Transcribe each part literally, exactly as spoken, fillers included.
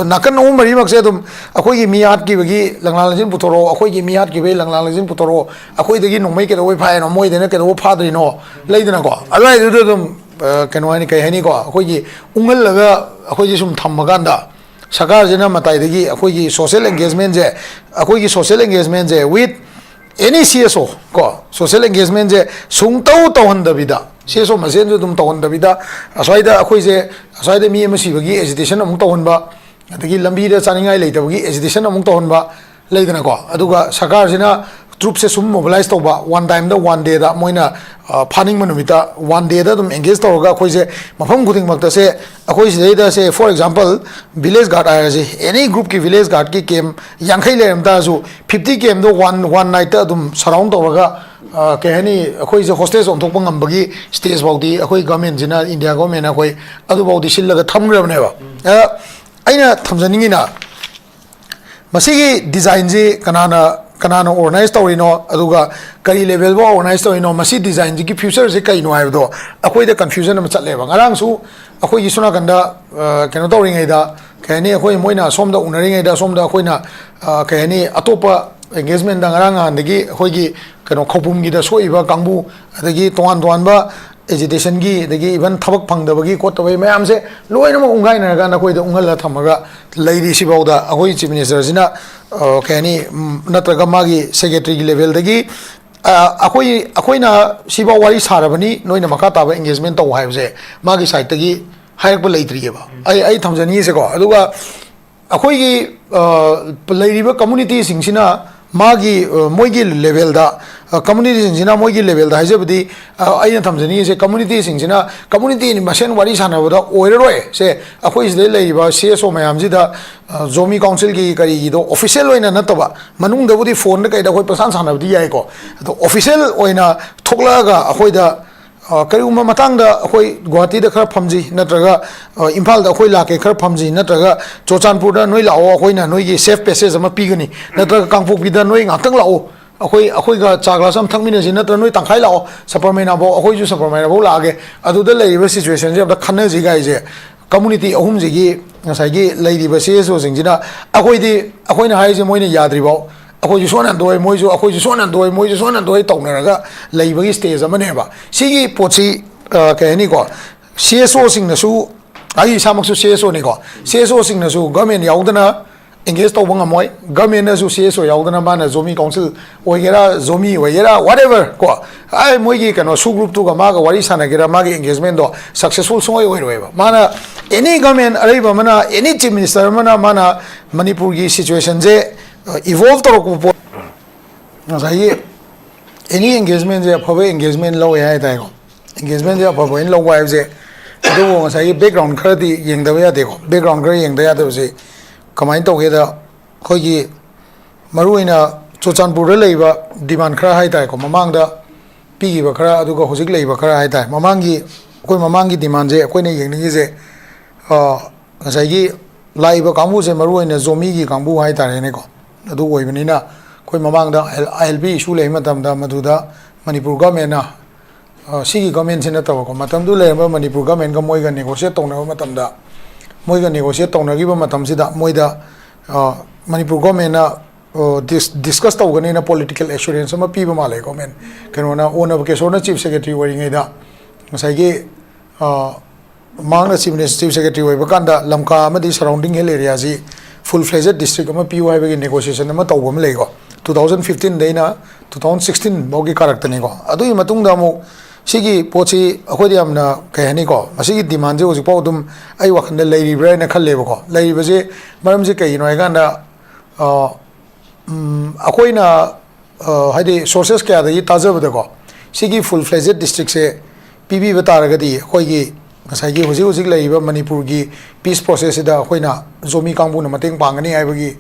ꯅꯥꯀꯟ ꯑꯍꯨꯝ ꯃꯔꯤꯃꯛꯁꯦ ꯑꯗꯨꯝ ꯑꯩꯈꯣꯏꯒꯤ ꯃꯤ ꯍꯥꯠꯈꯤꯕꯒꯤ ꯂꯪꯂꯥ ꯂꯪꯁꯤꯟ ꯄꯨꯊꯣꯔꯛꯑꯣ, ꯑꯩꯈꯣꯏꯒꯤ ꯃꯤ ꯍꯥꯠꯈꯤꯕꯒꯤ ꯂꯪꯂꯥ ꯂꯪꯁꯤꯟ ꯄꯨꯊꯣꯔꯛꯑꯣ, ꯑꯩꯈꯣꯏꯗꯒꯤ ꯅꯣꯡꯃꯩ ꯀꯩꯗꯧꯕꯩ ꯐꯥꯏꯅꯣ, ꯃꯣꯏꯗꯅ ꯀꯩꯗꯧꯕ ꯐꯥꯗ꯭ꯔꯤꯅꯣ, ꯂꯩꯗꯅꯀꯣ? ꯑꯗꯨꯋꯥꯏꯗꯨꯗ ꯑꯗꯨꯝ ꯑ, ꯀꯩꯅꯣ ꯍꯥꯏꯅꯤ, ꯀꯩ ꯍꯥꯏꯅꯤꯀꯣ, ꯑꯩꯈꯣꯏꯒꯤ ꯎꯪꯍꯜꯂꯒ ꯑꯩꯈꯣꯏꯁꯦ ꯁꯨꯝ ꯊꯝꯃꯀꯥꯟꯗ ꯁꯔꯀꯥꯔꯁꯤꯅ ꯃꯇꯥꯏꯗꯒꯤ ꯑꯩꯈꯣꯏꯒꯤ social engagementꯁꯦ, ꯑꯩꯈꯣꯏꯒꯤ social engagementꯁꯦ with any C S O ꯀꯣ, social engagementꯁꯦ ꯁꯨꯡꯇꯧ ꯇꯧꯍꯟꯗꯕꯤꯗ, C S O ꯃꯁꯦꯟꯁꯨ ꯑꯗꯨꯝ ꯇꯧꯍꯟꯗꯕꯤꯗ, ꯑꯁ꯭ꯋꯥꯏꯗ ꯑꯩꯈꯣꯏꯁꯦ, ꯑꯁ꯭ꯋꯥꯏꯗ ꯃꯤ ꯑꯃ ꯁꯤꯕꯒꯤ agitation ꯑꯃꯨꯛ ꯇꯧꯍꯟꯕ, ꯑꯗꯒꯤ ꯂꯝꯕꯤꯗ ꯆꯥꯅꯤꯡꯉꯥꯏ ꯂꯩꯇꯕꯒꯤ agitation ꯑꯃꯨꯛ ꯇꯧꯍꯟꯕ, ꯂꯩꯗꯅꯀꯣ? ꯑꯗꯨꯒ ꯁꯔꯀꯥꯔꯁꯤꯅ troops ꯁꯦ ꯁꯨꯝ mobilize ꯇꯧꯕ, one time ꯗ, one day ꯗ, ꯃꯣꯏꯅ ꯑ, ꯐꯥꯅꯤꯡꯕ ꯅꯨꯃꯤꯠꯇ one day ꯗ ꯑꯗꯨꯝ engage ꯇꯧꯔꯒ ꯑꯩꯈꯣꯏꯁꯦ ꯃꯐꯝ ꯈꯨꯗꯤꯡꯃꯛꯇꯁꯦ, ꯑꯩꯈꯣꯏ ꯁꯤꯗꯩꯗ ꯁꯦ, for example, village guard ꯍꯥꯏꯔꯁꯦ, any group ꯀꯤ village guard ꯀꯤ camp ꯌꯥꯡꯈꯩ ꯂꯩꯔꯝ ꯇꯥꯔꯁꯨ, fifty camp ꯗꯣ one, one night ꯇ ꯑꯗꯨꯝ surround ꯇꯧꯔꯒ, ꯑ, ꯀꯩ ꯍꯥꯏꯅꯤ, ꯑꯩꯈꯣꯏꯁꯦ hostage ꯑꯣꯟꯊꯣꯛꯄ ꯉꯝꯕꯒꯤ stage ꯐꯥꯎꯗꯤ ꯑꯩꯈꯣꯏ government ꯁꯤꯅ, India government ꯅ ꯑꯩꯈꯣꯏ ꯑꯗꯨꯐꯥꯎꯗꯤ ꯁꯤꯜꯂꯒ ꯊꯝꯈ꯭ꯔꯕꯅꯦꯕ꯫ ꯑ, ꯑꯩꯅ ꯊꯝꯖꯅꯤꯡꯉꯤꯅ, ꯃꯁꯤꯒꯤ design ꯁꯤ ꯀꯅꯥꯅ, ꯀꯅꯥꯅ organize ꯇꯧꯔꯤꯅꯣ, ꯑꯗꯨꯒ ꯀꯔꯤ level ꯐꯥꯎ organize ꯇꯧꯔꯤꯅꯣ, ꯃꯁꯤ design ꯁꯤꯒꯤ future ꯁꯤ ꯀꯩꯅꯣ ꯍꯥꯏꯕꯗꯣ ꯑꯩꯈꯣꯏꯗ confusion ꯑꯃ ꯆꯠꯂꯦꯕ꯫ ꯉꯔꯥꯡꯁꯨ ꯑꯩꯈꯣꯏꯒꯤ ꯁꯣꯝ ꯅꯥꯀꯟꯗ, ꯑ, ꯀꯩꯅꯣ ꯇꯧꯔꯤꯉꯩꯗ, ꯀꯩ ꯍꯥꯏꯅꯤ, ꯑꯩꯈꯣꯏ, ꯃꯣꯏꯅ ꯑꯁꯣꯝꯗ ꯎꯅꯔꯤꯉꯩꯗ, ꯑꯁꯣꯝꯗ ꯑꯩꯈꯣꯏꯅ, ꯑ, ꯀꯩ ꯍꯥꯏꯅꯤ, ꯑꯇꯣꯞꯄ engagement ꯗ ꯉꯔꯥꯡ ꯅꯍꯥꯟꯗꯒꯤ ꯑꯩꯈꯣꯏꯒꯤ ꯀꯩꯅꯣ ꯈꯧꯄꯨꯝꯒꯤꯗ ꯁꯣꯛꯏꯕ ꯀꯥꯡꯕꯨ, ꯑꯗꯒꯤ ꯇꯣꯉꯥꯟ ꯇꯣꯉꯥꯟꯕ agitation ꯒꯤ, ꯑꯗꯒꯤ even ꯊꯕꯛ ꯐꯪꯗꯕꯒꯤ ꯈꯣꯠꯇꯕꯒꯤ ꯃꯌꯥꯝꯁꯦ ꯂꯣꯏꯅꯃꯛ ꯎꯪꯒꯥꯏꯅꯔꯒ ꯅꯈꯣꯏꯗ ꯎꯪꯍꯜꯂ ꯊꯝꯃꯒ ꯂꯩꯔꯤ꯫ ꯁꯤꯐꯥꯎꯗ ꯑꯩꯈꯣꯏ Chief Minister ꯁꯤꯅ, ꯑ, ꯀꯩ ꯍꯥꯏꯅꯤ, ꯎꯝ, ꯅꯠꯇ꯭ꯔꯒ ꯃꯥꯒꯤ secretary ꯒꯤ level ꯗꯒꯤ, ꯑ, ꯑꯩꯈꯣꯏ, ꯑꯩꯈꯣꯏꯅ ꯁꯤꯐꯥꯎ ꯋꯥꯔꯤ ꯁꯥꯔꯕꯅꯤ, ꯅꯣꯏꯅ ꯃꯈꯥ ꯇꯥꯕ engagement ꯇꯧ ꯍꯥꯏꯕꯁꯦ ꯃꯥꯒꯤ side ꯇꯒꯤ ꯍꯥꯏꯔꯛꯄ ꯂꯩꯇ꯭ꯔꯤꯑꯕ꯫ ꯑꯩ, ꯑꯩ ꯊꯝꯖꯅꯤꯡꯉꯤꯁꯦꯀꯣ꯫ ꯑꯗꯨꯒ ꯑꯩꯈꯣꯏꯒꯤ, ꯑ, ꯂꯩꯔꯤꯕ community ꯁꯤꯡꯁꯤꯅ ꯃꯥꯒꯤ, ꯑ, ꯃꯣꯏꯒꯤ level ꯗ, ꯑ, community ꯁꯤꯡꯁꯤꯅ ꯃꯣꯏꯒꯤ level ꯗ ꯍꯥꯏꯖꯕꯗꯤ, ꯑ, ꯑꯩꯅ ꯊꯝꯖꯅꯤꯡꯉꯤꯁꯦ, community ꯁꯤꯡꯁꯤꯅ community ꯃꯁꯦꯟ ꯋꯥꯔꯤ ꯁꯥꯟꯅꯕꯗ ꯑꯣꯏꯔꯔꯣꯏ꯫ ꯁꯦ, ꯑꯩꯈꯣꯏ ꯁꯤꯗ ꯂꯩꯔꯤꯕ C S O ꯃꯌꯥꯝꯁꯤꯗ, ꯑ, Zomi Council ꯒꯤ ꯀꯔꯤꯒꯤꯗꯣ official ꯑꯣꯏꯅ ꯅꯠꯇꯕ, ꯃꯅꯨꯡꯗꯕꯨꯗꯤ phone ꯗ ꯀꯩꯗ ꯑꯩꯈꯣꯏ ꯄꯪꯁꯥꯟ ꯁꯥꯟꯅꯕꯗꯤ ꯌꯥꯏꯀꯣ, ꯑꯗꯣ official ꯑꯣꯏꯅ ꯊꯣꯛꯂꯛꯑꯒ ꯑꯩꯈꯣꯏꯗ ꯑ, ꯀꯔꯤꯒꯨꯝꯕ ꯃꯇꯥꯡꯗ ꯑꯩꯈꯣꯏ ꯒꯨꯋꯥꯍꯥꯇꯤꯗ ꯈꯔ ꯐꯝꯁꯤ, ꯅꯠꯇ꯭ꯔꯒ, ꯑ, ꯏꯝꯐꯥꯜꯗ ꯑꯩꯈꯣꯏ ꯂꯥꯛꯀꯦ, ꯈꯔ ꯐꯝꯁꯤ, ꯅꯠꯇ꯭ꯔꯒ ꯆꯨꯔꯆꯥꯟꯄꯨꯔꯗ ꯅꯣꯏ ꯂꯥꯛꯑꯣ, ꯑꯩꯈꯣꯏꯅ ꯅꯣꯏꯒꯤ safe passage ꯑꯃ ꯄꯤꯒꯅꯤ, ꯅꯠꯇ꯭ꯔꯒ ꯀꯥꯡꯄꯣꯛꯄꯤꯗ ꯅꯣꯏ ꯉꯥꯛꯇꯪ ꯂꯥꯛꯑꯣ, ꯑꯩꯈꯣꯏ, ꯑꯩꯈꯣꯏꯒ ꯆꯥ glass ꯑꯃ ꯊꯛꯃꯤꯟꯅꯁꯤ, ꯅꯠꯇ꯭ꯔꯒ ꯅꯣꯏ ꯇꯪꯈꯥꯏ ꯂꯥꯛꯑꯣ, ꯁꯄꯔꯃꯩꯅꯥꯐꯧ, ꯑꯩꯈꯣꯏꯁꯨ ꯁꯄꯔꯃꯩꯅꯥꯐꯧ ꯂꯥꯛꯑꯒꯦ, ꯑꯗꯨꯗ ꯂꯩꯔꯤꯕ situation ꯁꯦ ꯑꯝꯇ ꯈꯟꯅꯁꯤ ꯀꯥꯏꯁꯦ ꯀꯝꯃꯨꯅꯤꯇꯤ ꯑꯍꯨꯝꯁꯤꯒꯤ ꯉꯁꯥꯏꯒꯤ ꯂꯩꯔꯤꯕ ꯁꯤ ꯑꯦꯁ ꯑꯣꯁꯤꯡꯁꯤꯅ ꯑꯩꯈꯣꯏꯗꯤ, ꯑꯩꯈꯣꯏꯅ ꯍꯥꯏꯔꯤꯁꯦ ꯃꯣꯏꯅ ꯌꯥꯗ꯭ꯔꯤꯐꯥꯎ ꯑꯩꯈꯣꯏꯁꯨ ꯁꯣꯟꯅ ꯍꯟꯗꯣꯛꯑꯣꯏ, ꯃꯣꯏꯁꯨ ꯑꯩꯈꯣꯏꯁꯨ ꯁꯣꯟꯅ ꯍꯟꯗꯣꯛꯑꯣꯏ, ꯃꯣꯏꯁꯨ ꯁꯣꯟꯅ ꯍꯟꯗꯣꯛꯑꯣꯏ ꯇꯧꯅꯔꯒ ꯂꯩꯕꯒꯤ ꯁ꯭ꯇꯦꯖ ꯑꯃꯅꯦꯕ꯫ ꯁꯤꯒꯤ ꯄꯣꯠꯁꯤ, ꯑ, ꯀꯩ ꯍꯥꯏꯅꯤꯀꯣ, ꯁꯤ ꯑꯦꯁ ꯑꯣꯁꯤꯡꯅꯁꯨ, ꯑꯩ ꯏꯁꯥꯃꯛꯁꯨ C S ꯑꯣꯅꯤꯀꯣ, C S ꯑꯣꯁꯤꯡꯅꯁꯨ government ꯌꯥꯎꯗꯅ ꯑꯦꯡꯒꯦꯖ ꯇꯧꯕ ꯉꯝꯃꯣꯏ, ꯒꯃꯦꯟꯅꯁꯨ ꯁꯤ ꯑꯦꯁ ꯑꯣ ꯌꯥꯎꯗꯅ ꯃꯥꯅ ꯖꯣꯃꯤ ꯀꯥꯎꯟꯁꯤꯜ ꯑꯣꯏꯒꯦꯔꯥ, ꯖꯣꯃꯤ ꯑꯣꯏꯒꯦꯔꯥ, ꯋꯥꯠ ꯑꯦꯚꯔ ꯀꯣ, ꯑꯩ ꯃꯣꯏꯒꯤ ꯀꯩꯅꯣ ꯁꯨ ꯒ꯭ꯔꯨꯞꯇꯨꯒ ꯃꯥꯒ ꯋꯥꯔꯤ ꯁꯥꯟꯅꯒꯦꯔꯥ, ꯃꯥꯒꯤ ꯑꯦꯡꯒꯦꯖꯃꯦꯟꯗꯣ ꯁꯛꯁꯦꯁꯐꯨꯜ ꯁꯨꯡꯑꯣꯏ ꯑꯣꯏꯔꯣꯏꯕ꯫ ꯃꯥꯅ ꯑꯦꯅꯤ ꯒꯃꯦꯟ ꯑꯔꯩꯕ ꯑꯃꯅ, ꯑꯦꯅꯤ ꯆꯤꯐ ꯃꯤꯅꯤꯁꯇꯔ ꯑꯃꯅ, ꯃꯥꯅ ꯃꯅꯤꯄꯨꯔꯒꯤ ꯁꯤꯆꯨꯋꯦꯁꯟꯁꯦ ꯏꯚꯣꯜꯕ ꯇꯧꯔꯛꯄ ꯄꯣꯠ, ꯉꯁꯥꯏꯒꯤ ꯑꯦꯅꯤ ꯑꯦꯡꯒꯦꯖꯃꯦꯟꯁꯦ ꯑꯐꯕ ꯑꯦꯡꯒꯦꯖꯃꯦꯟ ꯂꯧꯋꯦ ꯍꯥꯏ ꯇꯥꯏꯀꯣ꯫ ꯑꯦꯡꯒꯦꯖꯃꯦꯟꯁꯦ ꯑꯐꯕ ꯑꯣꯏꯅ ꯂꯧꯕ ꯍꯥꯏꯕꯁꯦ, ꯑꯗꯨꯕꯨ ꯉꯁꯥꯏꯒꯤ ꯕꯦꯛꯒ꯭ꯔꯥꯎꯟ ꯈꯔꯗꯤ ꯌꯦꯡꯗꯕ ꯌꯥꯗꯦꯀꯣ꯫ ꯕꯦꯛꯒ꯭ꯔꯥꯎꯟ ꯈꯔ ꯌꯦꯡꯗ ꯌꯥꯗꯕꯁꯦ ꯀꯃꯥꯏꯅ ꯇꯧꯒꯦꯗ, ꯑꯩꯈꯣꯏꯒꯤ ꯃꯔꯨꯑꯣꯏꯅ ꯆꯨꯔꯆꯥꯟꯄꯨꯔꯗ ꯂꯩꯕ ꯗꯤꯃꯥꯟ ꯈꯔ ꯍꯥꯏ ꯇꯥꯔꯦꯀꯣ, ꯃꯃꯥꯡꯗ ꯄꯤꯈꯤꯕ ꯈꯔ, ꯑꯗꯨꯒ ꯍꯧꯖꯤꯛ ꯂꯩꯕ ꯈꯔ ꯍꯥꯏ ꯇꯥꯔꯦ꯫ ꯃꯃꯥꯡꯒꯤ, ꯑꯩꯈꯣꯏ ꯃꯃꯥꯡꯒꯤ ꯗꯤꯃꯥꯟꯁꯦ ꯑꯩꯈꯣꯏꯅ ꯌꯦꯡꯅꯤꯡꯉꯤꯁꯦ, ꯑ, ꯉꯁꯥꯏꯒꯤ ꯂꯥꯛꯏꯕ ꯀꯥꯡꯕꯨꯁꯦ ꯃꯔꯨꯑꯣꯏꯅ ꯖꯣꯃꯤꯒꯤ ꯀꯥꯡꯕꯨ ꯍꯥꯏ ꯇꯥꯔꯦꯅꯦꯀꯣ꯫ ꯑꯗꯨ ꯑꯣꯏꯕꯅꯤꯅ ꯑꯩꯈꯣꯏ ꯃꯃꯥꯡꯗ ꯑꯥꯏ ꯑꯦꯜ ꯄꯤ ꯏꯁꯨ ꯂꯩꯕ ꯃꯇꯝꯗ ꯃꯗꯨꯗ ꯃꯅꯤꯄꯨꯔ ꯒꯚꯔꯟꯃꯦꯟꯅ, ꯑ, ꯁꯤꯒꯤ ꯒꯚꯔꯟꯃꯦꯟꯁꯤ ꯅꯠꯇꯕꯀꯣ, ꯃꯇꯝꯗꯨ ꯂꯩꯔꯝꯕ ꯃꯅꯤꯄꯨꯔ ꯒꯚꯔꯟꯃꯦꯟꯒ ꯃꯣꯏꯒ ꯅꯦꯒꯣꯁꯤꯌꯦꯠ ꯇꯧꯅꯕ ꯃꯇꯝꯗ, ꯃꯣꯏꯒ ꯅꯦꯒꯣꯁꯤꯌꯦꯠ ꯇꯧꯅꯈꯤꯕ ꯃꯇꯝꯁꯤꯗ ꯃꯣꯏꯗ, ꯑ, ꯃꯅꯤꯄꯨꯔ ꯒꯚꯔꯟꯃꯦꯟꯅ, ꯑ, ꯗꯤꯁ-, ꯗꯤꯁꯀꯁ ꯇꯧꯒꯅꯤꯅ ꯄꯣꯂꯤꯇꯤꯀꯦꯜ ꯑꯦꯁꯨꯔꯦꯟꯁ ꯑꯃ ꯄꯤꯕ ꯃꯥꯜꯂꯦ ꯒꯚꯔꯟꯃꯦꯟ꯫ ꯀꯩꯅꯣꯅ, ꯑꯣꯅꯕ ꯀꯦꯁꯣꯔꯅ ꯆꯤꯐ ꯁꯦꯀ꯭ꯔꯦꯇꯔꯤ ꯑꯣꯏꯔꯤꯉꯩꯗ ꯉꯁꯥꯏꯒꯤ, ꯑ, ꯃꯍꯥꯛꯅ ꯆꯤꯐ ꯃꯤꯅꯤꯁ-, ꯆꯤꯐ ꯁꯦꯀ꯭ꯔꯦꯇꯔꯤ ꯑꯣꯏꯕ ꯀꯥꯟꯗ ꯂꯝꯀꯥ ꯑꯃꯗꯤ ꯁꯔꯥꯎꯟꯗꯤꯡ ꯍꯤꯜ ꯑꯦꯔꯤꯌꯥꯁꯤ ꯐꯨꯜ ꯐ꯭ꯂꯦꯖꯦꯗ ꯗꯤꯁꯇ꯭ꯔꯤꯛ ꯑꯃ ꯄꯤꯌꯨ ꯍꯥꯏꯕꯒꯤ ꯅꯦꯒꯣꯁꯤꯌꯦꯁꯟ ꯑꯃ ꯇꯧꯕ ꯑꯃ ꯂꯩꯀꯣ꯫ ꯇꯨ ꯊꯥꯎꯖꯟ ꯐꯤꯐꯇꯤꯟꯗꯩꯅ ꯇꯨ ꯊꯥꯎꯖꯟ ꯁꯤꯛꯁꯇꯤꯟ ꯐꯥꯎꯒꯤ ꯀꯥꯔꯛꯇꯅꯤꯀꯣ꯫ ꯑꯗꯨꯒꯤ ꯃꯇꯨꯡꯗ ꯑꯃꯨꯛ ꯁꯤꯒꯤ ꯄꯣꯠꯁꯤ ꯑꯩꯈꯣꯏꯗ ꯌꯥꯝꯅ, ꯀꯩ ꯍꯥꯏꯅꯤꯀꯣ, ꯃꯁꯤꯒꯤ ꯗꯤꯃꯥꯟꯁꯦ ꯍꯧꯖꯤꯛꯐꯥꯎ ꯑꯗꯨꯝ ꯑꯩ ꯋꯥꯈꯜꯗ ꯂꯩꯔꯤꯕ꯭ꯔꯥ ꯍꯥꯏꯅ ꯈꯜꯂꯦꯕꯀꯣ꯫ ꯂꯩꯔꯤꯕꯁꯦ ꯃꯔꯝꯁꯦ ꯀꯩꯒꯤꯅꯣ ꯍꯥꯏꯀꯥꯟꯗ, ꯑ, ꯎꯝ, ꯑꯩꯈꯣꯏꯅ, ꯑ, ꯍꯥꯏꯗꯤ ꯁꯣꯔꯁꯦꯁ ꯀꯌꯥꯗꯒꯤ ꯇꯥꯖꯕꯗꯀꯣ, ꯁꯤꯒꯤ ꯐꯨꯜ ꯐ꯭ꯂꯦꯖꯦꯗ ꯗꯤꯁꯇ꯭ꯔꯤꯛꯁꯦ ꯄꯤꯕꯤꯕ ꯇꯥꯔꯒꯗꯤ ꯑꯩꯈꯣꯏꯒꯤ ꯉꯁꯥꯏꯒꯤ ꯍꯧꯖꯤꯛ ꯍꯧꯖꯤꯛ ꯂꯩꯔꯤꯕ ꯃꯅꯤꯄꯨꯔꯒꯤ ꯄꯤꯁ ꯄ꯭ꯔꯣꯁꯦꯁꯁꯤꯗ ꯑꯩꯈꯣꯏꯅ ꯖꯣꯃꯤ ꯀꯥꯡꯕꯨꯅ ꯃꯇꯦꯡ ꯄꯥꯡꯒꯅꯤ ꯍꯥꯏꯕꯒꯤ,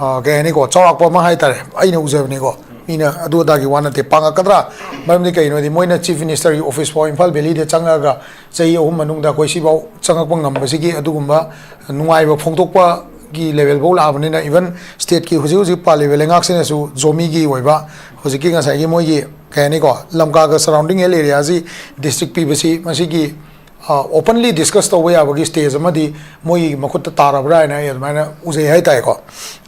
ꯑ, ꯀꯩ ꯍꯥꯏꯅꯤꯀꯣ, ꯆꯥꯎꯔꯥꯛꯄ ꯑꯃ ꯍꯥꯏ ꯇꯥꯔꯦ, ꯑꯩꯅ ꯎꯖꯕꯅꯤꯀꯣ꯫ ꯃꯤꯅ ꯑꯗꯨ ꯑꯗꯥꯒꯤ ꯋꯥ ꯅꯠꯇꯦ, ꯄꯥꯡꯉꯛꯀꯗ꯭ꯔꯥ? ꯃꯔꯝꯗꯤ ꯀꯩꯒꯤꯅꯣꯗꯤ ꯃꯣꯏꯅ ꯆꯤꯐ ꯃꯤꯅꯤꯁꯇꯔꯒꯤ ꯑꯣꯐꯤꯁ ꯐꯥꯎ ꯏꯝꯐꯥꯜ ꯚꯦꯂꯤꯗ ꯆꯪꯉꯛꯑꯒ ꯆꯍꯤ ꯑꯍꯨꯝ ꯃꯅꯨꯡꯗ ꯑꯩꯈꯣꯏ ꯁꯤꯐꯥꯎ ꯆꯪꯉꯛꯄ ꯉꯝꯕꯁꯤꯒꯤ ꯑꯗꯨꯒꯨꯝꯕ ꯅꯨꯡꯉꯥꯏꯕ ꯐꯣꯡꯗꯣꯛꯄꯒꯤ ꯂꯦꯚꯦꯜ ꯐꯥꯎ ꯂꯥꯛꯑꯕꯅꯤꯅ, ꯏꯚꯟ ꯁ꯭ꯇꯦꯠꯀꯤ ꯍꯧꯖꯤꯛ ꯍꯧꯖꯤꯛ ꯄꯥꯜꯂꯤꯕ ꯂꯩꯉꯥꯛꯁꯤꯅꯁꯨ ꯖꯣꯃꯤꯒꯤ ꯑꯣꯏꯕ ꯍꯧꯖꯤꯛꯀꯤ ꯉꯁꯥꯏꯒꯤ ꯃꯣꯏꯒꯤ, ꯀꯩ ꯍꯥꯏꯅꯤꯀꯣ, ꯂꯝꯀꯥꯒ ꯁꯔꯥꯎꯟꯗꯤꯡ ꯍꯤꯜ ꯑꯦꯔꯤꯌꯥꯁꯤ ꯗꯤꯁꯇ꯭ꯔꯤꯛ ꯄꯤꯕꯁꯤ ꯃꯁꯤꯒꯤ, ꯑꯣꯄꯟꯂꯤ ꯗꯤꯁꯀꯁ ꯇꯧꯕ ꯌꯥꯕꯒꯤ ꯁ꯭ꯇꯦꯖ ꯑꯃꯗꯤ ꯃꯣꯏꯒꯤ ꯃꯈꯨꯠꯇ ꯇꯥꯔꯕ꯭ꯔꯥ ꯍꯥꯏꯅ ꯑꯩ ꯑꯗꯨꯃꯥꯏꯅ ꯎꯖꯩ ꯍꯥꯏꯇꯥꯔꯦꯀꯣ꯫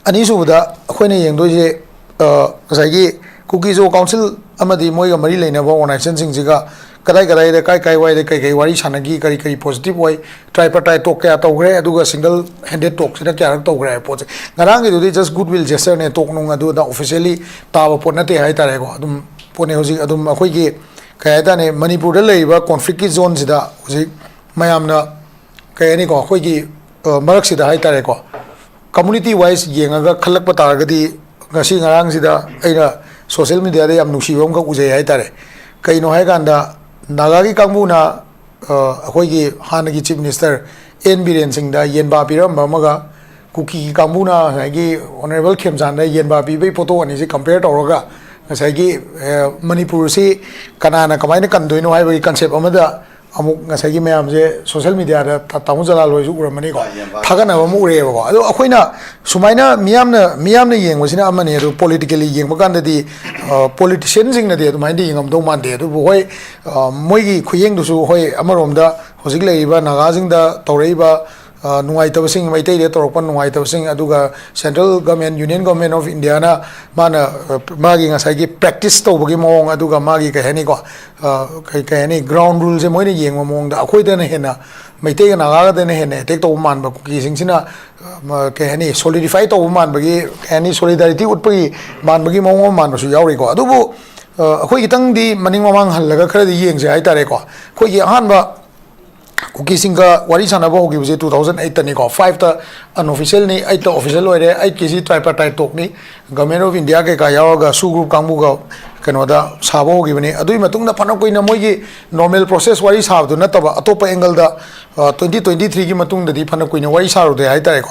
ꯑꯅꯤꯁꯨꯕꯗ ꯑꯩꯈꯣꯏꯅ ꯌꯦꯡꯗꯣꯏꯁꯦ, ꯑ, ꯉꯁꯥꯏꯒꯤ ꯀꯨꯀꯤ ꯖꯣ ꯀꯥꯎꯟꯁꯤꯜ ꯑꯃꯗꯤ ꯃꯣꯏꯒ ꯃꯔꯤ ꯂꯩꯅꯕ ꯑꯣꯔꯒꯅꯥꯏꯖꯦꯁꯟꯁꯤꯡꯁꯤꯒ ꯀꯗꯥꯏ ꯀꯗꯥꯏꯗ, ꯀꯥꯏ ꯀꯥꯏ ꯋꯥꯏꯗ ꯀꯩ ꯀꯩ ꯋꯥꯔꯤ ꯁꯥꯟꯅꯈꯤ, ꯀꯔꯤ ꯀꯔꯤ ꯄꯣꯖꯤꯇꯤꯚ ꯑꯣꯏ, ꯇ꯭ꯔꯥꯏꯄꯔꯇꯥꯏꯠ ꯇꯣꯛ ꯀꯌꯥ ꯇꯧꯈ꯭ꯔꯦ, ꯑꯗꯨꯒ ꯁꯤꯡꯒꯜ ꯍꯦꯟꯗꯦꯠ ꯇꯣꯛꯁꯤꯅ ꯀꯌꯥꯔꯛ ꯇꯧꯈ꯭ꯔꯦ ꯍꯥꯏꯕ ꯄꯣꯠꯁꯦ꯫ ꯉꯔꯥꯡꯒꯤꯗꯨꯗꯤ ꯖꯁ ꯒꯨꯗ ꯋꯤꯜ ꯖꯦꯁꯆꯔꯅꯦ, ꯇꯣꯛ ꯅꯨꯡ ꯑꯗꯨ ꯑꯗꯥ ꯑꯣꯐꯤꯁꯤꯌꯦꯜꯂꯤ ꯇꯥꯕ ꯄꯣꯠ ꯅꯠꯇꯦ ꯍꯥꯏꯇꯥꯔꯦꯀꯣ꯫ ꯑꯗꯨꯝ ꯄꯣꯠꯅꯦ ꯍꯧꯖꯤꯛ ꯑꯗꯨꯝ ꯑꯩꯈꯣꯏꯒꯤ ꯀꯩ ꯍꯥꯏꯇꯥꯔꯦ, ꯃꯅꯤꯄꯨꯔꯗ ꯂꯩꯔꯤꯕ ꯀꯣꯟꯐ꯭ꯂꯤꯛꯀꯤ ꯖꯣꯟꯁꯤꯗ ꯍꯧꯖꯤꯛ ꯃꯌꯥꯝꯅ ꯀꯩ ꯍꯥꯏꯅꯤꯀꯣ, ꯑꯩꯈꯣꯏꯒꯤ, ꯑ, ꯃꯔꯛꯁꯤꯗ ꯍꯥꯏꯇꯥꯔꯦꯀꯣ, ꯀꯝꯃꯨꯅꯤꯇꯤ ꯋꯥꯏꯁ ꯌꯦꯡꯉꯒ ꯈꯜꯂꯛꯄ ꯇꯥꯔꯒꯗꯤ ꯉꯁꯤ ꯉꯔꯥꯡꯁꯤꯗ ꯑꯩꯅ ꯁꯣꯁꯤꯌꯦꯜ ꯃꯦꯗꯤꯌꯥꯗ ꯌꯥꯝ ꯅꯨꯡꯁꯤꯕ ꯑꯃꯈꯛ ꯎꯖꯩ ꯍꯥꯏꯇꯥꯔꯦ꯫ ꯀꯩꯅꯣ ꯍꯥꯏꯀꯥꯟꯗ ꯅꯥꯒꯥꯒꯤ ꯀꯥꯡꯕꯨꯅ, ꯑ, ꯑꯩꯈꯣꯏꯒꯤ ꯍꯥꯟꯅꯒꯤ ꯆꯤꯐ ꯃꯤꯅꯤꯁꯇꯔ ꯑꯦꯟ ꯕꯤꯔꯦꯟ ꯁꯤꯡꯗ ꯌꯦꯟꯕꯥ ꯄꯤꯔꯝꯕ ꯑꯃꯒ ꯀꯨꯀꯤꯒꯤ ꯀꯥꯡꯕꯨꯅ ꯉꯁꯥꯏꯒꯤ ꯑꯣꯅꯔꯦꯕꯜ ꯈꯦꯝꯆꯥꯟꯗ ꯌꯦꯟꯕꯥ ꯄꯤꯕꯒꯤ ꯐꯣꯇꯣ ꯑꯅꯤꯁꯤ ꯀꯝꯄꯦꯌꯔ ꯇꯧꯔꯒ ꯉꯁꯥꯏꯒꯤ, ꯑ, ꯃꯅꯤꯄꯨꯔꯁꯤ ꯀꯅꯥꯅ ꯀꯃꯥꯏꯅ ꯀꯟꯗꯣꯏꯅꯣ ꯍꯥꯏꯕꯒꯤ ꯀꯟꯁꯦꯞ ꯑꯃꯗ ꯑꯃꯨꯛ ꯉꯁꯥꯏꯒꯤ ꯃꯌꯥꯝꯁꯦ ꯁꯣꯁꯤꯌꯦꯜ ꯃꯦꯗꯤꯌꯥꯗ ꯇꯥ-, ꯇꯥꯃꯣ ꯖꯂꯥꯜ ꯍꯣꯏꯁꯨ ꯎꯔꯝꯃꯅꯤꯀꯣ꯫ ꯑꯥ, ꯌꯥꯝ ꯄꯥꯝꯃꯦ꯫ ꯊꯥꯒꯠꯅꯕ ꯑꯃ ꯎꯔꯛꯑꯦꯕꯀꯣ꯫ ꯑꯗꯣ ꯑꯩꯈꯣꯏꯅ ꯁꯨꯃꯥꯏꯅ ꯃꯤꯌꯥꯝꯅ, ꯃꯤꯌꯥꯝꯅ ꯌꯦꯡꯕꯁꯤꯅ ꯑꯃꯅꯤ, ꯑꯗꯣ ꯄꯣꯂꯤꯇꯤꯀꯦꯜꯂꯤ ꯌꯦꯡꯕ ꯀꯥꯟꯗꯗꯤ, ꯑ, ꯄꯣꯂꯤꯇꯤꯁꯤꯌꯟꯁꯤꯡꯅꯗꯤ ꯑꯗꯨꯃꯥꯏꯅꯗꯤ ꯌꯦꯡꯉꯝꯗꯧ ꯃꯥꯟꯗꯦ꯫ ꯑꯗꯨꯕꯨ ꯍꯣꯏ, ꯑ, ꯃꯣꯏꯒꯤ ꯈꯨꯌꯦꯡꯗꯨꯁꯨ ꯍꯣꯏ, ꯑꯃꯔꯣꯝꯗ ꯍꯧꯖꯤꯛ ꯂꯩꯔꯤꯕ ꯅꯥꯒꯥꯁꯤꯡꯗ ꯇꯧꯔꯛꯏꯕ, ꯑ, ꯅꯨꯡꯉꯥꯏꯇꯕꯁꯤꯡ, ꯃꯩꯇꯩꯗ ꯇꯧꯔꯛꯄ ꯅꯨꯡꯉꯥꯏꯇꯕꯁꯤꯡ, ꯑꯗꯨꯒ central government, union government of India ꯅ ꯃꯥꯅ, ꯑ, ꯃꯥꯒꯤ ꯉꯁꯥꯏꯒꯤ ꯄ꯭ꯔꯦꯛꯇꯤꯁ ꯇꯧꯕꯒꯤ ꯃꯑꯣꯡ, ꯑꯗꯨꯒ ꯃꯥꯒꯤ ꯀꯩ ꯍꯥꯏꯅꯤꯀꯣ, ꯑ, ꯀꯩ, ꯀꯩ ꯍꯥꯏꯅꯤ, ꯒ꯭ꯔꯥꯎꯟ ꯔꯨꯜꯁꯦ ꯃꯣꯏꯅ ꯌꯦꯡꯕ ꯃꯑꯣꯡꯗ ꯑꯩꯈꯣꯏꯗꯅ ꯍꯦꯟꯅ, ꯃꯩꯇꯩꯒ ꯅꯥꯒꯥꯒꯗꯅ ꯍꯦꯟꯅ ꯑꯦꯇꯦꯛ ꯇꯧꯕ ꯃꯥꯟꯕ, ꯀꯨꯀꯤꯁꯤꯡꯁꯤꯅ, ꯑ, ꯃ-, ꯀꯩ ꯍꯥꯏꯅꯤ, ꯁꯣꯂꯤꯗꯤꯐꯥꯏ ꯇꯧꯕ ꯃꯥꯟꯕꯒꯤ, ꯀꯩ ꯍꯥꯏꯅꯤ, ꯁꯣꯂꯤꯗꯥꯔꯤꯇꯤ ꯎꯠꯄꯒꯤ ꯃꯥꯟꯕꯒꯤ ꯃꯑꯣꯡ ꯑꯃ ꯃꯥꯟꯕꯁꯨ ꯌꯥꯎꯔꯤꯀꯣ꯫ ꯑꯗꯨꯕꯨ, ꯑ, ꯑꯩꯈꯣꯏ ꯈꯤꯇꯪꯗꯤ ꯃꯅꯤꯡ ꯃꯃꯥꯡ ꯍꯜꯂꯒ ꯈꯔꯗꯤ ꯌꯦꯡꯁꯦ ꯍꯥꯏꯇꯥꯔꯦꯀꯣ꯫ ꯑꯩꯈꯣꯏꯒꯤ ꯑꯍꯥꯟꯕ ꯀꯨꯀꯤꯁꯤꯡꯒ ꯋꯥꯔꯤ ꯁꯥꯟꯅꯕ ꯍꯧꯈꯤꯕꯁꯦ two thousand eight ꯇꯅꯤꯀꯣ꯫ Five ꯇ unofficial ꯅꯤ, eight ꯇ official ꯑꯣꯏꯔꯦ, eight ꯀꯤꯁꯤ tripartite talk ꯅꯤ, Government of India ꯀꯩꯀꯥ ꯌꯥꯎꯔꯒ ꯁꯨ ꯒ꯭ꯔꯨꯞ ꯀꯥꯡꯕꯨꯒ ꯀꯩꯅꯣꯗ ꯁꯥꯕ ꯍꯧꯈꯤꯕꯅꯤ꯫ ꯑꯗꯨꯒꯤ ꯃꯇꯨꯡꯗ ꯐꯅ ꯀꯨꯏꯅ ꯃꯣꯏꯒꯤ normal process ꯋꯥꯔꯤ ꯁꯥꯕꯗꯨ ꯅꯠꯇꯕ ꯑꯇꯣꯞꯄ angle ꯗ, ꯑ, twenty twenty three ꯒꯤ ꯃꯇꯨꯡꯗꯗꯤ ꯐꯅ ꯀꯨꯏꯅ ꯋꯥꯔꯤ ꯁꯥꯔꯨꯗꯦ ꯍꯥꯏꯇꯥꯔꯦꯀꯣ꯫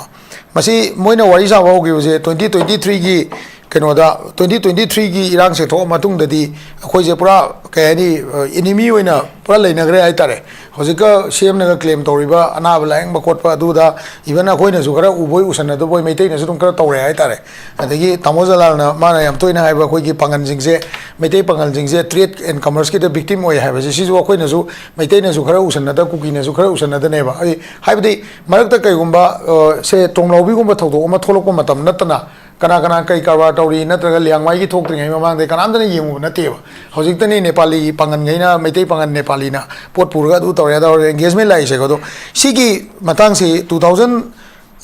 ꯃꯁꯤ ꯃꯣꯏꯅ ꯋꯥꯔꯤ ꯁꯥꯕ ꯍꯧꯈꯤꯕꯁꯦ twenty twenty three ꯒꯤ ꯀꯩꯅꯣꯗ, twenty twenty three ꯒꯤ ꯏꯔꯥꯡ ꯁꯦꯡꯊꯣꯛꯑ ꯃꯇꯨꯡꯗꯗꯤ ꯑꯩꯈꯣꯏꯁꯦ ꯄꯨꯔꯥ, ꯀꯩ ꯍꯥꯏꯅꯤ, ꯑ, enemy ꯑꯣꯏꯅ ꯄꯨꯔꯥ ꯂꯩꯅꯈ꯭ꯔꯦ ꯍꯥꯏꯇꯥꯔꯦ꯫ ꯍꯧꯖꯤꯛꯀ ꯁꯤ ꯑꯦꯝꯅꯒ ꯀ꯭ꯂꯦꯝ ꯇꯧꯔꯤꯕ ꯑꯅꯥꯕ ꯂꯥꯌꯦꯡꯕ ꯈꯣꯠꯄ ꯑꯗꯨꯗ, ꯏꯚꯟ ꯑꯩꯈꯣꯏꯅꯁꯨ ꯈꯔ ꯎꯕꯣꯏ ꯎꯁꯟꯅꯗꯕꯣꯏ ꯃꯩꯇꯩꯅꯁꯨ ꯑꯗꯨꯝ ꯈꯔ ꯇꯧꯔꯦ ꯍꯥꯏꯇꯥꯔꯦ꯫ ꯑꯗꯒꯤ ꯇꯥꯃꯣ ꯖꯂꯥꯜꯅ, ꯃꯥꯅ ꯌꯥꯝ ꯇꯣꯏꯅ ꯍꯥꯏꯕ, ꯑꯩꯈꯣꯏꯒꯤ ꯄꯥꯉꯜꯁꯤꯡꯁꯦ, ꯃꯩꯇꯩ ꯄꯥꯉꯜꯁꯤꯡꯁꯦ trade and commerceꯀꯤꯗ victim ꯑꯣꯏ ꯍꯥꯏꯕꯁꯦ, ꯁꯤꯁꯨ ꯑꯩꯈꯣꯏꯅꯁꯨ, ꯃꯩꯇꯩꯅꯁꯨ ꯈꯔ ꯎꯁꯟꯅꯗ, ꯀꯨꯀꯤꯅꯁꯨ ꯈꯔ ꯎꯁꯟꯅꯗꯅꯦꯕ꯫ ꯑꯩ ꯍꯥꯏꯕꯗꯤ ꯃꯔꯛꯇ ꯀꯩꯒꯨꯝꯕ, ꯑ, ꯁꯦ ꯇ꯭ꯔꯣꯡꯂꯥꯎꯕꯤꯒꯨꯝꯕ ꯊꯧꯗꯣꯛ ꯑꯃ ꯊꯣꯛꯂꯛꯄ ꯃꯇꯝ ꯅꯠꯇꯅ ꯀꯅꯥ ꯀꯅꯥ ꯀꯩ ꯀꯔꯕꯥꯔ ꯇꯧꯔꯤ ꯅꯠꯇ꯭ꯔꯒ ꯂꯤꯌꯥꯡꯃꯥꯏꯒꯤ ꯊꯣꯛꯇ꯭ꯔꯤꯉꯩ ꯃꯃꯥꯡꯗ ꯀꯅꯥꯝꯇꯅ ꯌꯦꯡꯉꯨꯕ ꯅꯠꯇꯦꯕ꯫ ꯍꯧꯖꯤꯛꯇꯅꯤ ꯅꯦꯄꯥꯂꯤ ꯄꯥꯉꯜꯈꯩꯅ, ꯃꯩꯇꯩ ꯄꯥꯉꯜ ꯅꯦꯄꯥꯂꯤꯅ ꯄꯣꯠ ꯄꯨꯔꯒ ꯑꯗꯨ ꯇꯧꯔꯦ, ꯑꯗꯥ ꯇꯧꯔꯦ, engagement ꯂꯥꯛꯏꯁꯦꯀꯣ꯫ ꯑꯗꯣ ꯁꯤꯒꯤ ꯃꯇꯥꯡꯁꯤ two thousand,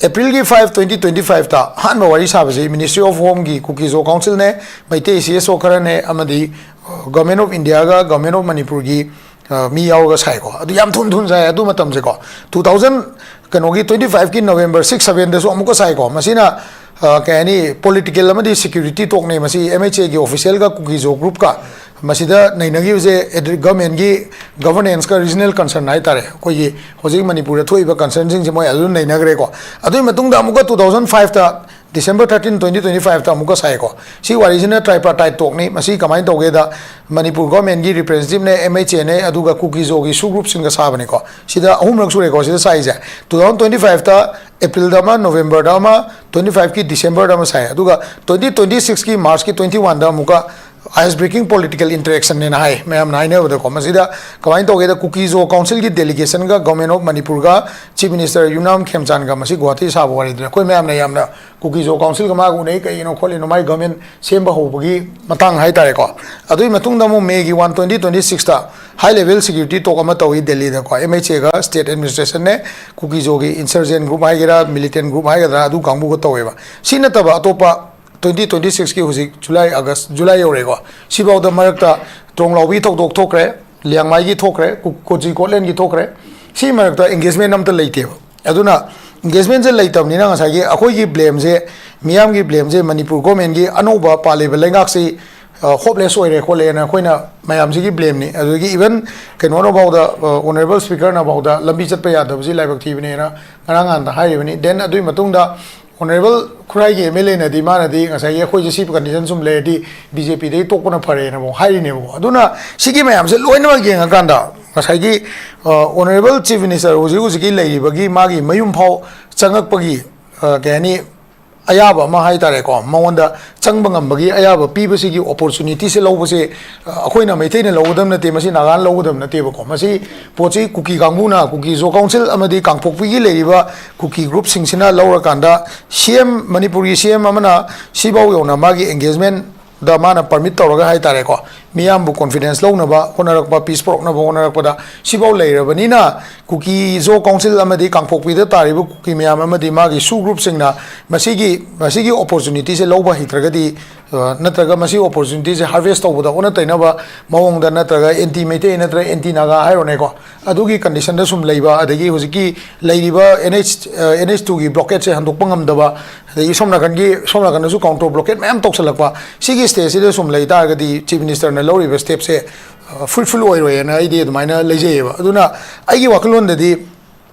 Aprilꯒꯤ five, twenty twenty fiveꯇ ꯑꯍꯥꯟꯕ ꯋꯥꯔꯤ ꯁꯥꯕꯁꯤ Ministry of Homeꯒꯤ Kuki Jo Councilꯅꯦ, Meitei C S O ꯈꯔꯅꯦ, ꯑꯃꯗꯤ, ꯑ, Government of Indiaꯒ Government of Manipurꯒꯤ, ꯑ, ꯃꯤ ꯌꯥꯎꯔꯒ ꯁꯥꯏꯀꯣ꯫ ꯑꯗꯨ ꯌꯥꯝ ꯊꯨꯅ ꯊꯨꯅ ꯁꯥꯏ꯫ ꯑꯗꯨ ꯃꯇꯝꯁꯦꯀꯣ, two thousand, ꯀꯩꯅꯣꯒꯤ, twenty fiveꯀꯤ November six, sevenꯗꯁꯨ ꯑꯃꯨꯛꯀ ꯁꯥꯏꯀꯣ꯫ ꯃꯁꯤꯅ, ꯑ, ꯀꯩ ꯍꯥꯏꯅꯤ, political ꯑꯃꯗꯤ security talkꯅꯦ꯫ ꯃꯁꯤ M H Aꯒꯤ officialꯒ ꯀꯨꯀꯤ ꯖꯣ groupꯀ ꯃꯁꯤꯗ ꯅꯩꯅꯈꯤꯕꯁꯦ ꯑꯦꯗ-, governmentꯀꯤ governanceꯀ regional concern ꯍꯥꯏꯇꯥꯔꯦ꯫ ꯑꯩꯈꯣꯏꯒꯤ ꯍꯧꯖꯤꯛ ꯃꯅꯤꯄꯨꯔꯗ ꯊꯣꯛꯏꯕ concernꯁꯤꯡꯁꯦ ꯃꯣꯏ ꯑꯗꯨꯝ ꯅꯩꯅꯈ꯭ꯔꯦꯀꯣ꯫ ꯑꯗꯨꯒꯤ ꯃꯇꯨꯡꯗ ꯑꯃꯨꯛꯀ two thousand fiveꯇ, December thirteen, twenty twenty fiveꯇ ꯑꯃꯨꯛꯀ ꯁꯥꯏꯀꯣ꯫ ꯁꯤ ꯋꯥꯔꯤꯁꯤꯅ tripartite talkꯅꯤ꯫ ꯃꯁꯤ ꯀꯃꯥꯏꯅ ꯇꯧꯒꯦꯗ, ꯃꯅꯤꯄꯨꯔ governmentꯀꯤ representativeꯅꯦ, M H Aꯅꯦ, ꯑꯗꯨꯒ ꯀꯨꯀꯤ ꯖꯣꯒꯤ subgroupꯁꯤꯡꯒ ꯁꯥꯕꯅꯤꯀꯣ꯫ ꯁꯤꯗ ꯑꯍꯨꯝꯂꯛ ꯁꯨꯔꯦꯀꯣ ꯁꯤꯗ ꯁꯥꯏꯁꯦ꯫ Two thousand twenty fiveꯇ Aprilꯗ ꯑꯃ, Novemberꯗ ꯑꯃ, twenty fiveꯀꯤ Decemberꯗ ꯑꯃ ꯁꯥꯏ꯫ ꯑꯗꯨꯒ twenty twenty sixꯀꯤ Marchꯀꯤ twenty oneꯗ ꯑꯃꯨꯛꯀ ice breaking political interactionꯅꯦꯅ ꯍꯥꯏ, ꯃꯌꯥꯝꯅ ꯍꯥꯏꯅꯕꯗꯀꯣ꯫ ꯃꯁꯤꯗ ꯀꯃꯥꯏꯅ ꯇꯧꯒꯦꯗ, ꯀꯨꯀꯤ ꯖꯣ Councilꯒꯤ delegationꯒ Government of Manipurꯒ Chief Minister ꯌꯨꯝꯅꯥꯝ ꯈꯦꯝꯆꯥꯟꯒ ꯃꯁꯤ ꯒꯨꯋꯥꯍꯥꯇꯤ ꯁꯥꯕ ꯋꯥꯔꯤꯗꯨꯅ ꯑꯩꯈꯣꯏ ꯃꯌꯥꯝꯅ ꯌꯥꯝꯅ ꯀꯨꯀꯤ ꯖꯣ Councilꯒ ꯃꯥꯒ ꯎꯅꯩ, ꯀꯩꯒꯤꯅꯣ ꯈꯣꯠꯂꯤꯅꯣ, ꯃꯥꯒꯤ government ꯁꯦꯝꯕ ꯍꯧꯕꯒꯤ ꯃꯇꯥꯡ ꯍꯥꯏꯇꯥꯔꯦꯀꯣ꯫ ꯑꯗꯨꯒꯤ ꯃꯇꯨꯡꯗ ꯑꯃꯨꯛ Mayꯒꯤ one, twenty twenty sixꯇ high level security talk ꯑꯃ ꯇꯧꯏ ꯗꯦꯜꯂꯤꯗꯀꯣ꯫ M H Aꯒ state administrationꯅꯦ, ꯀꯨꯀꯤ ꯖꯣꯒꯤ insurgent group ꯍꯥꯏꯒꯦꯔꯥ, militant group ꯍꯥꯏꯒꯗ꯭ꯔꯥ, ꯑꯗꯨ ꯀꯥꯡꯕꯨꯒ ꯇꯧꯋꯦꯕ꯫ ꯁꯤ ꯅꯠꯇꯕ ꯑꯇꯣꯞꯄ twenty twenty sixꯀꯤ ꯍꯧꯖꯤꯛ July, August, July ꯌꯧꯔꯦꯀꯣ꯫ ꯁꯤꯐꯥꯎꯗ ꯃꯔꯛꯇ ꯇ꯭ꯔꯣꯡꯂꯥꯎꯕꯤ ꯊꯧꯗꯣꯛ ꯊꯣꯛꯈ꯭ꯔꯦ, ꯂꯤꯌꯥꯡꯃꯥꯏꯒꯤ ꯊꯣꯛꯈ꯭ꯔꯦ, ꯀꯨ-, ꯀꯣꯆꯤ ꯀꯣꯠꯂꯦꯟꯒꯤ ꯊꯣꯛꯈ꯭ꯔꯦ꯫ ꯁꯤ ꯃꯔꯛꯇ engagement ꯑꯝꯇ ꯂꯩꯇꯦꯕ꯫ ꯑꯗꯨꯅ engagementꯁꯦ ꯂꯩꯇꯕꯅꯤꯅ ꯉꯁꯥꯏꯒꯤ ꯑꯩꯈꯣꯏꯒꯤ blameꯁꯦ, ꯃꯤꯌꯥꯝꯒꯤ blameꯁꯦ ꯃꯅꯤꯄꯨꯔ governmentꯒꯤ ꯑꯅꯧꯕ ꯄꯥꯜꯂꯤꯕ ꯂꯩꯉꯥꯛꯁꯤ, ꯑ, hopeless ꯑꯣꯏꯔꯦ ꯈꯣꯠꯂꯦꯅ ꯑꯩꯈꯣꯏꯅ ꯃꯌꯥꯝꯁꯤꯒꯤ blameꯅꯤ꯫ ꯑꯗꯨꯗꯒꯤ even ꯀꯩꯅꯣꯅꯐꯥꯎꯗ, ꯑ, Honourable Speakerꯅꯐꯥꯎꯗ ꯂꯝꯕꯤ ꯆꯠꯄ ꯌꯥꯗꯕꯁꯤ ꯂꯥꯏꯕꯛ ꯊꯤꯕꯅꯦꯅ ꯉꯔꯥꯡ ꯅꯍꯥꯟꯗ ꯍꯥꯏꯔꯤꯕꯅꯤ꯫ Then ꯑꯗꯨꯒꯤ ꯃꯇꯨꯡꯗ ꯑꯣꯅꯔꯦꯕꯜ ꯈꯨꯔꯥꯏꯒꯤ ꯑꯦꯝ ꯑꯦꯜ ꯑꯦꯅꯗꯤ, ꯃꯥꯅꯗꯤ ꯉꯁꯥꯏꯒꯤ ꯑꯩꯈꯣꯏꯁꯦ ꯁꯤ ꯀꯟꯗꯤꯁꯟ ꯁꯨꯝ ꯂꯩꯔꯗꯤ ꯕꯤ ꯖꯦ ꯄꯤꯗꯒꯤ ꯇꯣꯛꯄꯅ ꯐꯔꯦꯅ ꯑꯃꯨꯛ ꯍꯥꯏꯔꯤꯅꯦꯕꯀꯣ꯫ ꯑꯗꯨꯅ ꯁꯤꯒꯤ ꯃꯌꯥꯝꯁꯦ ꯂꯣꯏꯅꯃꯛ ꯌꯦꯡꯉꯀꯥꯟꯗ ꯉꯁꯥꯏꯒꯤ ꯑꯣꯅꯔꯦꯕꯜ ꯆꯤꯐ ꯃꯤꯅꯤꯁꯇꯔ ꯍꯧꯖꯤꯛ ꯍꯧꯖꯤꯛꯀꯤ ꯂꯩꯔꯤꯕꯒꯤ ꯃꯥꯒꯤ ꯃꯌꯨꯝ ꯐꯥꯎ ꯆꯪꯉꯛꯄꯒꯤ ꯑ, ꯀꯩ ꯍꯥꯏꯅꯤ, ꯑꯌꯥꯕ ꯑꯃ ꯍꯥꯏ ꯇꯥꯔꯦꯀꯣ, ꯃꯉꯣꯟꯗ ꯆꯪꯕ ꯉꯝꯕꯒꯤ ꯑꯌꯥꯕ ꯄꯤꯕꯁꯤꯒꯤ ꯑꯣꯄꯣꯔꯆꯨꯅꯤꯇꯤꯁꯦ ꯂꯧꯕꯁꯦ, ꯑ, ꯑꯩꯈꯣꯏꯅ ꯃꯩꯇꯩꯅ ꯂꯧꯒꯗꯕ ꯅꯠꯇꯦ, ꯃꯁꯤ ꯅꯥꯒꯥꯅ ꯂꯧꯒꯗꯕ ꯅꯠꯇꯦꯕꯀꯣ꯫ ꯃꯁꯤ ꯄꯣꯠꯁꯤ ꯀꯨꯀꯤ ꯀꯥꯡꯕꯨꯅ, ꯀꯨꯀꯤ ꯖꯣ ꯀꯥꯎꯟꯁꯤꯜ ꯑꯃꯗꯤ ꯀꯥꯡꯄꯣꯛꯄꯤꯒꯤ ꯂꯩꯔꯤꯕ ꯀꯨꯀꯤ ꯒ꯭ꯔꯨꯞꯁꯤꯡꯁꯤꯅ ꯂꯧꯔꯀꯥꯟꯗ ꯁꯤ ꯑꯦꯝ, ꯃꯅꯤꯄꯨꯔꯒꯤ ꯁꯤ ꯑꯦꯝ ꯑꯃꯅ ꯁꯤꯐꯥꯎ ꯌꯧꯅ ꯃꯥꯒꯤ ꯑꯦꯡꯒꯦꯖꯃꯦꯟꯗ ꯃꯥꯅ ꯄꯔꯃꯤꯠ ꯇꯧꯔꯒ ꯍꯥꯏ ꯇꯥꯔꯦꯀꯣ, ꯃꯤꯌꯥꯝꯕꯨ ꯀꯣꯟꯐꯤꯗꯦꯟꯁ ꯂꯧꯅꯕ ꯍꯣꯠꯅꯔꯛꯄ, ꯄꯤꯁ ꯄꯨꯔꯛꯅꯕ ꯍꯣꯠꯅꯔꯛꯄꯗ ꯁꯤꯐꯥꯎ ꯂꯩꯔꯕꯅꯤꯅ, ꯀꯨꯀꯤ ꯖꯣ ꯀꯥꯎꯟꯁꯤꯜ ꯑꯃꯗꯤ ꯀꯥꯡꯄꯣꯛꯄꯤꯗ ꯇꯥꯔꯤꯕ ꯀꯨꯀꯤ ꯃꯌꯥꯝ ꯑꯃꯗꯤ ꯃꯥꯒꯤ ꯁꯨ ꯒ꯭ꯔꯨꯞꯁꯤꯡꯅ ꯃꯁꯤꯒꯤ, ꯃꯁꯤꯒꯤ ꯑꯣꯄꯣꯔꯆꯨꯅꯤꯇꯤꯁꯦ ꯂꯧꯕ ꯍꯩꯇ꯭ꯔꯒꯗꯤ, ꯑ, ꯅꯠꯇ꯭ꯔꯒ ꯃꯁꯤꯒꯤ ꯑꯣꯄꯣꯔꯆꯨꯅꯤꯇꯤꯁꯦ ꯍꯥꯔꯚꯦꯁ ꯇꯧꯕꯗ ꯑꯣꯟꯅ ꯇꯩꯅꯕ ꯃꯑꯣꯡꯗ, ꯅꯠꯇ꯭ꯔꯒ ꯑꯦꯟꯇꯤ ꯃꯩꯇꯩ ꯅꯠꯇ꯭ꯔꯒ ꯑꯦꯟꯇꯤ ꯅꯥꯒꯥ ꯍꯥꯏꯔꯣꯅꯦꯀꯣ, ꯑꯗꯨꯒꯤ ꯀꯟꯗꯤꯁꯟꯗ ꯁꯨꯝ ꯂꯩꯕ, ꯑꯗꯒꯤ ꯍꯧꯖꯤꯛꯀꯤ ꯂꯩꯔꯤꯕ ꯑꯦꯟ ꯑꯩꯆ, ꯑ, ꯑꯦꯟ ꯑꯩꯆ ꯇꯨꯒꯤ ꯕ꯭ꯂꯣꯀꯦꯠꯁꯦ ꯍꯟꯗꯣꯛꯄ ꯉꯝꯗꯕ, ꯑꯗꯒꯤ ꯁꯣꯝ ꯅꯥꯀꯟꯒꯤ, ꯁꯣꯝ ꯅꯥꯀꯟꯗꯁꯨ ꯀꯥꯎꯟꯇꯔ ꯕ꯭ꯂꯣꯀꯦꯠ ꯃꯌꯥꯝ ꯇꯧꯁꯜꯂꯛꯄ, ꯁꯤꯒꯤ ꯁ꯭ꯇꯦꯖꯁꯤꯗ ꯁꯨꯝ ꯂꯩ ꯇꯥꯔꯒꯗꯤ ꯆꯤꯐ ꯃꯤꯅꯤꯁꯇꯔꯅ ꯂꯧꯔꯤꯕ ꯁ꯭ꯇꯦꯞꯁꯦ, ꯑ, ꯐ꯭ꯔꯨꯏꯠꯐꯨꯜ ꯑꯣꯏꯔꯣꯏꯅ ꯑꯩꯗꯤ ꯑꯗꯨꯃꯥꯏꯅ ꯂꯩꯖꯩꯌꯦꯕ꯫ ꯑꯗꯨꯅ ꯑꯩꯒꯤ ꯋꯥꯈꯜꯂꯣꯟꯗꯗꯤ,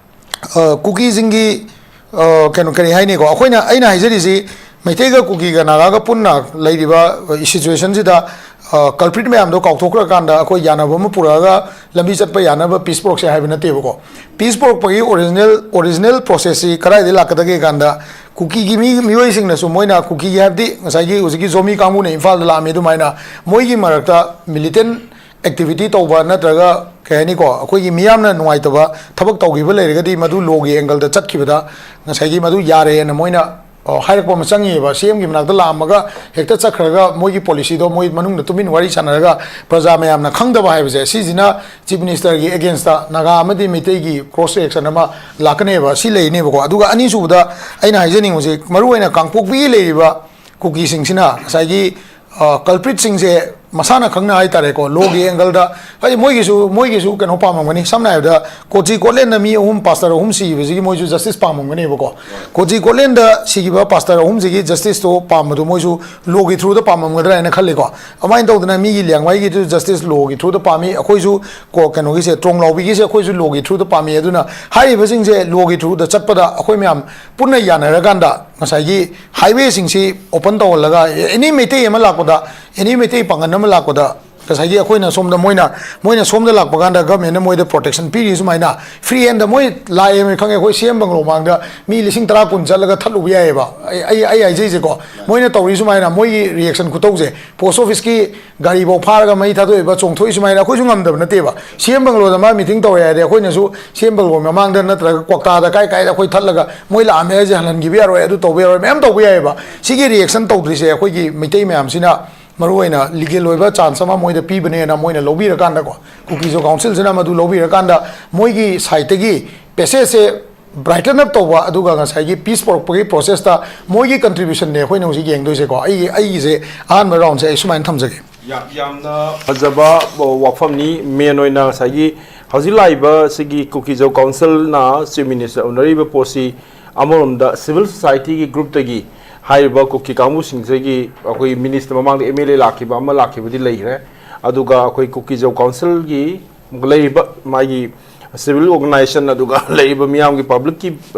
ꯑ, ꯀꯨꯀꯤꯁꯤꯡꯒꯤ, ꯑ, ꯀꯩꯅꯣ, ꯀꯔꯤ ꯍꯥꯏꯅꯤꯀꯣ, ꯑꯩꯈꯣꯏꯅ, ꯑꯩꯅ ꯍꯥꯏꯖꯔꯤꯁꯤ ꯃꯩꯇꯩꯒ ꯀꯨꯀꯤꯒ ꯅꯥꯒꯥꯒ ꯄꯨꯟꯅ ꯂꯩꯔꯤꯕ, ꯑ, ꯁꯤꯆꯨꯋꯦꯁꯟꯁꯤꯗ, ꯑ, ꯀꯜꯄ꯭ꯔꯤꯠ ꯃꯌꯥꯝꯗꯣ ꯀꯥꯎꯊꯣꯛꯈ꯭ꯔꯀꯥꯟꯗ ꯑꯩꯈꯣꯏ ꯌꯥꯅꯕ ꯑꯃ ꯄꯨꯔꯛꯑꯒ ꯂꯝꯕꯤ ꯆꯠꯄ ꯌꯥꯅꯕ ꯄꯤꯁ ꯄꯨꯔꯛꯁꯦ ꯍꯥꯏꯕ ꯅꯠꯇꯦꯕꯀꯣ꯫ ꯄꯤꯁ ꯄꯨꯔꯛꯄꯒꯤ ꯑꯣꯔꯤꯖꯤꯅꯦꯜ, ꯑꯣꯔꯤꯖꯤꯅꯦꯜ ꯄ꯭ꯔꯣꯁꯦꯁꯁꯤ ꯀꯗꯥꯏꯗꯒꯤ ꯂꯥꯛꯀꯗꯒꯦ ꯀꯥꯟꯗ, ꯀꯨꯀꯤꯒꯤ ꯃꯤ, ꯃꯤꯑꯣꯏꯁꯤꯡꯅꯁꯨ, ꯃꯣꯏꯅ ꯀꯨꯀꯤꯒꯤ ꯍꯥꯏꯕꯗꯤ ꯉꯁꯥꯏꯒꯤ ꯍꯧꯖꯤꯛꯀꯤ ꯖꯣꯃꯤ ꯀꯥꯡꯕꯨꯅ ꯏꯝꯐꯥꯜꯗ ꯂꯥꯛꯑꯝꯃꯤ ꯑꯗꯨꯃꯥꯏꯅ, ꯃꯣꯏꯒꯤ ꯃꯔꯛꯇ ꯃꯤꯂꯤꯇꯦꯟ ꯑꯦꯛꯇꯤꯚꯤꯇꯤ ꯇꯧꯕ ꯅꯠꯇ꯭ꯔꯒ, ꯀꯩ ꯍꯥꯏꯅꯤꯀꯣ, ꯑꯩꯈꯣꯏꯒꯤ ꯃꯤꯌꯥꯝꯅ ꯅꯨꯡꯉꯥꯏꯇꯕ ꯊꯕꯛ ꯇꯧꯈꯤꯕ ꯂꯩꯔꯒꯗꯤ ꯃꯗꯨ ꯂꯣꯒꯤ ꯑꯦꯡꯒꯜꯗ ꯆꯠꯈꯤꯕꯗ ꯉꯁꯥꯏꯒꯤ ꯃꯗꯨ ꯌꯥꯔꯦꯅ ꯃꯣꯏꯅ, ꯑ, ꯍꯥꯏꯔꯛꯄ ꯑꯃ ꯆꯪꯉꯤꯑꯕ꯫ ꯁꯤ ꯑꯦꯝꯒꯤ ꯃꯅꯥꯛꯇ ꯂꯥꯛꯑꯝꯃꯒ ꯍꯦꯛꯇ ꯆꯠꯈ꯭ꯔꯒ ꯃꯣꯏꯒꯤ ꯄꯣꯂꯤꯁꯤꯗꯣ ꯃꯣꯏ ꯃꯅꯨꯡꯗ ꯇꯨꯃꯤꯟ ꯋꯥꯔꯤ ꯁꯥꯟꯅꯔꯒ ꯄ꯭ꯔꯖꯥ ꯃꯌꯥꯝꯅ ꯈꯪꯗꯕ ꯍꯥꯏꯕꯁꯦ, ꯁꯤꯁꯤꯅ ꯆꯤꯐ ꯃꯤꯅꯤꯁꯇꯔꯒꯤ ꯑꯦꯒꯦꯟꯁꯇ ꯅꯥꯒꯥ ꯑꯃꯗꯤ ꯃꯩꯇꯩꯒꯤ ꯀ꯭ꯔꯣꯁ ꯔꯤꯑꯦꯛꯁꯟ ꯑꯃ ꯂꯥꯛꯀꯅꯦꯕ꯫ ꯁꯤ ꯂꯩꯅꯦꯕꯀꯣ꯫ ꯑꯗꯨꯒ ꯑꯅꯤꯁꯨꯕꯗ ꯑꯩꯅ ꯍꯥꯏꯖꯅꯤꯡꯕꯁꯦ, ꯃꯔꯨꯑꯣꯏꯅ ꯀꯥꯡꯄꯣꯛꯄꯤꯒꯤ ꯂꯩꯔꯤꯕ ꯀꯨꯀꯤꯁꯤꯡꯁꯤꯅ ꯉꯁꯥꯏꯒꯤ, ꯑ, ꯀꯜꯄ꯭ꯔꯤꯠꯁꯤꯡꯁꯦ ꯃꯁꯥꯅ ꯈꯪꯅ ꯍꯥꯏ ꯇꯥꯔꯦꯀꯣ, ꯂꯣꯒꯤ ꯑꯦꯡꯒꯜꯗ, ꯍꯥꯏꯗꯤ ꯃꯣꯏꯒꯤꯁꯨ, ꯃꯣꯏꯒꯤꯁꯨ ꯀꯩꯅꯣ ꯄꯥꯝꯃꯝꯒꯅꯤ꯫ ꯁꯝꯅ ꯍꯥꯏꯔꯕꯗ, ꯀꯣꯆꯤ ꯀꯣꯠꯂꯦꯟꯗ ꯃꯤ ꯑꯍꯨꯝ, ꯄꯥꯁꯇꯔ ꯑꯍꯨꯝ ꯁꯤꯈꯤꯕꯁꯤꯒꯤ ꯃꯣꯏꯁꯨ ꯖꯁꯇꯤꯁ ꯄꯥꯝꯃꯝꯒꯅꯦꯕꯀꯣ꯫ ꯀꯣꯆꯤ ꯀꯣꯠꯂꯦꯟꯗ ꯁꯤꯈꯤꯕ ꯄꯥꯁꯇꯔ ꯑꯍꯨꯝꯁꯤꯒꯤ ꯖꯁꯇꯤꯁꯇꯣ ꯄꯥꯝꯕꯗꯣ ꯃꯣꯏꯁꯨ ꯂꯣꯒꯤ ꯊ꯭ꯔꯨꯗ ꯄꯥꯝꯃꯝꯒꯗ꯭ꯔꯥ ꯍꯥꯏꯅ ꯈꯜꯂꯤꯀꯣ꯫ ꯑꯗꯨꯃꯥꯏꯅ ꯇꯧꯗꯅ ꯃꯤꯒꯤ ꯂꯤꯌꯥꯡꯃꯩꯒꯤꯗꯨ ꯖꯁꯇꯤꯁ ꯂꯣꯒꯤ ꯊ꯭ꯔꯨꯗ ꯄꯥꯝꯃꯤ, ꯑꯩꯈꯣꯏꯁꯨ ꯀꯣ, ꯀꯩꯅꯣꯒꯤꯁꯦ, ꯇ꯭ꯔꯣꯡ ꯂꯥꯎꯕꯤꯒꯤꯁꯦ ꯑꯩꯈꯣꯏꯁꯨ ꯂꯣꯒꯤ ꯊ꯭ꯔꯨꯗ ꯄꯥꯝꯃꯤ꯫ ꯑꯗꯨꯅ ꯍꯥꯏꯔꯤꯕꯁꯤꯡꯁꯦ ꯂꯣꯒꯤ ꯊ꯭ꯔꯨꯗ ꯆꯠꯄꯗ ꯑꯩꯈꯣꯏ ꯃꯌꯥꯝ ꯄꯨꯟꯅ ꯌꯥꯅꯔꯀꯥꯟꯗ ꯉꯁꯥꯏꯒꯤ ꯍꯥꯏꯋꯦꯁꯤꯡꯁꯤ ꯑꯣꯄꯟ ꯇꯧꯍꯜꯂꯒ ꯑꯦꯅꯤ ꯃꯩꯇꯩ ꯑꯃ ꯂꯥꯛꯄꯗ, ꯑꯦꯅꯤ ꯃꯩꯇꯩ ꯄꯥꯡꯒꯜ ꯑꯃ ꯂꯥꯛꯄꯗ, ꯉꯁꯥꯏꯒꯤ ꯑꯩꯈꯣꯏꯅ ꯁꯣꯝꯗ ꯃꯣꯏꯅ ꯃꯣꯏꯅ ꯁꯣꯝꯗ ꯂꯥꯛꯄ ꯀꯥꯟꯗ ꯒꯚꯔꯟꯃꯦꯟꯠꯅ ꯃꯣꯏꯗ ꯄ꯭ꯔꯣꯇꯦꯛꯁꯟ ꯄꯤꯔꯤ꯫ ꯁꯨꯃꯥꯏꯅ ꯐ꯭ꯔꯤ ꯍꯦꯟꯗ ꯃꯣꯏ ꯂꯥꯛꯑꯦ ꯈꯪꯉꯦ, ꯑꯩꯈꯣꯏ ꯁꯤ ꯑꯦꯝ ꯕꯪꯒ꯭ꯂꯣ ꯃꯥꯡꯗ ꯃꯤ ꯂꯤꯁꯤꯡ ꯇꯔꯥ ꯀꯨꯟ ꯆꯠꯂꯒ ꯊꯠꯂꯨꯕ ꯌꯥꯏꯑꯕ꯫ ꯑꯩ ꯑꯩ ꯑꯩ ꯍꯥꯏꯖꯩꯁꯦꯀꯣ, ꯃꯣꯏꯅ ꯇꯧꯔꯤ ꯁꯨꯃꯥꯏꯅ ꯃꯣꯏꯒꯤ ꯔꯤꯌꯦꯛꯁꯟ ꯈꯨꯇꯧꯁꯦ, ꯄꯣꯁ ꯑꯣꯐꯤꯁꯀꯤ ꯒꯥꯔꯤꯐꯥꯎ ꯐꯥꯔꯒ ꯃꯩ ꯊꯥꯗꯣꯛꯏꯕ, ꯆꯣꯡꯊꯣꯛꯏ ꯁꯨꯃꯥꯏꯅ ꯑꯩꯈꯣꯏꯁꯨ ꯉꯝꯗꯕ ꯅꯠꯇꯦꯕ꯫ ꯁꯤ ꯑꯦꯝ ꯕꯪꯒ꯭ꯂꯣꯗ ꯃꯥ ꯃꯤꯇꯤꯡ ꯇꯧꯔꯦ ꯍꯥꯏꯔꯗꯤ ꯑꯩꯈꯣꯏꯅꯁꯨ ꯁꯤ ꯑꯦꯝ ꯕꯪꯒ꯭ꯂꯣ ꯃꯃꯥꯡꯗ ꯅꯠꯇ꯭ꯔꯒ ꯀ꯭ꯋꯥꯛꯇꯥꯗ ꯀꯥꯏ ꯀꯥꯏꯗ ꯑꯩꯈꯣꯏ ꯊꯠꯂꯒ ꯃꯣꯏ ꯂꯥꯛꯑꯝꯃꯦ ꯍꯥꯏꯁꯦ ꯍꯜꯍꯟꯈꯤꯕ ꯌꯥꯔꯣꯏ, ꯑꯗꯨ ꯇꯧꯕ ꯌꯥꯔꯣꯏ, ꯃꯌꯥꯝ ꯇꯧꯕ ꯌꯥꯏꯑꯕ꯫ ꯁꯤꯒꯤ ꯔꯤꯌꯦꯛꯁꯟ ꯇꯧꯗ꯭ꯔꯤꯁꯦ ꯑꯩꯈꯣꯏꯒꯤ ꯃꯩꯇꯩ ꯃꯌꯥꯝꯁꯤꯅ ꯃꯔꯨꯑꯣꯏꯅ ꯂꯤꯒꯦꯜ ꯑꯣꯏꯕ ꯆꯥꯟꯁ ꯑꯃ ꯃꯣꯏꯗ ꯄꯤꯕꯅꯦꯅ ꯃꯣꯏꯅ ꯂꯧꯕꯤꯔꯀꯥꯟꯗꯀꯣ, ꯀꯨꯀꯤꯖꯣ ꯀꯥꯎꯟꯁꯤꯜꯁꯤꯅ ꯃꯗꯨ ꯂꯧꯕꯤꯔꯀꯥꯟꯗ ꯃꯣꯏꯒꯤ ꯁꯥꯏꯠꯇꯒꯤ ꯄꯦꯁꯦꯖꯁꯦ ꯕ꯭ꯔꯥꯏꯇꯟ ꯑꯞ ꯇꯧꯕ, ꯑꯗꯨꯒ ꯉꯁꯥꯏꯒꯤ ꯄꯤꯁ ꯄꯨꯔꯛꯄꯒꯤ ꯄ꯭ꯔꯣꯁꯦꯁꯇ ꯃꯣꯏꯒꯤ ꯀꯟꯇ꯭ꯔꯤꯕ꯭ꯌꯨꯁꯟꯅꯦ ꯑꯩꯈꯣꯏꯅ ꯍꯧꯖꯤꯛ ꯌꯦꯡꯗꯣꯏꯁꯦꯀꯣ꯫ ꯑꯩꯒꯤ ꯑꯩꯒꯤꯁꯦ ꯑꯍꯥꯟꯕ ꯔꯥꯎꯟꯁꯦ ꯑꯩ ꯁꯨꯃꯥꯏꯅ ꯊꯝꯖꯒꯦ꯫ ꯌꯥꯝ ꯌꯥꯝꯅ ꯐꯖꯕ ꯋꯥꯐꯝꯅꯤ꯫ ꯃꯦꯟ ꯑꯣꯏꯅ ꯉꯁꯥꯏꯒꯤ ꯍꯧꯖꯤꯛ ꯂꯥꯛꯏꯕ ꯁꯤꯒꯤ ꯀꯨꯀꯤꯖꯧ ꯀꯥꯎꯟꯁꯤꯜꯅ ꯆꯤꯐ ꯃꯤꯅꯤꯁꯇꯔ ꯎꯅꯔꯤꯕ ꯄꯣꯠꯁꯤ, ꯑꯃꯔꯣꯝꯗ ꯁꯤꯚꯤꯜ ꯁꯣꯁꯥꯏꯇꯤꯒꯤ ꯒ꯭ꯔꯨꯞꯇꯒꯤ ꯍꯥꯏꯔꯤꯕ ꯀꯨꯀꯤ ꯀꯥꯡꯕꯨꯁꯤꯡꯁꯤꯒꯤ, ꯑꯩꯈꯣꯏ ꯃꯤꯅꯤꯁꯇꯔ ꯃꯃꯥꯡꯗ ꯑꯦꯝ ꯑꯦꯜ ꯑꯦ ꯂꯥꯛꯈꯤꯕ ꯑꯃ ꯂꯥꯛꯈꯤꯕꯗꯤ ꯂꯩꯈ꯭ꯔꯦ, ꯑꯗꯨꯒ ꯑꯩꯈꯣꯏ ꯀꯨꯀꯤꯖꯧ ꯀꯥꯎꯟꯁꯤꯜꯒꯤ ꯂꯩꯔꯤꯕ ꯃꯥꯒꯤ ꯁꯤꯚꯤꯜ ꯑꯣꯔꯒꯅꯥꯏꯖꯦꯁꯟ, ꯑꯗꯨꯒ ꯂꯩꯔꯤꯕ ꯃꯤꯌꯥꯝꯒꯤ ꯄꯕ꯭ꯂꯤꯛꯀꯤ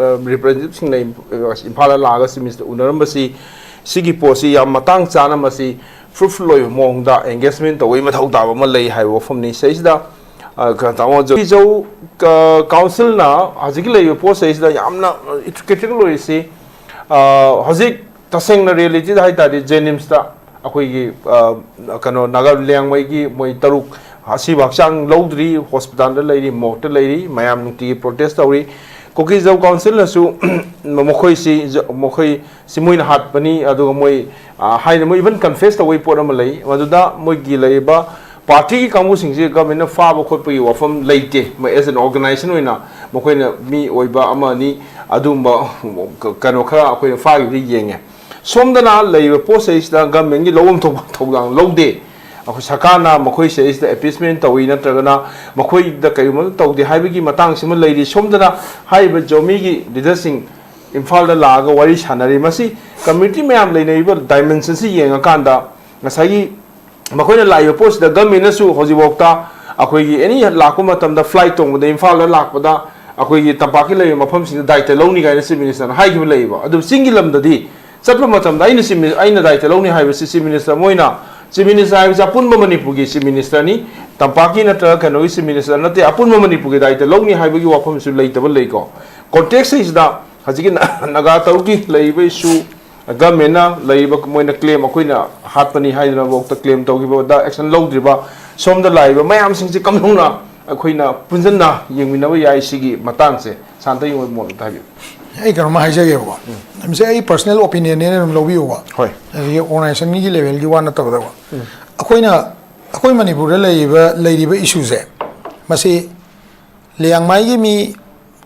ꯔꯤꯄ꯭ꯔꯖꯦꯟꯇꯦꯇꯤꯚꯁꯤꯡꯅ ꯏꯝꯐꯥꯜꯗ ꯂꯥꯛꯑꯒ ꯆꯤꯐ ꯃꯤꯅꯤꯁꯇꯔ ꯎꯅꯔꯝꯕꯁꯤ, ꯁꯤꯒꯤ ꯄꯣꯠꯁꯤ ꯌꯥꯝ ꯃꯇꯥꯡ ꯆꯥꯅ ꯃꯁꯤ ꯐ꯭ꯔꯨꯠꯐꯨꯜ ꯑꯣꯏꯕ ꯃꯑꯣꯡꯗ ꯑꯦꯡꯒꯦꯖꯃꯦꯟ ꯇꯧꯕꯒꯤ ꯃꯊꯧ ꯇꯥꯕ ꯑꯃ ꯂꯩ ꯍꯥꯏꯕ ꯋꯥꯐꯝꯅꯤ꯫ ꯁꯤꯗꯩꯁꯤꯗ, ꯑ, ꯀ-, ꯇꯥꯃꯣ ꯖꯣ-, ꯖꯧ, ꯀ-, ꯀꯥꯎꯟꯁꯤꯜꯅ ꯍꯧꯖꯤꯛꯀꯤ ꯂꯩꯔꯤꯕ ꯄꯣꯠ ꯁꯤꯗꯩꯁꯤꯗ ꯌꯥꯝꯅ, ꯑ, ꯀ꯭ꯔꯤꯇꯤꯀꯦꯜ ꯑꯣꯏꯔꯤꯁꯤ, ꯑ, ꯍꯧꯖꯤꯛ ꯇꯁꯦꯡꯅ ꯔꯤꯌꯦꯂꯤꯇꯤꯗ ꯍꯥꯏ ꯇꯥꯔꯗꯤ ꯖꯦꯅꯤꯝꯁꯇ ꯑꯩꯈꯣꯏꯒꯤ, ꯑ, ꯀꯩꯅꯣ, ꯅꯥꯒꯥ ꯂꯤꯌꯥꯡꯃꯩꯒꯤ ꯃꯣꯏ ꯇꯔꯨꯛ ꯑꯁꯤꯕ ꯍꯛꯆꯥꯡ ꯂꯧꯗ꯭ꯔꯤ, ꯍꯣꯁꯄꯤꯇꯥꯜꯗ ꯂꯩꯔꯤ, ꯃꯣꯔꯛꯇ ꯂꯩꯔꯤ, ꯃꯌꯥꯝ ꯅꯨꯡꯇꯤꯒꯤ ꯄ꯭ꯔꯣꯇꯦꯁ ꯇꯧꯔꯤ꯫ ꯀꯨꯀꯤꯖꯧ ꯀꯥꯎꯟꯁꯤꯜꯅꯁꯨ ꯃꯈꯣꯏꯁꯤ, ꯃꯈꯣꯏ ꯁꯤ ꯃꯣꯏꯅ ꯍꯥꯠꯄꯅꯤ, ꯑꯗꯨꯒ ꯃꯣꯏ, ꯑ, ꯍꯥꯏꯅ ꯃꯣꯏ ꯏꯚꯟ ꯀꯟꯐꯦꯁ ꯇꯧꯕꯒꯤ ꯄꯣꯠ ꯑꯃ ꯂꯩ, ꯃꯗꯨꯗ ꯃꯣꯏꯒꯤ ꯂꯩꯔꯤꯕ ꯄꯥꯔꯇꯤꯒꯤ ꯀꯥꯡꯕꯨꯁꯤꯡꯁꯤ ꯒꯚꯔꯟꯃꯦꯟꯠꯅ ꯐꯥꯕ ꯈꯣꯠꯄꯒꯤ ꯋꯥꯐꯝ ꯂꯩꯇꯦ꯫ ꯃꯣꯏ ꯑꯦꯁ ꯑꯦꯟ ꯑꯣꯔꯒꯅꯥꯏꯖꯦꯁꯟ ꯑꯣꯏꯅ ꯃꯈꯣꯏꯅ ꯃꯤ ꯑꯣꯏꯕ ꯑꯃ ꯑꯅꯤ ꯑꯗꯨꯒꯨꯝꯕ ꯀꯩꯅꯣ ꯈꯔ ꯑꯩꯈꯣꯏꯅ ꯐꯥꯈꯤꯕꯗ ꯌꯦꯡꯉꯦ꯫ ꯁꯣꯝꯗꯅ ꯂꯩꯔꯤꯕ ꯄꯣꯠ ꯆꯩꯁꯤꯗ ꯒꯚꯔꯟꯃꯦꯟꯠꯀꯤ ꯂꯧꯐꯝ ꯊꯣꯛꯄ ꯊꯧꯗꯥꯡ ꯂꯧꯗꯦ꯫ ꯑꯩꯈꯣꯏ ꯁꯔꯀꯥꯔꯅ ꯃꯈꯣꯏ ꯁꯤꯗꯩꯁꯤꯗ ꯑꯦꯄꯤꯁꯃꯦꯟꯠ ꯇꯧꯏ ꯅꯠꯇ꯭ꯔꯒꯅ ꯃꯈꯣꯏꯗ ꯀꯔꯤꯒꯨꯝꯕ ꯇꯧꯗꯦ ꯍꯥꯏꯕꯒꯤ ꯃꯇꯥꯡꯁꯤꯃ ꯂꯩꯔꯤ꯫ ꯁꯣꯝꯗꯅ ꯍꯥꯏꯔꯤꯕ ꯖꯣꯃꯤꯒꯤ ꯂꯤꯗꯔꯁꯤꯡ ꯏꯝꯐꯥꯜꯗ ꯂꯥꯛꯑꯒ ꯋꯥꯔꯤ ꯁꯥꯟꯅꯔꯤ꯫ ꯃꯁꯤ ꯀꯝꯃ꯭ꯌꯨꯅꯤꯇꯤ ꯃꯌꯥꯝ ꯂꯩꯅꯔꯤꯕ ꯗꯥꯏꯃꯦꯟꯁꯟꯁꯤ ꯌꯦꯡꯉꯀꯥꯟꯗ ꯉꯁꯥꯏꯒꯤ ꯃꯈꯣꯏꯅ ꯂꯥꯛꯏꯕ ꯄꯣꯠꯁꯤꯗ ꯒꯚꯔꯟꯃꯦꯟꯠꯅꯁꯨ ꯍꯧꯖꯤꯛꯐꯥꯎꯗ ꯑꯩꯈꯣꯏꯒꯤ ꯑꯦꯅꯤ ꯂꯥꯛꯄ ꯃꯇꯝꯗ ꯐ꯭ꯂꯥꯏꯠ ꯇꯣꯡꯕꯗ ꯏꯝꯐꯥꯜꯗ ꯂꯥꯛꯄꯗ ꯑꯩꯈꯣꯏꯒꯤ ꯇꯝꯄꯥꯛꯀꯤ ꯂꯩꯔꯤꯕ ꯃꯐꯝꯁꯤꯡꯗ ꯗꯥꯏꯇ ꯂꯧꯅꯤ ꯀꯥꯏꯅ ꯆꯤꯐ ꯃꯤꯅꯤꯁꯇꯔꯅ ꯍꯥꯏꯈꯤꯕ ꯂꯩꯌꯦꯕ꯫ ꯑꯗꯨ ꯆꯤꯡꯒꯤ ꯂꯝꯗꯗꯤ ꯆꯠꯄ ꯃꯇꯝꯗ ꯑꯩꯅ ꯆꯤꯐ ꯃꯤꯅꯤꯁ-, ꯑꯩꯅ ꯗꯥꯏꯇ ꯂꯧꯅꯤ ꯍꯥꯏꯕꯁꯤ ꯆꯤꯐ ꯃꯤꯅꯤꯁꯇꯔ ꯃꯣꯏꯅ, ꯆꯤꯐ ꯃꯤꯅꯤꯁꯇꯔ ꯍꯥꯏꯕꯁꯤ ꯑꯄꯨꯟꯕ ꯃꯅꯤꯄꯨꯔꯒꯤ ꯆꯤꯐ ꯃꯤꯅꯤꯁꯇꯔꯅꯤ, ꯇꯝꯄꯥꯛꯀꯤ ꯅꯠꯇ꯭ꯔꯒ ꯀꯩꯅꯣꯒꯤ ꯆꯤꯐ ꯃꯤꯅꯤꯁꯇꯔ ꯅꯠꯇꯦ, ꯑꯄꯨꯟꯕ ꯃꯅꯤꯄꯨꯔꯒꯤ ꯗꯥꯏꯇ ꯂꯧꯅꯤ ꯍꯥꯏꯕꯒꯤ ꯋꯥꯐꯝꯁꯨ ꯂꯩꯇꯕ ꯂꯩꯀꯣ꯫ ꯀꯣꯟꯇꯦꯛꯁꯁꯤꯗ ꯍꯧꯖꯤꯛꯀꯤ ꯅ-, ꯅꯥꯒꯥ ꯇꯔꯨꯛꯀꯤ ꯂꯩꯔꯤꯕ ꯏꯁꯨ, ꯒꯚꯔꯟꯃꯦꯟꯅ ꯂꯩꯔꯤꯕ ꯃꯣꯏꯅ ꯀ꯭ꯂꯦꯝ ꯑꯩꯈꯣꯏꯅ ꯍꯥꯠꯄꯅꯤ ꯍꯥꯏꯗꯨꯅꯐꯥꯎꯗ ꯀ꯭ꯂꯦꯝ ꯇꯧꯈꯤꯕꯗ ꯑꯦꯛꯁꯟ ꯂꯧꯗ꯭ꯔꯤꯕ, ꯁꯣꯝꯗ ꯂꯥꯛꯏꯕ ꯃꯌꯥꯝꯁꯤꯡꯁꯤ ꯀꯝꯗꯧꯅ ꯑꯩꯈꯣꯏꯅ ꯄꯨꯟꯁꯤꯟꯅ ꯌꯦꯡꯃꯤꯟꯅꯕ ꯌꯥꯏ ꯁꯤꯒꯤ ꯃꯇꯥꯡꯁꯦ? ꯁꯥꯟꯇ ꯌꯦꯡꯕ ꯃꯣꯠ ꯑꯝꯇ ꯍꯥꯏꯕꯤꯌꯨ꯫ ꯑꯩ ꯀꯩꯅꯣꯝꯃ ꯍꯥꯏꯖꯒꯦꯕꯀꯣ, ꯃꯁꯤ ꯑꯩ ꯄꯔꯁꯅꯦꯜ ꯑꯣꯄꯤꯅꯤꯌꯟꯅꯦꯅ ꯑꯗꯨꯝ ꯂꯧꯕꯤꯌꯨꯀꯣ꯫ ꯍꯣꯏ꯫ ꯑꯗꯒꯤ ꯑꯣꯔꯒꯅꯥꯏꯖꯦꯁꯟꯒꯤ ꯂꯦꯚꯦꯜꯒꯤ ꯋꯥ ꯅꯠꯇꯕꯗꯀꯣ, ꯑꯩꯈꯣꯏꯅ, ꯑꯩꯈꯣꯏ ꯃꯅꯤꯄꯨꯔꯗ ꯂꯩꯔꯤꯕ, ꯂꯩꯔꯤꯕ ꯏꯁꯨꯁꯦ, ꯃꯁꯤ ꯂꯤꯌꯥꯡꯃꯥꯏꯒꯤ ꯃꯤ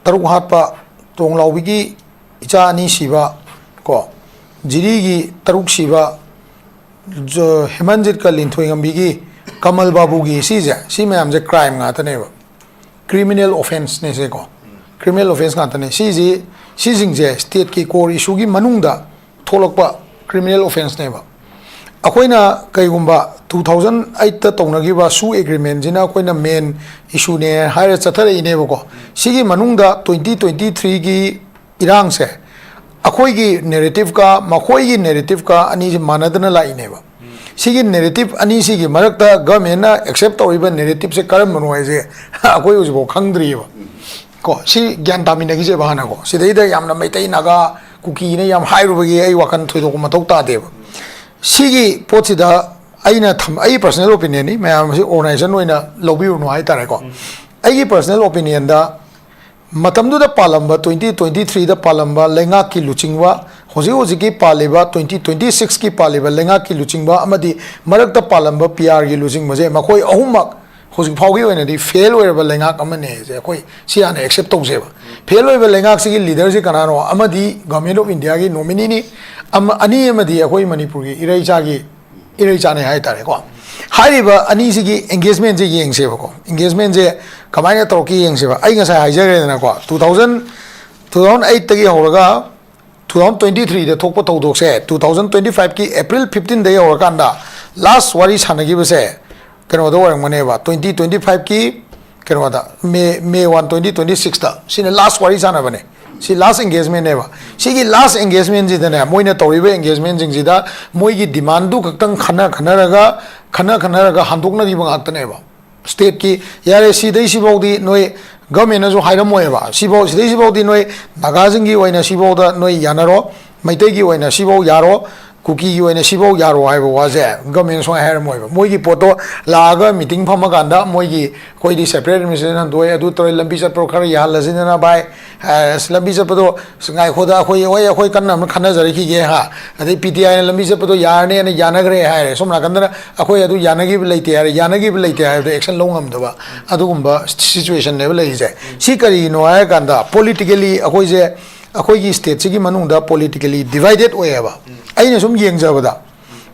ꯇꯔꯨꯛ ꯍꯥꯠꯄ, ꯇꯣꯡꯂꯥꯎꯕꯤꯒꯤ ꯏꯆꯥ ꯑꯅꯤ ꯁꯤꯕ ꯀꯣ, ꯖꯤꯔꯤꯒꯤ ꯇꯔꯨꯛ ꯁꯤꯕ, ꯖ-, ꯍꯦꯃꯟꯖꯤꯠꯀ ꯂꯤꯟꯊꯣꯏꯉꯝꯕꯤꯒꯤ, ꯀꯃꯜ ꯕꯥꯕꯨꯒꯤ, ꯁꯤꯁꯦ, ꯁꯤ ꯃꯌꯥꯝꯁꯦ ꯀ꯭ꯔꯥꯏꯝ ꯉꯥꯛꯇꯅꯦꯕ, ꯀ꯭ꯔꯤꯃꯤꯅꯦꯜ ꯑꯣꯐꯦꯟꯁꯅꯦ ꯁꯦꯀꯣ꯫ ꯀ꯭ꯔꯤꯃꯤꯅꯦꯜ ꯑꯣꯐꯦꯟꯁ ꯉꯥꯛꯇꯅꯦ ꯁꯤꯁꯤ꯫ ꯁꯤꯁꯤꯡꯁꯦ ꯁ꯭ꯇꯦꯠꯀꯤ ꯀꯣꯔ ꯏꯁꯨꯒꯤ ꯃꯅꯨꯡꯗ ꯊꯣꯛꯂꯛꯄ ꯀ꯭ꯔꯤꯃꯤꯅꯦꯜ ꯑꯣꯐꯦꯟꯁꯅꯦꯕ꯫ ꯑꯩꯈꯣꯏꯅ ꯀꯩꯒꯨꯝꯕ two thousand eight ꯇꯧꯅꯈꯤꯕ ꯁꯨ ꯑꯦꯒ꯭ꯔꯤꯃꯦꯟꯁꯤꯅ ꯑꯩꯈꯣꯏꯅ ꯃꯦꯟ ꯏꯁꯨꯅꯦ ꯍꯥꯏꯔ ꯆꯠꯊꯔꯛꯏꯅꯦꯕꯀꯣ꯫ ꯁꯤꯒꯤ ꯃꯅꯨꯡꯗ twenty twenty three ꯒꯤ ꯏꯔꯥꯡꯁꯦ ꯑꯩꯈꯣꯏꯒꯤ ꯅꯦꯔꯦꯇꯤꯞꯀ ꯃꯈꯣꯏꯒꯤ ꯅꯦꯔꯦꯇꯤꯞꯀ ꯑꯅꯤꯁꯦ ꯃꯥꯟꯅꯗꯅ ꯂꯥꯛꯏꯅꯦꯕ꯫ ꯁꯤꯒꯤ ꯅꯦꯔꯦꯇꯤꯞ ꯑꯅꯤꯁꯤꯒꯤ ꯃꯔꯛꯇ ꯒꯚꯔꯟꯃꯦꯟꯅ ꯑꯦꯛꯁꯦꯞ ꯇꯧꯔꯤꯕ ꯅꯦꯔꯦꯇꯤꯞꯁꯦ ꯀꯔꯝꯕꯅꯣ ꯍꯥꯏꯁꯦ ꯑꯩꯈꯣꯏ ꯍꯧꯖꯤꯛꯐꯥꯎ ꯈꯪꯗ꯭ꯔꯤꯑꯕ꯫ ꯀꯣ, ꯁꯤ ꯒ꯭ꯌꯥꯟ ꯇꯥꯃꯤꯟꯅꯈꯤꯁꯦꯕ ꯍꯥꯟꯅꯀꯣ꯫ ꯁꯤꯗꯩꯗ ꯌꯥꯝꯅ ꯃꯩꯇꯩ ꯅꯥꯒꯥ ꯀꯨꯀꯤꯅ ꯌꯥꯝ ꯍꯥꯏꯔꯨꯕꯒꯤ ꯑꯩ ꯋꯥꯈꯜ ꯊꯣꯏꯗꯣꯛꯄ ꯃꯊꯧ ꯇꯥꯗꯦꯕ꯫ ꯁꯤꯒꯤ ꯄꯣꯠꯁꯤꯗ ꯑꯩꯅ ꯊꯝ-, ꯑꯩ ꯄꯔꯁꯅꯦꯜ ꯑꯣꯄꯤꯅꯤꯌꯟꯅꯤ, ꯃꯌꯥꯝ ꯑꯁꯤ ꯑꯣꯔꯒꯅꯥꯏꯖꯦꯁꯟ ꯑꯣꯏꯅ ꯂꯧꯕꯤꯔꯨꯅꯨ ꯍꯥꯏꯇꯥꯔꯦꯀꯣ꯫ ꯑꯩꯒꯤ ꯄꯔꯁꯅꯦꯜ ꯑꯣꯄꯤꯅꯤꯌꯟꯗ ꯃꯇꯝꯗꯨꯗ ꯄꯥꯜꯂꯝꯕ, twenty twenty three ꯗ ꯄꯥꯜꯂꯝꯕ ꯂꯩꯉꯥꯛꯀꯤ ꯂꯨꯆꯤꯡꯕ, ꯍꯧꯖꯤꯛ ꯍꯧꯖꯤꯛꯀꯤ ꯄꯥꯜꯂꯤꯕ, twenty twenty six ꯀꯤ ꯄꯥꯜꯂꯤꯕ ꯂꯩꯉꯥꯛꯀꯤ ꯂꯨꯆꯤꯡꯕ ꯑꯃꯗꯤ ꯃꯔꯛꯇ ꯄꯥꯜꯂꯝꯕ ꯄꯤ ꯑꯥꯔꯒꯤ ꯂꯨꯆꯤꯡꯕꯁꯦ, ꯃꯈꯣꯏ ꯑꯍꯨꯝꯃꯛ ꯍꯧꯖꯤꯛ ꯐꯥꯎꯒꯤ ꯑꯣꯏꯅꯗꯤ ꯐꯦꯜ ꯑꯣꯏꯔꯕ ꯂꯩꯉꯥꯛ ꯑꯃꯅꯦꯁꯦ ꯑꯩꯈꯣꯏ ꯁꯤ ꯍꯥꯟꯅ ꯑꯦꯛꯁꯦꯞ ꯇꯧꯁꯦꯕ꯫ ꯐꯦꯜ ꯑꯣꯏꯕ ꯂꯩꯉꯥꯛꯁꯤꯒꯤ ꯂꯤꯗꯔꯁꯤ ꯀꯅꯥꯅꯣ? ꯑꯃꯗꯤ ꯒꯚꯔꯟꯃꯦꯟ ꯑꯣꯐ ꯏꯟꯗꯤꯌꯥꯒꯤ ꯅꯣꯃꯤꯅꯤꯅꯤ, ꯑꯃ-, ꯑꯅꯤ ꯑꯃꯗꯤ ꯑꯩꯈꯣꯏ ꯃꯅꯤꯄꯨꯔꯒꯤ ꯏꯔꯩꯆꯥꯒꯤ, ꯏꯔꯩꯆꯥꯅꯦ ꯍꯥꯏꯇꯥꯔꯦꯀꯣ꯫ ꯍꯥꯏꯔꯤꯕ ꯑꯅꯤꯁꯤꯒꯤ ꯑꯦꯡꯒꯦꯖꯃꯦꯟꯁꯦ ꯌꯦꯡꯁꯦꯕꯀꯣ꯫ ꯑꯦꯡꯒꯦꯖꯃꯦꯟꯁꯦ ꯀꯃꯥꯏꯅ ꯇꯧꯔꯛꯀꯦ ꯌꯦꯡꯁꯦꯕ꯫ ꯑꯩ ꯉꯁꯥꯏ ꯍꯥꯏꯖꯈ꯭ꯔꯦꯗꯅꯀꯣ, two thousand, two thousand eight ꯇꯒꯤ ꯍꯧꯔꯒ two thousand twenty three ꯗ ꯊꯣꯛꯄ ꯊꯧꯗꯣꯛꯁꯦ two thousand twenty five ꯀꯤ April fifteen ꯗ ꯌꯧꯔꯀꯥꯟꯗ ꯂꯥꯁ ꯋꯥꯔꯤ ꯁꯥꯟꯅꯈꯤꯕꯁꯦ ꯀꯩꯅꯣꯗ ꯑꯣꯏꯔꯝꯒꯅꯦꯕ, twenty twenty five ꯀꯤ ꯀꯩꯅꯣꯗ, ꯃꯦ ꯃꯦ ꯋꯥꯟ ꯇ꯭ꯋꯦꯟꯇꯤ ꯇ꯭ꯋꯦꯟꯇꯤ ꯁꯤꯛꯁꯇ꯫ ꯁꯤꯅ ꯂꯥꯁ ꯋꯥꯔꯤ ꯁꯥꯟꯅꯕꯅꯦ꯫ ꯁꯤ ꯂꯥꯁ ꯑꯦꯡꯒꯦꯖꯃꯦꯟꯅꯦꯕ꯫ ꯁꯤꯒꯤ ꯂꯥꯁ ꯑꯦꯡꯒꯦꯖꯃꯦꯟꯁꯤꯗꯅꯦ, ꯃꯣꯏꯅ ꯇꯧꯔꯤꯕ ꯑꯦꯡꯒꯦꯖꯃꯦꯟꯁꯤꯡꯁꯤꯗ ꯃꯣꯏꯒꯤ ꯗꯤꯃꯥꯟꯗꯨ ꯈꯛꯇꯪ ꯈꯟꯅ ꯈꯟꯅꯔꯒ, ꯈꯟꯅ ꯈꯟꯅꯔꯒ ꯍꯟꯗꯣꯛꯅꯈꯤꯕ ꯉꯥꯛꯇꯅꯦꯕ꯫ ꯁ꯭ꯇꯦꯠꯀꯤ, "ꯌꯥꯔꯦ, ꯁꯤꯗꯩ ꯁꯤꯐꯥꯎꯗꯤ ꯅꯣꯏ", ꯒꯚꯔꯟꯃꯦꯟꯅꯁꯨ ꯍꯥꯏꯔꯝꯃꯣꯏꯕ, "ꯁꯤꯐꯥꯎ, ꯁꯤꯗꯩ ꯁꯤꯐꯥꯎꯗꯤ ꯅꯣꯏ ꯅꯥꯒꯥꯁꯤꯡꯒꯤ ꯑꯣꯏꯅ ꯁꯤꯐꯥꯎꯗ ꯅꯣꯏ ꯌꯥꯅꯔꯣ, ꯃꯩꯇꯩꯒꯤ ꯑꯣꯏꯅ ꯁꯤꯐꯥꯎ ꯌꯥꯔꯣ, ꯀꯨꯀꯤꯒꯤ ꯑꯣꯏꯅ ꯁꯤꯐꯥꯎ ꯌꯥꯔꯣ" ꯍꯥꯏꯕ ꯋꯥꯁꯦ ꯒꯚꯔꯟꯃꯦꯟꯅ ꯁꯨꯡꯍꯥꯏ ꯍꯥꯏꯔꯝꯃꯣꯏꯕ꯫ ꯃꯣꯏꯒꯤ ꯄꯣꯠꯇꯣ ꯂꯥꯛꯑꯒ ꯃꯤꯇꯤꯡ ꯐꯝꯃꯀꯥꯟꯗ ꯃꯣꯏꯒꯤ, "ꯑꯩꯈꯣꯏꯗꯤ ꯁꯦꯄꯔꯦꯠ ꯑꯦꯗꯃꯤꯅꯤꯁꯇ꯭ꯔꯦꯁꯟ ꯍꯟꯗꯣꯛꯑꯦ, ꯑꯗꯨ ꯇꯧꯔꯦ, ꯂꯝꯕꯤ ꯆꯠꯄꯗꯣ ꯈꯔ ꯌꯥꯍꯜꯂꯁꯤꯗꯅ ꯚꯥꯏ, ꯑꯁ, ꯂꯝꯕꯤ ꯆꯠꯄꯗꯣ, ꯑꯁ, ꯉꯥꯏꯈꯣꯗ, ꯑꯩꯈꯣꯏ, ꯍꯣꯏ, ꯑꯩꯈꯣꯏ ꯀꯟꯅ ꯑꯃ ꯈꯟꯅꯖꯔꯛꯈꯤꯒꯦ", ꯍꯥ, ꯑꯗꯩ ꯄꯤ ꯇꯤ ꯑꯥꯏꯅ ꯂꯝꯕꯤ ꯆꯠꯄꯗꯣ ꯌꯥꯔꯅꯦꯅ ꯌꯥꯅꯈ꯭ꯔꯦ ꯍꯥꯏꯔꯦ, ꯁꯣꯝ ꯅꯥꯀꯟꯗꯅ ꯑꯩꯈꯣꯏ ꯑꯗꯨ ꯌꯥꯅꯈꯤꯕ ꯂꯩꯇꯦ ꯍꯥꯏꯔꯦ, ꯌꯥꯅꯈꯤꯕ ꯂꯩꯇꯦ ꯍꯥꯏꯕꯗ ꯑꯦꯛꯁꯟ ꯂꯧ ꯉꯝꯗꯕ, ꯑꯗꯨꯒꯨꯝꯕ ꯁꯤꯆꯨꯋꯦꯁꯟꯅꯦꯕ ꯂꯩꯔꯤꯁꯦ꯫ ꯁꯤ ꯀꯔꯤꯅꯣ ꯍꯥꯏꯔꯀꯥꯟꯗ, ꯄꯣꯂꯤꯇꯤꯀꯦꯂꯤ ꯑꯩꯈꯣꯏꯁꯦ, ꯑꯩꯈꯣꯏꯒꯤ ꯁ꯭ꯇꯦꯠꯁꯤꯒꯤ ꯃꯅꯨꯡꯗ ꯄꯣꯂꯤꯇꯤꯀꯦꯂꯤ ꯗꯤꯚꯥꯏꯗꯦꯠ ꯑꯣꯏꯌꯦꯕ꯫ ꯑꯩꯅ ꯁꯨꯝ ꯌꯦꯡꯖꯕꯗ,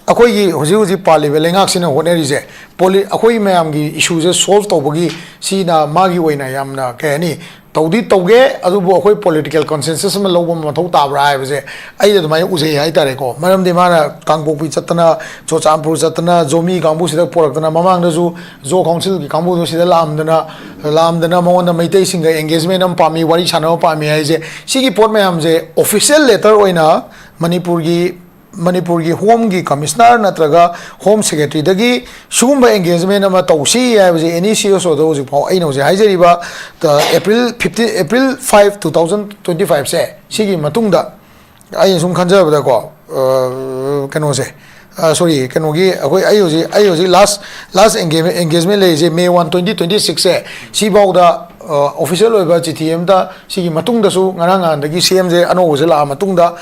ꯑꯩꯈꯣꯏꯒꯤ ꯍꯧꯖꯤꯛ ꯍꯧꯖꯤꯛ ꯄꯥꯜꯂꯤꯕ ꯂꯩꯉꯥꯛꯁꯤꯅ ꯍꯣꯠꯅꯔꯤꯁꯦ, ꯄꯣꯂꯤ-, ꯑꯩꯈꯣꯏ ꯃꯌꯥꯝꯒꯤ ꯏꯁꯨꯁꯦ ꯁꯣꯜꯕ ꯇꯧꯕꯒꯤ, ꯁꯤꯅ ꯃꯥꯒꯤ ꯑꯣꯏꯅ ꯌꯥꯝꯅ, ꯀꯩ ꯍꯥꯏꯅꯤ, ꯇꯧꯗꯤ ꯇꯧꯒꯦ, ꯑꯗꯨꯕꯨ ꯑꯩꯈꯣꯏ ꯄꯣꯂꯤꯇꯤꯀꯦꯜ ꯀꯣꯟꯁꯦꯟꯁꯁꯁ ꯑꯃ ꯂꯧꯕ ꯑꯃ ꯃꯊꯧ ꯇꯥꯕ꯭ꯔꯥ ꯍꯥꯏꯕꯁꯦ ꯑꯩ ꯑꯗꯨꯃꯥꯏꯅ ꯎꯖꯩ ꯍꯥꯏꯇꯥꯔꯦꯀꯣ꯫ ꯃꯔꯝꯗꯤ ꯃꯥꯅ ꯀꯥꯡꯄꯣꯛꯄꯤ ꯆꯠꯇꯅ, ꯆꯨꯔꯆꯥꯟꯄꯨꯔ ꯆꯠꯇꯅ, ꯖꯣꯃꯤ ꯀꯥꯡꯕꯨꯁꯤꯗ ꯄꯣꯔꯛꯇꯅ, ꯃꯃꯥꯡꯗꯁꯨ ꯖꯣ ꯀꯥꯎꯟꯁꯤꯜꯒꯤ ꯀꯥꯡꯕꯨꯗꯣ ꯁꯤꯗ ꯂꯥꯛꯑꯝꯗꯅ, ꯂꯥꯛꯑꯝꯗꯅ ꯃꯉꯣꯟꯗ ꯃꯩꯇꯩꯁꯤꯡꯒ ꯑꯦꯡꯒꯦꯖꯃꯦꯟ ꯑꯃ ꯄꯥꯝꯃꯤ, ꯋꯥꯔꯤ ꯁꯥꯟꯅꯕ ꯄꯥꯝꯃꯤ ꯍꯥꯏꯁꯦ, ꯁꯤꯒꯤ ꯄꯣꯠ ꯃꯌꯥꯝꯁꯦ ꯑꯣꯐꯤꯁꯤꯌꯦꯜ ꯂꯦꯇꯔ ꯑꯣꯏꯅ ꯃꯅꯤꯄꯨꯔꯒꯤ, ꯃꯅꯤꯄꯨꯔꯒꯤ ꯍꯣꯝꯒꯤ ꯀꯃꯤꯁꯅꯔ ꯅꯠꯇ꯭ꯔꯒ ꯍꯣꯝ ꯁꯦꯀ꯭ꯔꯦꯇꯔꯤꯗꯒꯤ ꯁꯤꯒꯨꯝꯕ ꯑꯦꯡꯒꯦꯖꯃꯦꯟ ꯑꯃ ꯇꯧꯁꯤ ꯍꯥꯏꯕꯁꯦ ꯑꯦꯅꯤ ꯁꯤ ꯑꯦꯁ ꯑꯣꯗ ꯍꯧꯖꯤꯛ ꯐꯥꯎ, ꯑꯩꯅ ꯍꯧꯖꯤꯛ ꯍꯥꯏꯖꯔꯤꯕ, ꯑ, April fifteen, April five, two thousand twenty ꯐꯥꯏꯚꯁꯦ, ꯁꯤꯒꯤ ꯃꯇꯨꯡꯗ ꯑꯩꯅ ꯁꯨꯝ ꯈꯟꯖꯕꯗꯀꯣ, ꯑ, ꯀꯩꯅꯣꯁꯦ, ꯑ, ꯁꯣꯔꯤ, ꯀꯩꯅꯣꯒꯤ, ꯑꯩꯈꯣꯏ, ꯑꯩ ꯍꯧꯖꯤꯛ, ꯑꯩ ꯍꯧꯖꯤꯛ ꯂꯥꯁ, ꯂꯥꯁ ꯑꯦꯡꯒꯦꯖꯃꯦꯟ, ꯑꯦꯡꯒꯦꯖꯃꯦꯟ ꯂꯩꯔꯤꯁꯦ ꯃꯦ ꯋꯥꯟ, ꯇ꯭ꯋꯦꯟꯇꯤ ꯇ꯭ꯋꯦꯟꯇꯤ ꯁꯤꯛꯁꯁꯦ, ꯁꯤꯐꯥꯎꯗ, ꯑ, ꯑꯣꯐꯤꯁꯤꯌꯦꯜ ꯑꯣꯏꯕ ꯆꯤꯊꯤ ꯑꯃꯇ, ꯁꯤꯒꯤ ꯃꯇꯨꯡꯗꯁꯨ ꯉꯔꯥꯡ ꯅꯍꯥꯟꯗꯒꯤ ꯁꯤ ꯑꯦꯝꯁꯦ ꯑꯅꯧꯕꯁꯦ ꯂꯥꯛꯑ ꯃꯇꯨꯡꯗ,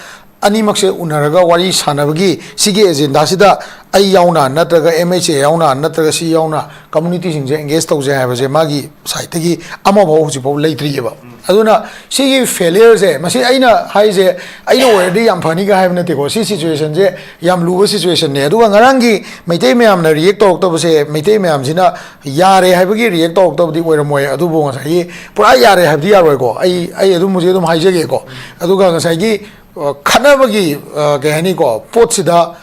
ꯑꯅꯤꯃꯛꯁꯦ ꯎꯅꯔꯒ ꯋꯥꯔꯤ ꯁꯥꯟꯅꯕꯒꯤ ꯁꯤꯒꯤ ꯑꯦꯖꯦꯟꯗꯥꯁꯤꯗ ꯑꯩ ꯌꯥꯎꯅ, ꯅꯠꯇ꯭ꯔꯒ ꯑꯦꯝ ꯑꯩꯆ ꯑꯦ ꯌꯥꯎꯅ, ꯅꯠꯇ꯭ꯔꯒ ꯁꯤ ꯌꯥꯎꯅ ꯀꯝꯃꯨꯅꯤꯇꯤꯁꯤꯡꯁꯦ ꯑꯦꯡꯒꯦꯖ ꯇꯧꯖꯩ ꯍꯥꯏꯕꯁꯦ ꯃꯥꯒꯤ ꯁꯥꯏꯠꯇꯒꯤ ꯑꯃꯐꯥꯎ ꯍꯧꯖꯤꯛꯐꯥꯎ ꯂꯩꯇ꯭ꯔꯤꯑꯕ꯫ ꯑꯗꯨꯅ ꯁꯤꯒꯤ ꯐꯦꯂꯤꯌꯔꯁꯦ, ꯃꯁꯤ ꯑꯩꯅ ꯍꯥꯏꯁꯦ, ꯑꯩꯅ ꯑꯣꯏꯔꯗꯤ ꯌꯥꯝ ꯐꯅꯤꯒ ꯍꯥꯏꯕ ꯅꯠꯇꯦꯀꯣ꯫ ꯁꯤ ꯁꯤꯆꯨꯋꯦꯁꯟꯁꯦ ꯌꯥꯝ ꯂꯨꯕ ꯁꯤꯆꯨꯋꯦꯁꯟꯅꯦ꯫ ꯑꯗꯨꯒ ꯉꯔꯥꯡꯒꯤ ꯃꯩꯇꯩ ꯃꯌꯥꯝꯅ ꯔꯤꯌꯦꯛ ꯇꯧꯔꯛꯇꯕꯁꯦ, ꯃꯩꯇꯩ ꯃꯌꯥꯝꯁꯤꯅ ꯌꯥꯔꯦ ꯍꯥꯏꯕꯒꯤ ꯔꯤꯌꯦꯛ ꯇꯧꯔꯛꯇꯕꯗꯤ ꯑꯣꯏꯔꯝꯃꯣꯏ꯫ ꯑꯗꯨꯕꯨ ꯉꯁꯥꯏꯒꯤ ꯄꯨꯔꯥ ꯌꯥꯔꯦ ꯍꯥꯏꯕꯗꯤ ꯌꯥꯔꯣꯏꯀꯣ꯫ ꯑꯩ, ꯑꯩ ꯑꯗꯨꯝ ꯍꯧꯖꯤꯛ ꯑꯗꯨꯝ ꯍꯥꯏꯖꯒꯦꯀꯣ꯫ ꯑꯗꯨꯒ ꯉꯁꯥꯏꯒꯤ, ꯑ, ꯈꯠꯅꯕꯒꯤ, ꯑ, ꯀꯩ ꯍꯥꯏꯅꯤꯀꯣ, ꯄꯣꯠꯁꯤꯗ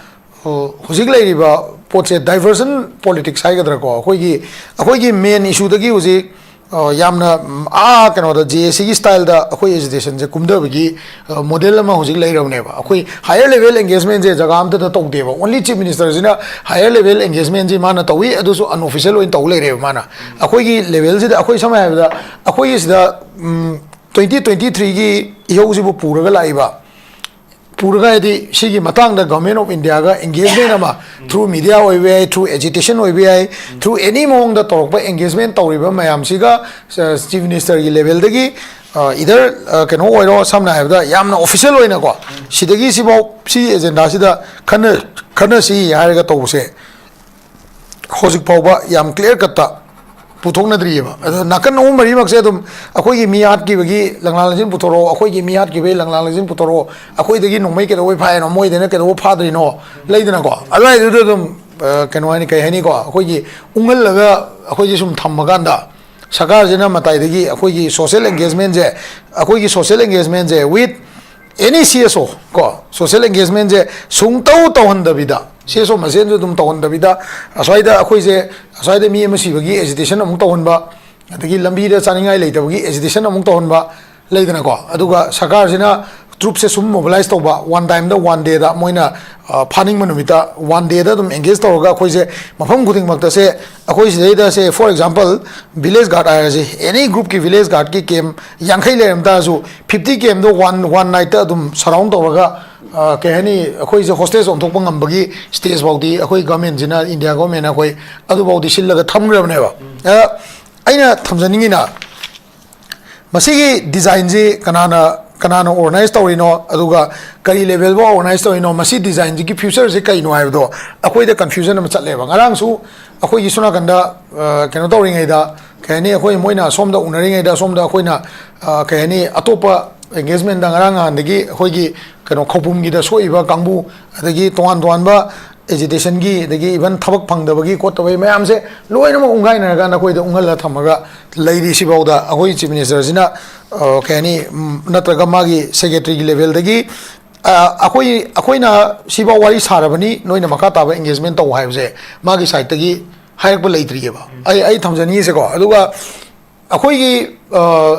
ꯍꯧꯖꯤꯛ ꯂꯩꯔꯤꯕ ꯄꯣꯠꯁꯦ diversion politics ꯍꯥꯏꯒꯗ꯭ꯔꯥꯀꯣ, ꯑꯩꯈꯣꯏꯒꯤ ꯑꯩꯈꯣꯏꯒꯤ main issue ꯗꯒꯤ ꯍꯧꯖꯤꯛ ꯑ, ꯌꯥꯝꯅ ꯎꯝ, ꯑꯥ ꯀꯩꯅꯣꯗ ꯖꯦ ꯑꯦ ꯁꯤꯒꯤ style ꯗ ꯑꯩꯈꯣꯏ agitation ꯁꯦ ꯀꯨꯝꯊꯕꯒꯤ model ꯑꯃ ꯍꯧꯖꯤꯛ ꯂꯩꯔꯕꯅꯦꯕ꯫ ꯑꯩꯈꯣꯏ higher level engagement ꯁꯦ ꯖꯒꯥ ꯑꯝꯇꯗ ꯇꯧꯗꯦꯕ, only chief minister ꯁꯤꯅ higher level engagement ꯁꯤ ꯃꯥꯅ ꯇꯧꯏ, ꯑꯗꯨꯁꯨ unofficial ꯑꯣꯏꯅ ꯇꯧ ꯂꯩꯔꯦꯕ ꯃꯥꯅ꯫ ꯑꯩꯈꯣꯏꯒꯤ level ꯁꯤꯗ ꯑꯩꯈꯣꯏ ꯁꯝꯅ ꯍꯥꯏꯔꯕꯗ ꯑꯩꯈꯣꯏꯒꯤ ꯁꯤꯗ twenty twenty three ꯒꯤ ꯏꯍꯧꯁꯤꯕꯨ ꯄꯨꯔꯒ ꯂꯥꯛꯏꯕ ꯄꯨꯔꯒ ꯍꯥꯏꯗꯤ ꯁꯤꯒꯤ ꯃꯇꯥꯡꯗ Government of India ꯒ engagement ꯑꯃ through media ꯑꯣꯏꯕ ꯌꯥꯏ, through agitation ꯑꯣꯏꯕ ꯌꯥꯏ, through any ꯃꯑꯣꯡꯗ ꯇꯧꯔꯛꯄ engagement ꯇꯧꯔꯤꯕ ꯃꯌꯥꯝꯁꯤꯒ chief minister ꯒꯤ level ꯗꯒꯤ either ꯀꯩꯅꯣ ꯑꯣꯏꯔꯣ, ꯁꯝꯅ ꯍꯥꯏꯔꯕꯗ ꯌꯥꯝꯅ official ꯑꯣꯏꯅꯀꯣ ꯁꯤꯗꯒꯤ ꯁꯤꯐꯥꯎ ꯁꯤ agenda ꯁꯤꯗ ꯈꯟꯅ ꯈꯟꯅꯁꯤ ꯍꯥꯏꯔꯒ ꯇꯧꯕꯁꯦ ꯍꯧꯖꯤꯛ ꯐꯥꯎꯕ ꯌꯥꯝ clear cut ꯄꯨꯊꯣꯛꯅꯗ꯭ꯔꯤꯑꯕ꯫ ꯑꯗꯣ ꯅꯥꯀꯟ ꯑꯍꯨꯝ ꯃꯔꯤꯃꯛꯁꯦ ꯑꯗꯨꯝ ꯑꯩꯈꯣꯏꯒꯤ ꯃꯤ ꯍꯥꯠꯈꯤꯕꯒꯤ ꯂꯪꯂꯥ ꯂꯪꯁꯤꯟ ꯄꯨꯊꯣꯔꯛꯑꯣ, ꯑꯩꯈꯣꯏꯒꯤ ꯃꯤ ꯍꯥꯠꯈꯤꯕꯒꯤ ꯂꯪꯂꯥ ꯂꯪꯁꯤꯟ ꯄꯨꯊꯣꯔꯛꯑꯣ, ꯑꯩꯈꯣꯏꯗꯒꯤ ꯅꯣꯡꯃꯩ ꯀꯩꯗꯧꯕꯩ ꯐꯥꯏꯅꯣ, ꯃꯣꯏꯗꯅ ꯀꯩꯗꯧꯕ ꯐꯥꯗ꯭ꯔꯤꯅꯣ, ꯂꯩꯗꯅꯀꯣ꯫ ꯑꯗꯨꯋꯥꯏꯗꯨꯗ ꯑꯗꯨꯝ ꯀꯩꯅꯣ ꯍꯥꯏꯅꯤ, ꯀꯩ ꯍꯥꯏꯅꯤꯀꯣ, ꯑꯩꯈꯣꯏꯒꯤ ꯎꯪꯍꯜꯂꯒ ꯑꯩꯈꯣꯏꯁꯦ ꯁꯨꯝ ꯊꯝꯃꯀꯥꯟꯗ ꯁꯔꯀꯥꯔꯁꯤꯅ ꯃꯇꯥꯏꯗꯒꯤ ꯑꯩꯈꯣꯏꯒꯤ social engagement ꯁꯦ, ꯑꯩꯈꯣꯏꯒꯤ social engagement say with any C S O ꯀꯣ, social engagement ꯁꯦ ꯁꯨꯡꯇꯧ ꯇꯧꯍꯟꯗꯕꯤꯗ, C S O ꯃꯁꯦꯟꯁꯨ ꯑꯗꯨꯝ ꯇꯧꯍꯟꯗꯕꯤꯗ, ꯑꯁ꯭ꯋꯥꯏꯗ ꯑꯩꯈꯣꯏꯁꯦ ꯑꯁ꯭ꯋꯥꯏꯗ ꯃꯤ ꯑꯃ ꯁꯤꯕꯒꯤ agitation ꯑꯃꯨꯛ ꯇꯧꯍꯟꯕ, ꯑꯗꯒꯤ ꯂꯝꯕꯤꯗ ꯆꯥꯅꯤꯡꯉꯥꯏ ꯂꯩꯇꯕꯒꯤ agitation ꯑꯃꯨꯛ ꯇꯧꯍꯟꯕ ꯂꯩꯗꯅꯀꯣ꯫ ꯑꯗꯨꯒ ꯁꯔꯀꯥꯔꯁꯤꯅ troops ꯁꯦ ꯁꯨꯝ mobilize ꯇꯧꯕ, one time ꯗ, one day ꯗ ꯃꯣꯏꯅ ꯐꯥꯅꯤꯡꯕ ꯅꯨꯃꯤꯠꯇ one day ꯗ ꯑꯗꯨꯝ engage ꯇꯧꯔꯒ ꯑꯩꯈꯣꯏꯁꯦ ꯃꯐꯝ ꯈꯨꯗꯤꯡꯃꯛꯇꯁꯦ ꯑꯩꯈꯣꯏ ꯁꯤꯗꯩꯗ ꯁꯦ, for example, village guard ꯍꯥꯏꯔꯁꯤ, any group ꯀꯤ village guard ꯀꯤ camp ꯌꯥꯡꯈꯩ ꯂꯩꯔꯝ ꯇꯥꯔꯁꯨ, fifty camp ꯗꯣ one one night ꯇ ꯑꯗꯨꯝ surround ꯇꯧꯔꯒ ꯀꯩ ꯍꯥꯏꯅꯤ, ꯑꯩꯈꯣꯏꯁꯦ hostage ꯑꯣꯟꯊꯣꯛꯄ ꯉꯝꯕꯒꯤ stage ꯐꯥꯎꯗꯤ ꯑꯩꯈꯣꯏ government ꯁꯤꯅ, India government ꯅ ꯑꯩꯈꯣꯏ ꯑꯗꯨꯐꯥꯎꯗꯤ ꯁꯤꯜꯂꯒ ꯊꯝꯈ꯭ꯔꯕꯅꯦꯕ꯫ ꯑꯩꯅ ꯊꯝꯖꯅꯤꯡꯉꯤꯅ ꯃꯁꯤꯒꯤ design ꯁꯤ ꯀꯅꯥꯅ ꯀꯅꯥꯅ organize ꯇꯧꯔꯤꯅꯣ, ꯑꯗꯨꯒ ꯀꯔꯤ level ꯐꯥꯎ organize ꯇꯧꯔꯤꯅꯣ, ꯃꯁꯤ design ꯁꯤꯒꯤ future ꯁꯤ ꯀꯩꯅꯣ ꯍꯥꯏꯕꯗꯣ ꯑꯩꯈꯣꯏꯗ confusion ꯑꯃ ꯆꯠꯂꯦꯕ꯫ ꯉꯔꯥꯡꯁꯨ ꯑꯩꯈꯣꯏꯒꯤ ꯁꯣꯝ ꯅꯥꯀꯟꯗ ꯀꯩꯅꯣ ꯇꯧꯔꯤꯉꯩꯗ, ꯀꯩ ꯍꯥꯏꯅꯤ, ꯑꯩꯈꯣꯏ ꯃꯣꯏꯅ ꯑꯁꯣꯝꯗ ꯎꯅꯔꯤꯉꯩꯗ ꯑꯁꯣꯝꯗ ꯑꯩꯈꯣꯏꯅ ꯀꯩ ꯍꯥꯏꯅꯤ, ꯑꯇꯣꯞꯄ engagement ꯗ ꯉꯔꯥꯡ ꯅꯍꯥꯟꯗꯒꯤ ꯑꯩꯈꯣꯏꯒꯤ ꯀꯩꯅꯣ ꯈꯧꯄꯨꯝꯒꯤꯗ ꯁꯣꯛꯏꯕ ꯀꯥꯡꯕꯨ, ꯑꯗꯒꯤ ꯇꯣꯉꯥꯟ ꯇꯣꯉꯥꯟꯕ agitation ꯒꯤ, ꯑꯗꯒꯤ even ꯊꯕꯛ ꯐꯪꯗꯕꯒꯤ ꯈꯣꯠꯇꯕꯒꯤ ꯃꯌꯥꯝꯁꯦ ꯂꯣꯏꯅꯃꯛ ꯎꯪꯈꯥꯏꯅꯔꯒ ꯅꯈꯣꯏꯗ ꯎꯪꯍꯜꯂ ꯊꯝꯃꯒ ꯂꯩꯔꯤ꯫ ꯁꯤꯐꯥꯎꯗ ꯑꯩꯈꯣꯏ chief minister ꯁꯤꯅ ꯀꯩ ꯍꯥꯏꯅꯤ, ꯅꯠꯇ꯭ꯔꯒ ꯃꯥꯒꯤ secretary ꯒꯤ level ꯗꯒꯤ ꯑ, ꯑꯩꯈꯣꯏ ꯑꯩꯈꯣꯏꯅ ꯁꯤꯐꯥꯎ ꯋꯥꯔꯤ ꯁꯥꯔꯕꯅꯤ, ꯅꯣꯏꯅ ꯃꯈꯥ ꯇꯥꯕ engagement ꯇꯧ ꯍꯥꯏꯕꯁꯦ ꯃꯥꯒꯤ side ꯇꯒꯤ ꯍꯥꯏꯔꯛꯄ ꯂꯩꯇ꯭ꯔꯤꯑꯕ꯫ ꯑꯩ ꯑꯩ ꯊꯝꯖꯅꯤꯡꯉꯤꯁꯦꯀꯣ꯫ ꯑꯗꯨꯒ ꯑꯩꯈꯣꯏꯒꯤ, ꯑ,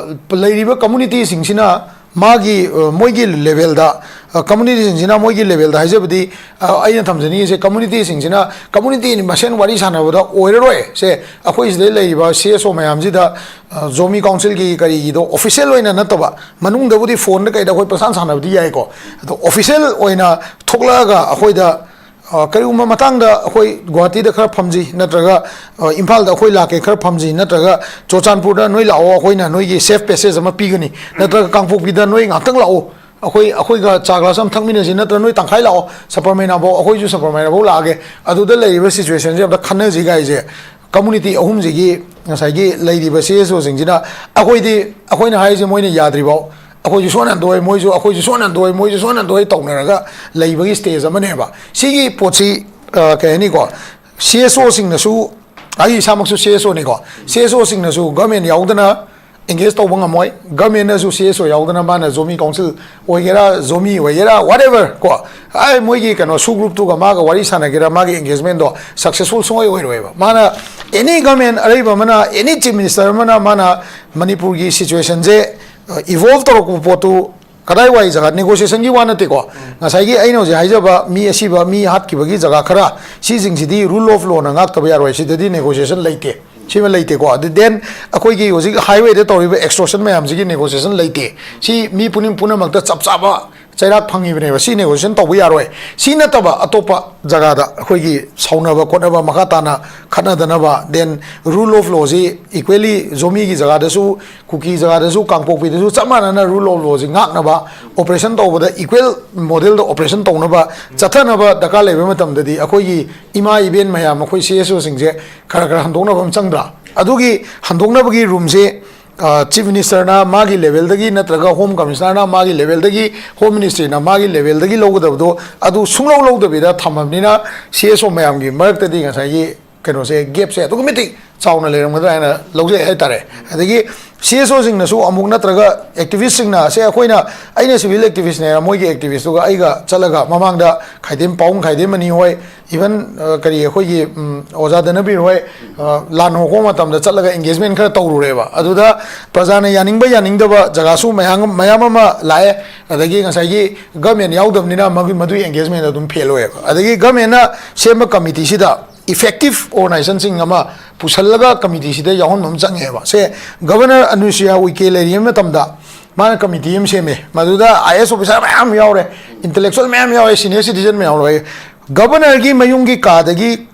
ꯂꯩꯔꯤꯕ community ꯁꯤꯡꯁꯤꯅ ꯃꯥꯒꯤ, ꯑ, ꯃꯣꯏꯒꯤ level ꯗ, ꯑ, community ꯁꯤꯡꯁꯤꯅ ꯃꯣꯏꯒꯤ level ꯗ ꯍꯥꯏꯖꯕꯗꯤ, ꯑ, ꯑꯩꯅ ꯊꯝꯖꯅꯤꯡꯉꯤꯁꯦ community ꯁꯤꯡꯁꯤꯅ community ꯃꯁꯦꯟ ꯋꯥꯔꯤ ꯁꯥꯟꯅꯕꯗ ꯑꯣꯏꯔꯔꯣꯏ꯫ ꯁꯦ, ꯑꯩꯈꯣꯏ ꯁꯤꯗ ꯂꯩꯔꯤꯕ C S O ꯃꯌꯥꯝꯁꯤꯗ, ꯑ, ꯖꯣꯃꯤ council ꯒꯤ ꯀꯔꯤꯒꯤꯗꯣ official ꯑꯣꯏꯅ ꯅꯠꯇꯕ, ꯃꯅꯨꯡꯗꯕꯨꯗꯤ phone ꯗ ꯀꯩꯗ ꯑꯩꯈꯣꯏ ꯄꯪꯁꯥꯟ ꯁꯥꯟꯅꯕꯗꯤ ꯌꯥꯏꯀꯣ, ꯑꯗꯣ official ꯑꯣꯏꯅ ꯊꯣꯛꯂꯛꯑꯒ ꯑꯩꯈꯣꯏꯗ, ꯑ, ꯀꯔꯤꯒꯨꯝꯕ ꯃꯇꯥꯡꯗ ꯑꯩꯈꯣꯏ ꯒꯨꯋꯥꯍꯥꯇꯤꯗ ꯈꯔ ꯐꯝꯁꯤ, ꯅꯠꯇ꯭ꯔꯒ, ꯑ, ꯏꯝꯐꯥꯜꯗ ꯑꯩꯈꯣꯏ ꯂꯥꯛꯀꯦ ꯈꯔ ꯐꯝꯁꯤ, ꯅꯠꯇ꯭ꯔꯒ ꯆꯨꯔꯆꯥꯟꯄꯨꯔꯗ ꯅꯣꯏ ꯂꯥꯛꯑꯣ, ꯑꯩꯈꯣꯏꯅ ꯅꯣꯏꯒꯤ safe passage ꯑꯃ ꯄꯤꯒꯅꯤ, ꯅꯠꯇ꯭ꯔꯒ ꯀꯥꯡꯄꯣꯛꯄꯤꯗ ꯅꯣꯏ ꯉꯥꯛꯇꯪ ꯂꯥꯛꯑꯣ, ꯑꯩꯈꯣꯏ, ꯑꯩꯈꯣꯏꯒ ꯆꯥ glass ꯑꯃ ꯊꯛꯃꯤꯟꯅꯁꯤ, ꯅꯠꯇ꯭ꯔꯒ ꯅꯣꯏ ꯇꯪꯈꯥꯏ ꯂꯥꯛꯑꯣ, ꯁꯄꯔ ꯃꯩꯅꯥꯐꯧ, ꯑꯩꯈꯣꯏꯁꯨ ꯁꯄꯔ ꯃꯩꯅꯥꯐꯧ ꯂꯥꯛꯑꯒꯦ꯫ ꯑꯗꯨꯗ ꯂꯩꯔꯤꯕ situation ꯁꯦ ꯑꯝꯇ ꯈꯟꯅꯁꯤ ꯀꯥꯏꯁꯦ꯫ Community ꯑꯍꯨꯝꯁꯤꯒꯤ ꯉꯁꯥꯏꯒꯤ ꯂꯩꯔꯤꯕ C S O ꯁꯤꯡꯁꯤꯅ, ꯑꯩꯈꯣꯏꯗꯤ, ꯑꯩꯈꯣꯏꯅ ꯍꯥꯏꯔꯤꯁꯦ ꯃꯣꯏꯅ ꯌꯥꯗ꯭ꯔꯤꯐꯥꯎ ꯑꯩꯈꯣꯏꯁꯨ ꯁꯣꯟ ꯍꯟꯗꯣꯛꯑꯣꯏ, ꯃꯣꯏꯁꯨ, ꯑꯩꯈꯣꯏꯁꯨ ꯁꯣꯟ ꯍꯟꯗꯣꯛꯑꯣꯏ, ꯃꯣꯏꯁꯨ ꯁꯣꯟ ꯍꯟꯗꯣꯛꯑꯣꯏ ꯇꯧꯅꯔꯒ ꯂꯩꯕꯒꯤ stage ꯑꯃꯅꯦꯕ꯫ ꯁꯤꯒꯤ ꯄꯣꯠꯁꯤ, ꯑ, ꯀꯩ ꯍꯥꯏꯅꯤꯀꯣ, C S O ꯁꯤꯡꯅꯁꯨ, ꯑꯩ ꯏꯁꯥꯃꯛꯁꯨ C S O ꯅꯤꯀꯣ, C S O ꯁꯤꯡꯅꯁꯨ government ꯌꯥꯎꯗꯅ engage ꯇꯧꯕ ꯉꯝꯃꯣꯏ꯫ Government ꯅꯁꯨ C S O ꯌꯥꯎꯗꯅ ꯃꯥꯅ ꯖꯣꯃꯤ council ꯑꯣꯏꯒꯦꯔꯥ, ꯖꯣꯃꯤ ꯑꯣꯏꯒꯦꯔꯥ, whatever ꯀꯣ, ꯑꯩ ꯃꯣꯏꯒꯤ ꯀꯩꯅꯣ, SoO group ꯇꯨꯒ ꯃꯥꯒ ꯋꯥꯔꯤ ꯁꯥꯟꯅꯒꯦꯔꯥ, ꯃꯥꯒꯤ engagement ꯗꯣ successful ꯁꯨꯡꯑꯣꯏ ꯑꯣꯏꯔꯣꯏꯕ꯫ ꯃꯥꯅ any government ꯑꯔꯩꯕ ꯑꯃꯅ, any chief minister ꯑꯃꯅ, ꯃꯥꯅ ꯃꯅꯤꯄꯨꯔꯒꯤ situation ꯁꯦ, ꯑ, evolve ꯇꯧꯔꯛꯄ ꯄꯣꯠꯇꯨ ꯀꯗꯥꯏꯋꯥꯏ ꯖꯒꯥ, negotiation ꯒꯤ ꯋꯥ ꯅꯠꯇꯦꯀꯣ, ꯉꯁꯥꯏꯒꯤ ꯑꯩꯅ ꯍꯧꯖꯤꯛ ꯍꯥꯏꯖꯕ ꯃꯤ ꯑꯁꯤꯕ, ꯃꯤ ꯍꯥꯠꯈꯤꯕꯒꯤ ꯖꯒꯥ ꯈꯔ, ꯁꯤꯁꯤꯡꯁꯤꯗꯤ rule of law ꯅ ꯉꯥꯛꯇꯕ ꯌꯥꯔꯣꯏ, ꯁꯤꯗꯗꯤ negotiation ꯂꯩꯇꯦ꯫ ꯁꯤꯃ ꯂꯩꯇꯦꯀꯣ꯫ ꯑꯗꯨ then ꯑꯩꯈꯣꯏꯒꯤ ꯍꯧꯖꯤꯛ highway ꯗ ꯇꯧꯔꯤꯕ extortion ꯃꯌꯥꯝꯁꯤꯒꯤ negotiation ꯂꯩꯇꯦ꯫ ꯁꯤ ꯃꯤ ꯄꯨꯝꯅ-, ꯄꯨꯝꯅꯃꯛꯇ ꯆꯞ ꯆꯥꯕ ꯆꯩꯔꯥꯛ ꯐꯪꯉꯤꯕꯅꯦꯕ꯫ ꯁꯤ negotiation ꯇꯧꯕ ꯌꯥꯔꯣꯏ꯫ ꯁꯤ ꯅꯠꯇꯕ ꯑꯇꯣꯞꯄ ꯖꯒꯥꯗ ꯑꯩꯈꯣꯏꯒꯤ ꯁꯥꯎꯅꯕ ꯈꯣꯠꯅꯕ, ꯃꯈꯥ ꯇꯥꯅ ꯈꯠꯅꯗꯅꯕ, then rule of law ꯁꯤ equally ꯖꯣꯃꯤꯒꯤ ꯖꯒꯥꯗꯁꯨ, ꯀꯨꯀꯤ ꯖꯒꯥꯗꯁꯨ, ꯀꯥꯡꯄꯣꯛꯄꯤꯗꯁꯨ ꯆꯞ ꯃꯥꯟꯅꯅ rule of law ꯁꯤ ꯉꯥꯛꯅꯕ operation ꯇꯧꯕꯗ equal model ꯗ operation ꯇꯧꯅꯕ ꯆꯠꯊꯅꯕ ꯗꯔꯀꯥꯔ ꯂꯩꯕ ꯃꯇꯝꯗꯗꯤ ꯑꯩꯈꯣꯏꯒꯤ ꯏꯃꯥ ꯏꯕꯦꯟ ꯃꯌꯥꯝ, ꯑꯩꯈꯣꯏ C S O ꯁꯤꯡꯁꯦ ꯈꯔ ꯈꯔ ꯍꯟꯗꯣꯛꯅꯕ ꯑꯃ ꯆꯪꯗ꯭ꯔꯥ? ꯑꯗꯨꯒꯤ ꯍꯟꯗꯣꯛꯅꯕꯒꯤ room ꯁꯦ, ꯑ, Chief Minister ꯅ ꯃꯥꯒꯤ level ꯗꯒꯤ ꯅꯠꯇ꯭ꯔꯒ Home Commissioner ꯅ ꯃꯥꯒꯤ level ꯗꯒꯤ, Home Ministry ꯅ ꯃꯥꯒꯤ level ꯗꯒꯤ ꯂꯧꯒꯗꯕꯗꯣ ꯑꯗꯨ ꯁꯨꯡꯂꯧ ꯂꯧꯗꯕꯤꯗ ꯊꯝꯃꯕꯅꯤꯅ, C S O ꯃꯌꯥꯝꯒꯤ ꯃꯔꯛꯇꯗꯤ ꯉꯁꯥꯏꯒꯤ ꯀꯩꯅꯣꯁꯦ, gap ꯁꯦ ꯑꯗꯨꯛꯀꯤ ꯃꯇꯤꯛ ꯆꯥꯎꯅ ꯂꯩꯔꯝꯒꯗ꯭ꯔꯥ ꯍꯥꯏꯅ ꯂꯧꯖꯩ ꯍꯥꯏꯇꯥꯔꯦ꯫ ꯑꯗꯒꯤ ꯁꯤ ꯑꯦꯁ ꯑꯣꯁꯤꯡꯅꯁꯨ ꯑꯃꯨꯛ ꯅꯠꯇ꯭ꯔꯒ ꯑꯦꯛꯇꯤꯚꯤꯁ꯭ꯠꯁꯤꯡꯅ, ꯁꯦ, ꯑꯩꯈꯣꯏꯅ, ꯑꯩꯅ ꯁꯤꯚꯤꯜ ꯑꯦꯛꯇꯤꯚꯤꯁ꯭ꯠꯅꯦꯅ ꯃꯣꯏꯒꯤ ꯑꯦꯛꯇꯤꯚꯤꯁ꯭ꯠꯇꯨꯒ ꯑꯩꯒ ꯆꯠꯂꯒ ꯃꯃꯥꯡꯗ ꯈꯥꯏꯗꯦꯝ, ꯄꯥꯎꯡ ꯈꯥꯏꯗꯦꯝꯃꯅꯤ ꯍꯣꯏ, ꯏꯚꯟ ꯀꯔꯤ, ꯑꯩꯈꯣꯏꯒꯤ ꯎꯝ, ꯑꯣꯖꯥ ꯙꯅꯕꯤꯔ ꯍꯣꯏ, ꯑ, ꯂꯥꯟ ꯍꯧꯔꯛꯄ ꯃꯇꯝꯗ ꯆꯠꯂꯒ ꯑꯦꯡꯒꯦꯖꯃꯦꯟ ꯈꯔ ꯇꯧꯔꯨꯔꯦꯕ꯫ ꯑꯗꯨꯗ ꯄ꯭ꯔꯖꯥꯅ ꯌꯥꯅꯤꯡꯕ ꯌꯥꯅꯤꯡꯗꯕ ꯖꯒꯥꯁꯨ ꯃꯌꯥꯝ, ꯃꯌꯥꯝ ꯑꯃ ꯂꯥꯛꯑꯦ꯫ ꯑꯗꯒꯤ ꯉꯁꯥꯏꯒꯤ ꯒꯃꯦꯟ ꯌꯥꯎꯗꯕꯅꯤꯅ ꯃꯗꯨ, ꯃꯗꯨꯒꯤ ꯑꯦꯡꯒꯦꯖꯃꯦꯟ ꯑꯗꯨꯝ ꯐꯦꯜ ꯑꯣꯏꯌꯦꯕ꯫ ꯑꯗꯒꯤ ꯒꯃꯦꯟꯅ ꯁꯦꯝꯕ ꯀꯃꯤꯇꯤꯁꯤꯗ ꯏꯐꯦꯛꯇꯤꯚ ꯑꯣꯔꯒꯅꯥꯏꯖꯦꯁꯟꯁꯤꯡ ꯑꯃ ꯄꯨꯁꯜꯂꯒ ꯀꯃꯤꯇꯤꯁꯤꯗ ꯌꯥꯎꯍꯟꯕ ꯑꯃ ꯆꯪꯉꯦꯕ꯫ ꯁꯦ, ꯒꯕꯔꯅꯔ ꯑꯅꯨꯁꯨꯌꯥ ꯎꯏꯀꯦ ꯂꯩꯔꯤꯉꯩ ꯃꯇꯝꯗ ꯃꯥꯅ ꯀꯃꯤꯇꯤ ꯑꯃ ꯁꯦꯝꯃꯦ꯫ ꯃꯗꯨꯗ ꯑꯥꯏ ꯑꯦꯁ ꯑꯣꯐꯤꯁꯥꯔ ꯃꯌꯥꯝ ꯌꯥꯎꯔꯦ, ꯏꯟꯇꯦꯂꯦꯛꯆꯨꯋꯦꯜ ꯃꯌꯥꯝ ꯌꯥꯎꯔꯦ, ꯁꯤꯅꯤꯌꯔ ꯁꯤꯇꯤꯖꯟ ꯃꯌꯥꯝ ꯌꯥꯎꯔꯦ꯫ ꯒꯕꯔꯅꯔꯒꯤ ꯃꯌꯨꯝꯒꯤ ꯀꯥꯗꯒꯤ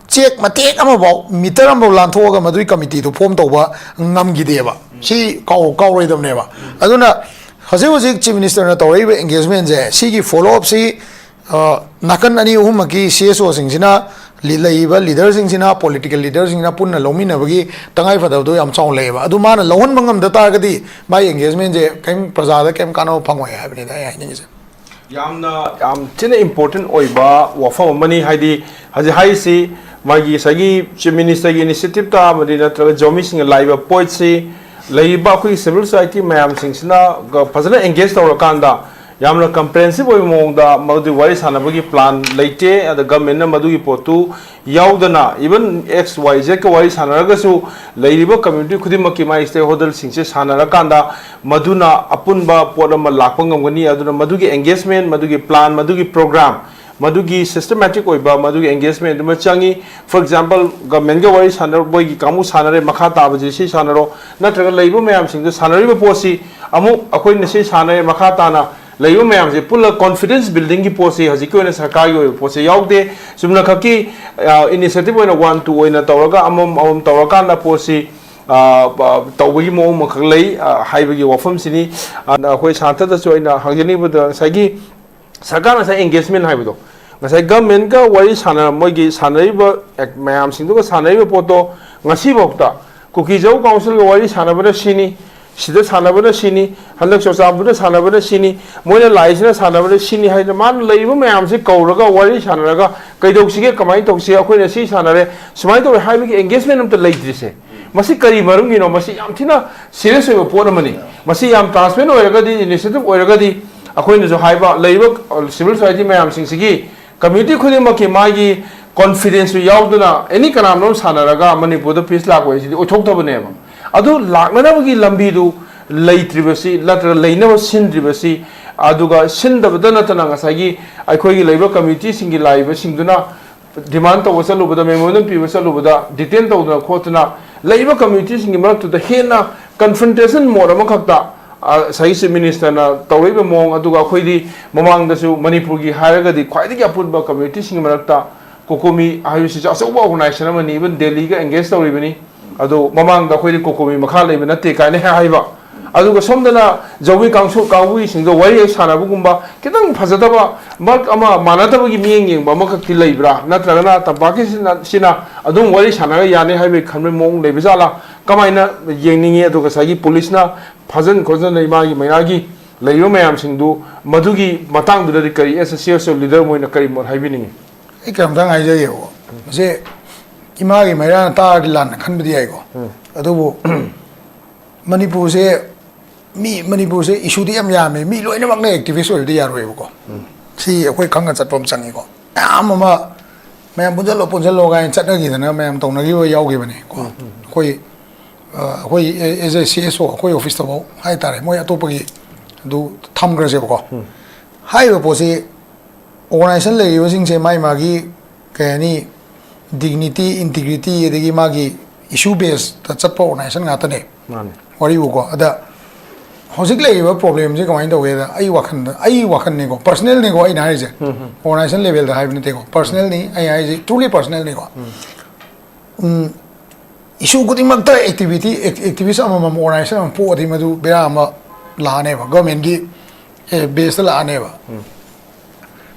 ꯆꯦꯛ ꯃꯇꯦꯛ ꯑꯃꯐꯥꯎ, ꯃꯤꯇꯔ ꯑꯃꯐꯥꯎ ꯂꯥꯟꯊꯣꯛꯑꯒ ꯃꯗꯨꯒꯤ ꯀꯃꯤꯇꯤꯗꯨ ꯐꯣꯝ ꯇꯧꯕ ꯉꯝꯈꯤꯗꯦꯕ꯫ ꯁꯤ ꯀꯥꯎ-, ꯀꯥꯎꯔꯣꯏꯗꯕꯅꯦꯕ꯫ ꯑꯗꯨꯅ ꯍꯧꯖꯤꯛ ꯍꯧꯖꯤꯛ ꯆꯤꯐ ꯃꯤꯅꯤꯁꯇꯔꯅ ꯇꯧꯔꯛꯏꯕ ꯑꯦꯡꯒꯦꯖꯃꯦꯟꯁꯦ, ꯁꯤꯒꯤ ꯐꯣꯂꯣ ꯑꯞꯁꯤ, ꯑ, ꯅꯥꯀꯟ ꯑꯅꯤ ꯑꯍꯨꯝꯃꯛꯀꯤ ꯁꯤ ꯑꯦꯁ ꯑꯣꯁꯤꯡꯁꯤꯅ, ꯂꯤ-, ꯂꯩꯔꯤꯕ ꯂꯤꯗꯔꯁꯤꯡꯁꯤꯅ, ꯄꯣꯂꯤꯇꯤꯀꯦꯜ ꯂꯤꯗꯔꯁꯤꯡꯁꯤꯅ ꯄꯨꯟꯅ ꯂꯧꯃꯤꯟꯅꯕꯒꯤ ꯇꯉꯥꯏ ꯐꯗꯕꯗꯣ ꯌꯥꯝ ꯆꯥꯎꯅ ꯂꯩꯌꯦꯕ꯫ ꯑꯗꯨ ꯃꯥꯅ ꯂꯧꯍꯟꯕ ꯉꯝꯗ ꯇꯥꯔꯒꯗꯤ ꯃꯥꯒꯤ ꯑꯦꯡꯒꯦꯖꯃꯦꯟꯁꯦ ꯀꯔꯤꯝ, ꯄ꯭ꯔꯖꯥꯗ ꯀꯔꯤꯝ ꯀꯥꯟꯅꯕ ꯐꯪꯉꯣꯏ ꯍꯥꯏꯕꯅꯤꯗ ꯑꯩ ꯍꯥꯏꯅꯤꯡꯉꯤꯁꯦ꯫ ꯌꯥꯝꯅ, ꯌꯥꯝ ꯊꯤꯅ ꯏꯝꯄꯣꯔꯇꯦꯟ ꯑꯣꯏꯕ ꯋꯥꯐꯝ ꯑꯃꯅꯤ꯫ ꯍꯥꯏꯗꯤ ꯍꯧꯖꯤꯛ ꯍꯥꯏꯔꯤꯁꯤ ꯃꯥꯒꯤ ꯉꯁꯥꯏꯒꯤ ꯆꯤꯐ ꯃꯤꯅꯤꯁꯇꯔꯒꯤ ꯏꯅꯤꯁꯤꯌꯦꯇꯤꯞꯇ ꯑꯃꯗꯤ ꯅꯠꯇ꯭ꯔꯒ ꯖꯣꯃꯤꯁꯤꯡꯅ ꯂꯥꯛꯏꯕ ꯄꯣꯏꯠꯁꯤ ꯂꯩꯔꯤꯕ ꯑꯩꯈꯣꯏꯒꯤ ꯁꯤꯚꯤꯜ ꯁꯣꯁꯥꯏꯇꯤ ꯃꯌꯥꯝꯁꯤꯡꯁꯤꯅ ꯒ-, ꯐꯖꯅ ꯑꯦꯡꯒꯦꯖ ꯇꯧꯔꯀꯥꯟꯗ ꯌꯥꯝꯅ ꯀꯝꯄ꯭ꯔꯦꯍꯦꯟꯁꯤꯞ ꯑꯣꯏꯕ ꯃꯑꯣꯡꯗ ꯃꯗꯨ ꯋꯥꯔꯤ ꯁꯥꯟꯅꯕꯒꯤ ꯄ꯭ꯂꯥꯟ ꯂꯩꯇꯦ꯫ ꯑꯗ ꯒꯃꯦꯟꯅ ꯃꯗꯨꯒꯤ ꯄꯣꯠꯇꯨ ꯌꯥꯎꯗꯅ, ꯏꯚꯟ ꯑꯦꯛꯁ ꯋꯥꯏ ꯖꯦꯠꯀ ꯋꯥꯔꯤ ꯁꯥꯟꯅꯔꯒꯁꯨ ꯂꯩꯔꯤꯕ ꯀꯝꯃ꯭ꯌꯨꯅꯤꯇꯤ ꯈꯨꯗꯤꯡꯃꯛꯀꯤ ꯃꯥꯒꯤ ꯁ꯭ꯇꯦꯛ ꯍꯣꯜꯗꯔꯁꯤꯡꯁꯦ ꯁꯥꯟꯅꯔꯀꯥꯟꯗ ꯃꯗꯨꯅ ꯑꯄꯨꯟꯕ ꯄꯣꯠ ꯑꯃ ꯂꯥꯛꯄ ꯉꯝꯒꯅꯤ꯫ ꯑꯗꯨꯅ ꯃꯗꯨꯒꯤ ꯑꯦꯡꯒꯦꯖꯃꯦꯟ, ꯃꯗꯨꯒꯤ ꯄ꯭ꯂꯥꯟ, ꯃꯗꯨꯒꯤ ꯄ꯭ꯔꯣꯒ꯭ꯔꯥꯝ, ꯃꯗꯨꯒꯤ ꯁꯤꯁꯇꯃꯦꯇꯤꯛ ꯑꯣꯏꯕ ꯃꯗꯨꯒꯤ ꯑꯦꯡꯒꯦꯖꯃꯦꯟ ꯑꯗꯨꯃ ꯆꯪꯉꯤ꯫ ꯐꯣꯔ ꯑꯦꯛꯖꯥꯝꯄꯜ, ꯒꯃꯦꯟꯒ ꯋꯥꯔꯤ ꯁꯥꯟꯅꯔ-, ꯃꯣꯏꯒꯤ ꯀꯥꯡꯕꯨ ꯁꯥꯟꯅꯔꯦ, ꯃꯈꯥ ꯇꯥꯕꯁꯦ ꯁꯤ ꯁꯥꯟꯅꯔꯣ, ꯅꯠꯇ꯭ꯔꯒ ꯂꯩꯔꯤꯕ ꯃꯌꯥꯝꯁꯤꯡꯗ ꯁꯥꯟꯅꯔꯤꯕ ꯄꯣꯠꯁꯤ ꯑꯃꯨꯛ ꯑꯩꯈꯣꯏꯅ ꯁꯤ ꯁꯥꯟꯅꯔꯦ, ꯃꯈꯥ ꯇꯥꯅ ꯂꯩꯔꯤꯕ ꯃꯌꯥꯝꯁꯦ ꯄꯨꯜꯂ ꯀꯣꯟꯐꯤꯗꯦꯟꯁ ꯕꯤꯜꯗꯤꯡꯒꯤ ꯄꯣꯠꯁꯤ ꯍꯧꯖꯤꯛꯀꯤ ꯑꯣꯏꯅ ꯁꯔꯀꯥꯔꯒꯤ ꯑꯣꯏꯕ ꯄꯣꯠꯁꯦ ꯌꯥꯎꯗꯦ꯫ ꯆꯨꯝꯅꯈꯛꯀꯤ, ꯑ, ꯏꯅꯤꯁꯤꯌꯦꯇꯤꯚ ꯑꯣꯏꯅ ꯋꯥꯟ ꯇꯨ ꯑꯣꯏꯅ ꯇꯧꯔꯒ ꯑꯃꯃꯝ ꯑꯃꯃꯝ ꯇꯧꯔꯀꯥꯟꯗ ꯄꯣꯠꯁꯤ, ꯑ, ꯑ, ꯇꯧꯕꯒꯤ ꯃꯑꯣꯡ ꯑꯃꯈꯛ ꯂꯩ, ꯑ, ꯍꯥꯏꯕꯒꯤ ꯋꯥꯐꯝꯁꯤꯅꯤ꯫ ꯑ, ꯑꯩꯈꯣꯏ ꯁꯥꯟꯇꯗꯁꯨ ꯑꯩꯅ ꯍꯪꯖꯅꯤꯡꯕꯗ ꯉꯁꯥꯏꯒꯤ ꯁꯔꯀꯥꯔꯅ ꯉꯁꯥꯏ ꯑꯦꯡꯒꯦꯖꯃꯦꯟ ꯍꯥꯏꯕꯗꯣ, ꯉꯁꯥꯏ ꯒꯃꯦꯟꯒ ꯋꯥꯔꯤ ꯁꯥꯟꯅ-, ꯃꯣꯏꯒꯤ ꯁꯥꯟꯅꯔꯤꯕ ꯑꯦꯛ-, ꯃꯌꯥꯝꯁꯤꯡꯗꯨꯒ ꯁꯥꯟꯅꯔꯤꯕ ꯄꯣꯠꯇꯣ ꯉꯁꯤꯐꯥꯎꯗ ꯀꯨꯀꯤꯖꯧ ꯀꯥꯎꯟꯁꯤꯜꯒ ꯋꯥꯔꯤ ꯁꯥꯟꯅꯕꯅ ꯁꯤꯅꯤ, ꯁꯤꯗ ꯁꯥꯟꯅꯕꯅ ꯁꯤꯅꯤ, ꯍꯟꯗꯛ ꯆꯨꯔꯆꯥꯟꯄꯨꯔꯗ ꯁꯥꯟꯅꯕꯅ ꯁꯤꯅꯤ, ꯃꯣꯏꯅ ꯂꯥꯛꯏꯁꯤꯅ ꯁꯥꯟꯅꯕꯅ ꯁꯤꯅꯤ ꯍꯥꯏꯗꯅ ꯃꯥꯅ ꯂꯩꯔꯤꯕ ꯃꯌꯥꯝꯁꯤ ꯀꯧꯔꯒ ꯋꯥꯔꯤ ꯁꯥꯟꯅꯔꯒ ꯀꯩꯗꯧꯁꯤꯒꯦ, ꯀꯃꯥꯏꯅ ꯇꯧꯁꯤꯒꯦ, ꯑꯩꯈꯣꯏꯅ ꯁꯤ ꯁꯥꯟꯅꯔꯦ, ꯁꯨꯃꯥꯏꯅ ꯇꯧꯔꯦ ꯍꯥꯏꯕꯒꯤ ꯑꯦꯡꯒꯦꯖꯃꯦꯟ ꯑꯝꯇ ꯂꯩꯇ꯭ꯔꯤꯁꯦ꯫ ꯃꯁꯤ ꯀꯔꯤ ꯃꯔꯝꯒꯤꯅꯣ? ꯃꯁꯤ ꯌꯥꯝ ꯊꯤꯅ ꯁꯤꯔꯤꯌꯁ ꯑꯣꯏꯕ ꯄꯣꯠ ꯑꯃꯅꯤ꯫ ꯃꯁꯤ ꯌꯥꯝ ꯇ꯭ꯔꯥꯟꯁꯄꯦꯔꯦꯟ ꯑꯣꯏꯔꯒꯗꯤ, ꯏꯅꯤꯁꯤꯌꯦꯇꯤꯚ ꯑꯣꯏꯔꯒꯗꯤ, ꯑꯩꯈꯣꯏꯅꯁꯨ ꯍꯥꯏꯕ, ꯂꯩꯔꯤꯕ ꯁꯤꯚꯤꯜ ꯁꯣꯁꯥꯏꯇꯤ ꯃꯌꯥꯝꯁꯤꯡꯁꯤꯒꯤ, ꯀꯝꯃ꯭ꯌꯨꯅꯤꯇꯤ ꯈꯨꯗꯤꯡꯃꯛꯀꯤ ꯃꯥꯒꯤ ꯀꯣꯟꯐꯤꯗꯦꯟꯁꯁꯨ ꯌꯥꯎꯗꯨꯅ ꯑꯦꯅꯤ ꯀꯅꯥꯅꯣꯝ ꯁꯥꯟꯅꯔꯒ ꯃꯅꯤꯄꯨꯔꯗ ꯄꯤꯁ ꯂꯥꯛꯄ ꯍꯥꯏꯁꯤꯗꯤ ꯑꯣꯏꯊꯣꯛꯇꯕꯅꯦꯕ꯫ ꯑꯗꯨ ꯂꯥꯛꯅꯅꯕꯒꯤ ꯂꯝꯕꯤꯗꯨ ꯂꯩꯇ꯭ꯔꯤꯕꯁꯤ, ꯅꯠꯇ꯭ꯔꯒ ꯂꯩꯅꯕ ꯁꯤꯟꯗ꯭ꯔꯤꯕꯁꯤ, ꯑꯗꯨꯒ ꯁꯤꯟꯗꯕꯇ ꯅꯠꯇꯅ ꯉꯁꯥꯏꯒꯤ ꯑꯩꯈꯣꯏꯒꯤ ꯂꯩꯔꯤꯕ ꯀꯝꯃ꯭ꯌꯨꯅꯤꯇꯤꯁꯤꯡꯒꯤ ꯂꯥꯛꯏꯕꯁꯤꯡꯗꯨꯅ ꯗꯤꯃꯥꯟ ꯇꯧꯕ ꯆꯠꯂꯨꯕꯗ, ꯃꯦꯃꯣꯔꯦꯟꯗꯝ ꯄꯤꯕ ꯆꯠꯂꯨꯕꯗ, ꯗꯤꯇꯦꯟ ꯇꯧꯗꯅ ꯈꯣꯠꯇꯅ ꯂꯩꯔꯤꯕ ꯀꯝꯃ꯭ꯌꯨꯅꯤꯇꯤꯁꯤꯡꯒꯤ ꯃꯔꯛꯇꯨꯗ ꯍꯦꯟꯅ ꯀꯟꯐ꯭ꯔꯟꯇꯦꯁꯟ ꯃꯣꯗ ꯑꯃꯈꯛꯇ, ꯑ, ꯉꯁꯥꯏꯒꯤ ꯆꯤꯐ ꯃꯤꯅꯤꯁꯇꯔꯅ ꯇꯧꯔꯛꯏꯕ ꯃꯑꯣꯡ, ꯑꯗꯨꯒ ꯑꯩꯈꯣꯏꯗꯤ ꯃꯃꯥꯡꯗꯁꯨ ꯃꯅꯤꯄꯨꯔꯒꯤ ꯍꯥꯏꯔꯒꯗꯤ ꯈ꯭ꯋꯥꯏꯗꯒꯤ ꯑꯄꯨꯟꯕ ꯀꯝꯃ꯭ꯌꯨꯅꯤꯇꯤꯁꯤꯡꯒꯤ ꯃꯔꯛꯇ ꯀꯣꯀꯣꯃꯤ ꯍꯥꯏꯕꯁꯤꯁꯨ ꯑꯆꯧꯕ ꯑꯣꯔꯒꯅꯥꯏꯖꯦꯁꯟ ꯑꯃꯅꯤ, ꯏꯚꯟ ꯗꯦꯜꯂꯤꯒ ꯑꯦꯡꯒꯦꯖ ꯇꯧꯔꯤꯕꯅꯤ꯫ ꯑꯗꯣ ꯃꯃꯥꯡꯗ ꯑꯩꯈꯣꯏꯗꯤ ꯀꯣꯀꯣꯃꯤ ꯃꯈꯥ ꯂꯩꯕ ꯅꯠꯇꯦ ꯀꯥꯏꯅ ꯍꯥꯏꯕ꯫ ꯑꯗꯨꯒ ꯁꯣꯝꯗꯅ ꯖꯧꯃꯤ ꯀꯥꯡꯁꯨ ꯀꯥꯡꯕꯨꯒꯤꯁꯤꯡꯗ ꯋꯥꯔꯤ ꯍꯦꯛ ꯁꯥꯟꯅꯕꯒꯨꯝꯕ, ꯈꯤꯇꯪ ꯐꯖꯗꯕ, ꯃꯔꯛ ꯑꯃ ꯃꯥꯟꯅꯗꯕꯒꯤ ꯃꯤꯠꯌꯦꯡ ꯌꯦꯡꯕ ꯑꯃꯈꯛꯇꯤ ꯂꯩꯕ꯭ꯔꯥ? ꯅꯠꯇ꯭ꯔꯒꯅ ꯇꯝꯄꯥꯛꯀꯤꯁꯤꯅ, ꯁꯤꯅ ꯑꯗꯨꯝ ꯋꯥꯔꯤ ꯁꯥꯟꯅꯔꯒ ꯌꯥꯅꯤ ꯍꯥꯏꯕꯒꯤ ꯈꯟꯕꯒꯤ ꯃꯑꯣꯡ ꯂꯩꯕ ꯖꯥꯠꯂꯥ? ꯀꯃꯥꯏꯅ ꯌꯦꯡꯅꯤꯡꯉꯤ? ꯑꯗꯨꯒ ꯉꯁꯥꯏꯒꯤ ꯄꯨꯂꯤꯁꯅ ꯐꯥꯖꯤꯟ ꯈꯣꯠꯆꯤꯟ ꯏꯃꯥꯒꯤ ꯃꯩꯔꯥꯒꯤ ꯂꯩꯔꯤꯕ ꯃꯌꯥꯝꯁꯤꯡꯗꯨ, ꯃꯗꯨꯒꯤ ꯃꯇꯥꯡꯗꯨꯗꯗꯤ ꯀꯔꯤ, ꯑꯦꯁ ꯑꯦꯁ ꯁꯤ ꯑꯦꯁ ꯑꯣ ꯂꯤꯗꯔ ꯃꯣꯏꯅ ꯀꯔꯤ ꯃꯣꯠ ꯍꯥꯏꯕꯤꯅꯤꯡꯉꯤ? ꯑꯩ ꯀꯩꯅꯣꯝꯇꯪ ꯍꯥꯏꯖꯒꯦꯕꯀꯣ꯫ ꯃꯁꯦ ꯏꯃꯥꯒꯤ ꯃꯩꯔꯥꯅ ꯇꯥꯔꯗꯤ ꯂꯥꯟꯅ ꯈꯟꯕꯗꯤ ꯌꯥꯏꯀꯣ꯫ ꯎꯝ꯫ ꯑꯗꯨꯕꯨ ꯃꯅꯤꯄꯨꯔꯁꯦ, ꯃꯤ, ꯃꯅꯤꯄꯨꯔꯁꯦ ꯏꯁꯨꯗꯤ ꯌꯥꯝ ꯌꯥꯝꯃꯦ, ꯃꯤ ꯂꯣꯏꯅꯃꯛꯅ ꯑꯦꯛꯇꯤꯚꯤꯁ ꯑꯣꯏꯕꯗꯤ ꯌꯥꯔꯣꯏꯕꯀꯣ꯫ ꯎꯝ꯫ ꯁꯤ ꯑꯩꯈꯣꯏ ꯈꯪꯅ ꯆꯠꯄ ꯑꯃ ꯆꯪꯉꯤꯀꯣ꯫ ꯃꯌꯥꯝ ꯑꯃ, "ꯃꯌꯥꯝ ꯄꯨꯟꯁꯤꯜꯂꯣ, ꯄꯨꯟꯁꯤꯜꯂꯣ" ꯀꯥꯏꯅ ꯆꯠꯅꯈꯤꯗꯅ ꯃꯌꯥꯝ ꯇꯧꯅꯈꯤꯕ ꯌꯥꯎꯈꯤꯕꯅꯤꯀꯣ꯫ ꯎꯝ, ꯎꯝ, ꯎꯝ꯫ ꯑꯩꯈꯣꯏ, ꯑ, ꯑꯩꯈꯣꯏ ꯑꯦ-, ꯑꯦꯖ ꯑꯦ ꯁꯤ ꯑꯦꯁ ꯑꯣ, ꯑꯩꯈꯣꯏ ꯑꯣꯐꯤꯁꯇꯐꯥꯎ ꯍꯥꯏꯇꯥꯔꯦ, ꯃꯣꯏ ꯑꯇꯣꯞꯄꯒꯤ ꯑꯗꯨ ꯊꯝꯈ꯭ꯔꯁꯦꯕꯀꯣ꯫ ꯎꯝ꯫ ꯍꯥꯏꯔꯤꯕ ꯄꯣꯠꯁꯤ ꯑꯣꯔꯒꯅꯥꯏꯖꯦꯁꯟ ꯂꯩꯔꯤꯕꯁꯤꯡꯁꯦ ꯃꯥꯒꯤ ꯃꯥꯒꯤ, ꯀꯩ ꯍꯥꯏꯅꯤ, ꯗꯤꯒꯅꯤꯇꯤ, ꯏꯟꯇꯤꯒ꯭ꯔꯤꯇꯤ, ꯑꯗꯒꯤ ꯃꯥꯒꯤ ꯏꯁꯨ ꯕꯦꯁꯇ ꯆꯠꯄ ꯑꯣꯔꯒꯅꯥꯏꯖꯦꯁꯟ ꯉꯥꯛꯇꯅꯦ꯫ ꯃꯥꯅꯦ꯫ ꯋꯥꯔꯤꯕꯨꯀꯣ꯫ ꯑꯗ ꯍꯧꯖꯤꯛ ꯂꯩꯔꯤꯕ ꯄ꯭ꯔꯣꯕ꯭ꯂꯦꯝꯁꯦ ꯀꯃꯥꯏꯅ ꯇꯧꯒꯦꯗ, ꯑꯩ ꯋꯥꯈꯜꯗ, ꯑꯩ ꯋꯥꯈꯜꯅꯤꯀꯣ, ꯄꯔꯁꯅꯦꯜꯅꯤꯀꯣ ꯑꯩꯅ ꯍꯥꯏꯔꯤꯁꯦ꯫ ꯎꯝ, ꯎꯝ꯫ ꯑꯣꯔꯒꯅꯥꯏꯖꯦꯁꯟ ꯂꯦꯚꯦꯜꯗ ꯍꯥꯏꯕ ꯅꯠꯇꯦꯀꯣ, ꯄꯔꯁꯅꯦꯜꯅꯤ ꯑꯩ ꯍꯥꯏꯔꯤꯁꯦ, ꯇ꯭ꯔꯨꯂꯤ ꯄꯔꯁꯅꯦꯜꯅꯤꯀꯣ꯫ ꯎꯝ꯫ ꯎꯝ, ꯏꯁꯨ ꯈꯨꯗꯤꯡꯃꯛꯇ ꯑꯦꯛꯇꯤꯚꯤꯇꯤ, ꯑꯦꯛ-, ꯑꯦꯛꯇꯤꯚꯤꯁ ꯑꯃꯃꯝ, ꯑꯣꯔꯒꯅꯥꯏꯖꯦꯁꯟ ꯑꯃ ꯄꯣꯛꯑꯗꯤ ꯃꯗꯨ ꯕꯦꯔꯥ ꯑꯃ ꯂꯥꯛꯑꯅꯦꯕ, ꯒꯚꯔꯟꯃꯦꯟꯠꯀꯤ, ꯑꯦ, ꯕꯦꯁꯇ ꯂꯥꯛꯑꯅꯦꯕ꯫ ꯎꯝ꯫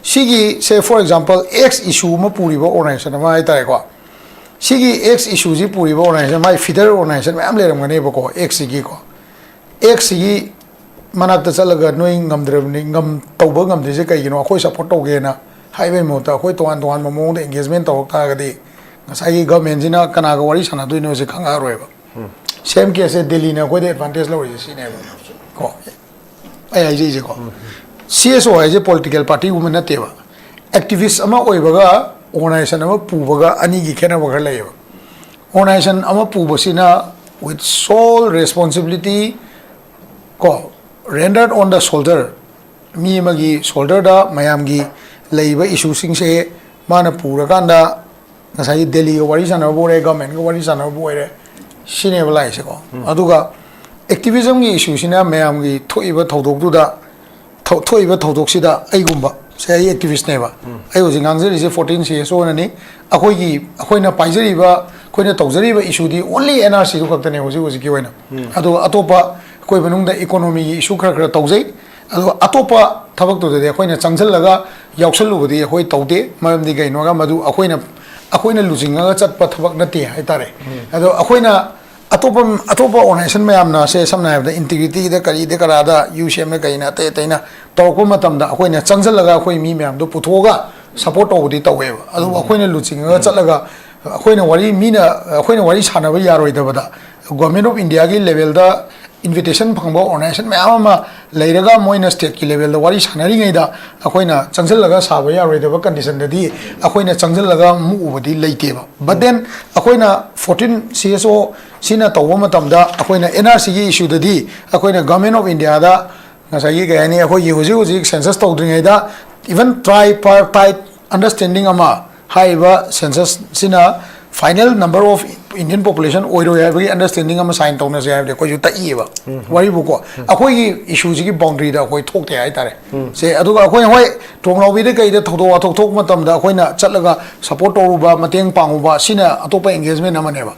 ꯁꯤꯒꯤ, say for example, ꯑꯦꯛꯁ ꯏꯁꯨ ꯑꯃ ꯄꯨꯔꯤꯕ ꯑꯣꯔꯒꯅꯥꯏꯖꯦꯁꯟ ꯑꯃ ꯍꯥꯏꯇꯥꯔꯦꯀꯣ꯫ ꯁꯤꯒꯤ ꯑꯦꯛꯁ ꯏꯁꯨꯁꯤ ꯄꯨꯔꯤꯕ ꯑꯣꯔꯒꯅꯥꯏꯖꯦꯁꯟ, ꯃꯥꯒꯤ ꯐꯤꯗꯔ ꯑꯣꯔꯒꯅꯥꯏꯖꯦꯁꯟ ꯃꯌꯥꯝ ꯂꯩꯔꯝꯒꯅꯦꯕꯀꯣ, ꯑꯦꯛꯁꯁꯤꯒꯤꯀꯣ꯫ ꯑꯦꯛꯁꯁꯤꯒꯤ ꯃꯅꯥꯛꯇ ꯆꯠꯂꯒ, "ꯅꯣꯏ ꯉꯝꯗ꯭ꯔꯕꯅꯤ, ꯉꯝ-, ꯇꯧꯕ ꯉꯝꯗ꯭ꯔꯤꯁꯦ ꯀꯩꯒꯤꯅꯣ? ꯑꯩꯈꯣꯏ ꯁꯞꯄꯣꯔꯠ ꯇꯧꯒꯦꯅ" ꯍꯥꯏꯕꯒꯤ ꯃꯍꯨꯠꯇ, ꯑꯩꯈꯣꯏ ꯇꯣꯉꯥꯟ ꯇꯣꯉꯥꯟꯕ ꯃꯑꯣꯡꯗ ꯑꯦꯡꯒꯦꯖꯃꯦꯟ ꯇꯧꯔꯛ ꯇꯥꯔꯒꯗꯤ, ꯉꯁꯥꯏꯒꯤ ꯒꯚꯔꯟꯃꯦꯟꯁꯤꯅ ꯀꯅꯥꯒ ꯋꯥꯔꯤ ꯁꯥꯟꯅꯗꯣꯏꯅꯣꯁꯦ ꯈꯪꯉꯛꯑꯔꯣꯏꯕ꯫ ꯁꯦꯝ ꯀꯦꯁꯁꯦ ꯗꯦꯜꯂꯤꯅ ꯑꯩꯈꯣꯏꯗ ꯑꯦꯗꯚꯥꯟꯇꯦꯖ ꯂꯧꯔꯤꯁꯦ ꯁꯤꯅꯦꯕ꯫ ꯀꯣ, ꯑꯩ ꯍꯥꯏꯖꯩꯁꯦꯀꯣ, ꯁꯤ ꯑꯦꯁ ꯑꯣ ꯍꯥꯏꯁꯦ ꯄꯣꯂꯤꯇꯤꯀꯦꯜ ꯄꯥꯔꯇꯤꯒꯨꯝꯕ ꯅꯠꯇꯦꯕ꯫ ꯑꯦꯛꯇꯤꯚꯤꯁ ꯑꯃ ꯑꯣꯏꯕꯒ ꯑꯣꯔꯒꯅꯥꯏꯖꯦꯁꯟ ꯑꯃ ꯄꯨꯕꯒ ꯑꯅꯤꯒꯤ ꯈꯦꯠꯅꯕ ꯈꯔ ꯂꯩꯌꯦꯕ꯫ ꯑꯣꯔꯒꯅꯥꯏꯖꯦꯁꯟ ꯑꯃ ꯄꯨꯕꯁꯤꯅ with sole responsibility, ꯀꯣ, rendered on the shoulder, ꯃꯤ ꯑꯃꯒꯤ ꯁꯣꯜꯗꯔꯗ ꯃꯌꯥꯝꯒꯤ ꯂꯩꯔꯤꯕ ꯏꯁꯨꯁꯤꯡꯁꯦ ꯃꯥꯅ ꯄꯨꯔꯀꯥꯟꯗ, ꯉꯁꯥꯏꯒꯤ ꯗꯦꯜꯂꯤꯒ ꯋꯥꯔꯤ ꯁꯥꯟꯅꯕꯕꯨ ꯑꯣꯏꯔꯦ, ꯒꯚꯔꯟꯃꯦꯟꯒ ꯋꯥꯔꯤ ꯁꯥꯟꯅꯕꯕꯨ ꯑꯣꯏꯔꯦ, ꯁꯤꯅꯦꯕ ꯂꯥꯛꯏꯁꯦꯀꯣ꯫ ꯑꯗꯨꯒ ꯑꯦꯛꯇꯤꯚꯤꯖꯝꯒꯤ ꯏꯁꯨꯁꯤꯅ ꯃꯌꯥꯝꯒꯤ ꯊꯣꯛꯏꯕ ꯊꯧꯗꯣꯛꯇꯨꯗ, ꯊꯣꯛ-, ꯊꯣꯛꯏꯕ ꯊꯧꯗꯣꯛꯁꯤꯗ ꯑꯩꯒꯨꯝꯕ ꯁꯦ, ꯑꯩ ꯑꯦꯛꯇꯤꯚꯤꯁ꯭ꯠꯅꯦꯕ꯫ ꯑꯩ ꯍꯧꯖꯤꯛ ꯉꯥꯡꯖꯔꯤꯁꯦ ꯐꯣꯔꯇꯤꯟ ꯁꯤ ꯑꯦꯁ ꯑꯣꯅꯅꯤ꯫ ꯑꯩꯈꯣꯏꯒꯤ, ꯑꯩꯈꯣꯏꯅ ꯄꯥꯏꯖꯔꯤꯕ, ꯑꯩꯈꯣꯏꯅ ꯇꯧꯖꯔꯤꯕ ꯏꯁꯨꯗꯤ only ꯑꯦꯟ ꯑꯥꯔ ꯁꯤꯗꯨ ꯈꯛꯇꯅꯦ ꯍꯧꯖꯤꯛ ꯍꯧꯖꯤꯛꯀꯤ ꯑꯣꯏꯅ꯫ ꯑꯗꯨꯒ ꯑꯇꯣꯞꯄ ꯑꯩꯈꯣꯏ ꯃꯅꯨꯡꯗ ꯏꯀꯣꯅꯣꯃꯤꯒꯤ ꯏꯁꯨ ꯈꯔ ꯈꯔ ꯇꯧꯖꯩ꯫ ꯑꯗꯨꯒ ꯑꯇꯣꯞꯄ ꯊꯕꯛꯇꯨꯗꯗꯤ ꯑꯩꯈꯣꯏꯅ ꯆꯪꯁꯤꯜꯂꯒ ꯌꯥꯎꯁꯜꯂꯨꯕꯗꯤ ꯑꯩꯈꯣꯏ ꯇꯧꯗꯦ꯫ ꯃꯔꯝꯗꯤ ꯀꯩꯅꯣꯒ ꯃꯗꯨ ꯑꯩꯈꯣꯏꯅ, ꯑꯩꯈꯣꯏꯅ ꯂꯨꯆꯤꯡꯉꯒ ꯆꯠꯄ ꯊꯕꯛ ꯅꯠꯇꯦ ꯍꯥꯏꯇꯥꯔꯦ꯫ ꯑꯗꯣ ꯑꯩꯈꯣꯏꯅ ꯑꯇꯣꯞꯄ, ꯑꯇꯣꯞꯄ ꯑꯣꯔꯒꯅꯥꯏꯖꯦꯁꯟ ꯃꯌꯥꯝꯅ ꯁꯦ, ꯁꯝꯅ ꯍꯥꯏꯔꯕꯗ ꯏꯟꯇꯤꯒ꯭ꯔꯤꯇꯤꯗ ꯀꯔꯤꯗ ꯀꯔꯥꯗ ꯌꯨ ꯁꯤ ꯑꯦꯝꯅ ꯀꯩꯅ ꯑꯇꯩ ꯑꯇꯩꯅ ꯇꯧꯔꯛꯄ ꯃꯇꯝꯗ ꯑꯩꯈꯣꯏꯅ ꯆꯪꯁꯤꯜꯂꯒ ꯑꯩꯈꯣꯏ ꯃꯤ ꯃꯌꯥꯝꯗꯣ ꯄꯨꯊꯣꯛꯑꯒ ꯁꯄꯣꯔꯠ ꯇꯧꯕꯗꯤ ꯇꯧꯋꯦꯕ꯫ ꯑꯗꯨꯕꯨ ꯑꯩꯈꯣꯏꯅ ꯂꯨꯆꯤꯡꯉꯒ ꯆꯠꯂꯒ ꯑꯩꯈꯣꯏꯅ ꯋꯥꯔꯤ ꯃꯤꯅ, ꯑꯩꯈꯣꯏꯅ ꯋꯥꯔꯤ ꯁꯥꯟꯅꯕ ꯌꯥꯔꯣꯏꯗꯕꯗ ꯒꯣꯔꯃꯦꯟ ꯑꯣꯐ ꯏꯟꯗꯤꯌꯥꯒꯤ ꯂꯦꯚꯦꯜꯗ ꯏꯟꯚꯤꯇꯦꯁꯟ ꯐꯪꯕ ꯑꯣꯔꯒꯅꯥꯏꯖꯦꯁꯟ ꯃꯌꯥꯝ ꯑꯃ ꯂꯩꯔꯒ ꯃꯣꯏꯅ ꯁ꯭ꯇꯦꯠꯀꯤ ꯂꯦꯚꯦꯜꯗ ꯋꯥꯔꯤ ꯁꯥꯟꯅꯔꯤꯉꯩꯗ ꯑꯩꯈꯣꯏꯅ ꯆꯪꯁꯤꯜꯂꯒ ꯁꯥꯕ ꯌꯥꯔꯣꯏꯗꯕ ꯀꯟꯗꯤꯁꯟꯗꯗꯤ ꯑꯩꯈꯣꯏꯅ ꯆꯪꯁꯤꯜꯂꯒ ꯃꯨꯛꯎꯕꯗꯤ ꯂꯩꯇꯦꯕ꯫ But then ꯑꯩꯈꯣꯏꯅ ꯐꯣꯔꯇꯤꯟ ꯁꯤ ꯑꯦꯁ ꯑꯣ ꯁꯤꯅ ꯇꯧꯕ ꯃꯇꯝꯗ ꯑꯩꯈꯣꯏꯅ ꯑꯦꯟ ꯑꯥꯔ ꯁꯤꯒꯤ ꯏꯁꯨꯗꯗꯤ ꯑꯩꯈꯣꯏꯅ ꯒꯣꯔꯃꯦꯟ ꯑꯣꯐ ꯏꯟꯗꯤꯌꯥꯗ ꯉꯁꯥꯏꯒꯤ ꯀꯩ ꯍꯥꯏꯅꯤ, ꯑꯩꯈꯣꯏꯒꯤ ꯍꯧꯖꯤꯛ ꯍꯧꯖꯤꯛ ꯁꯦꯟꯁꯁ ꯇꯧꯗ꯭ꯔꯤꯉꯩꯗ even tripartite understanding ꯑꯃ, ꯍꯥꯏꯔꯤꯕ ꯁꯦꯟꯁꯁꯁꯤꯅ final number of Indian population ꯑꯣꯏꯔꯣꯏ ꯍꯥꯏꯕꯒꯤ ꯑꯟꯗꯔꯁ꯭ꯇꯦꯟꯗꯤꯡ ꯑꯃ ꯁꯥꯏꯟ ꯇꯧꯅꯁꯦ ꯍꯥꯏꯕꯗꯤ ꯑꯩꯈꯣꯏꯁꯨ ꯇꯛꯏꯕ꯫ ꯋꯥꯔꯤꯕꯨꯀꯣ, ꯑꯩꯈꯣꯏꯒꯤ ꯏꯁꯨꯁꯤꯒꯤ ꯕꯥꯎꯟꯗꯔꯤꯗ ꯑꯩꯈꯣꯏ ꯊꯣꯛꯇꯦ ꯍꯥꯏꯇꯥꯔꯦ꯫ ꯁꯦ, ꯑꯗꯨꯒ ꯑꯩꯈꯣꯏꯅ ꯍꯣꯏ ꯊꯣꯡꯅꯥꯎꯕꯤꯗ ꯀꯩꯗ ꯊꯧꯗꯣꯛ ꯋꯥꯊꯣꯛ ꯊꯣꯛꯄ ꯃꯇꯝꯗ ꯑꯩꯈꯣꯏꯅ ꯆꯠꯂꯒ ꯁꯄꯣꯔꯠ ꯇꯧꯔꯨꯕ, ꯃꯇꯦꯡ ꯄꯥꯡꯉꯨꯕ, ꯁꯤꯅ ꯑꯇꯣꯞꯄ ꯑꯦꯡꯒꯦꯖꯃꯦꯟ ꯑꯃꯅꯦꯕ꯫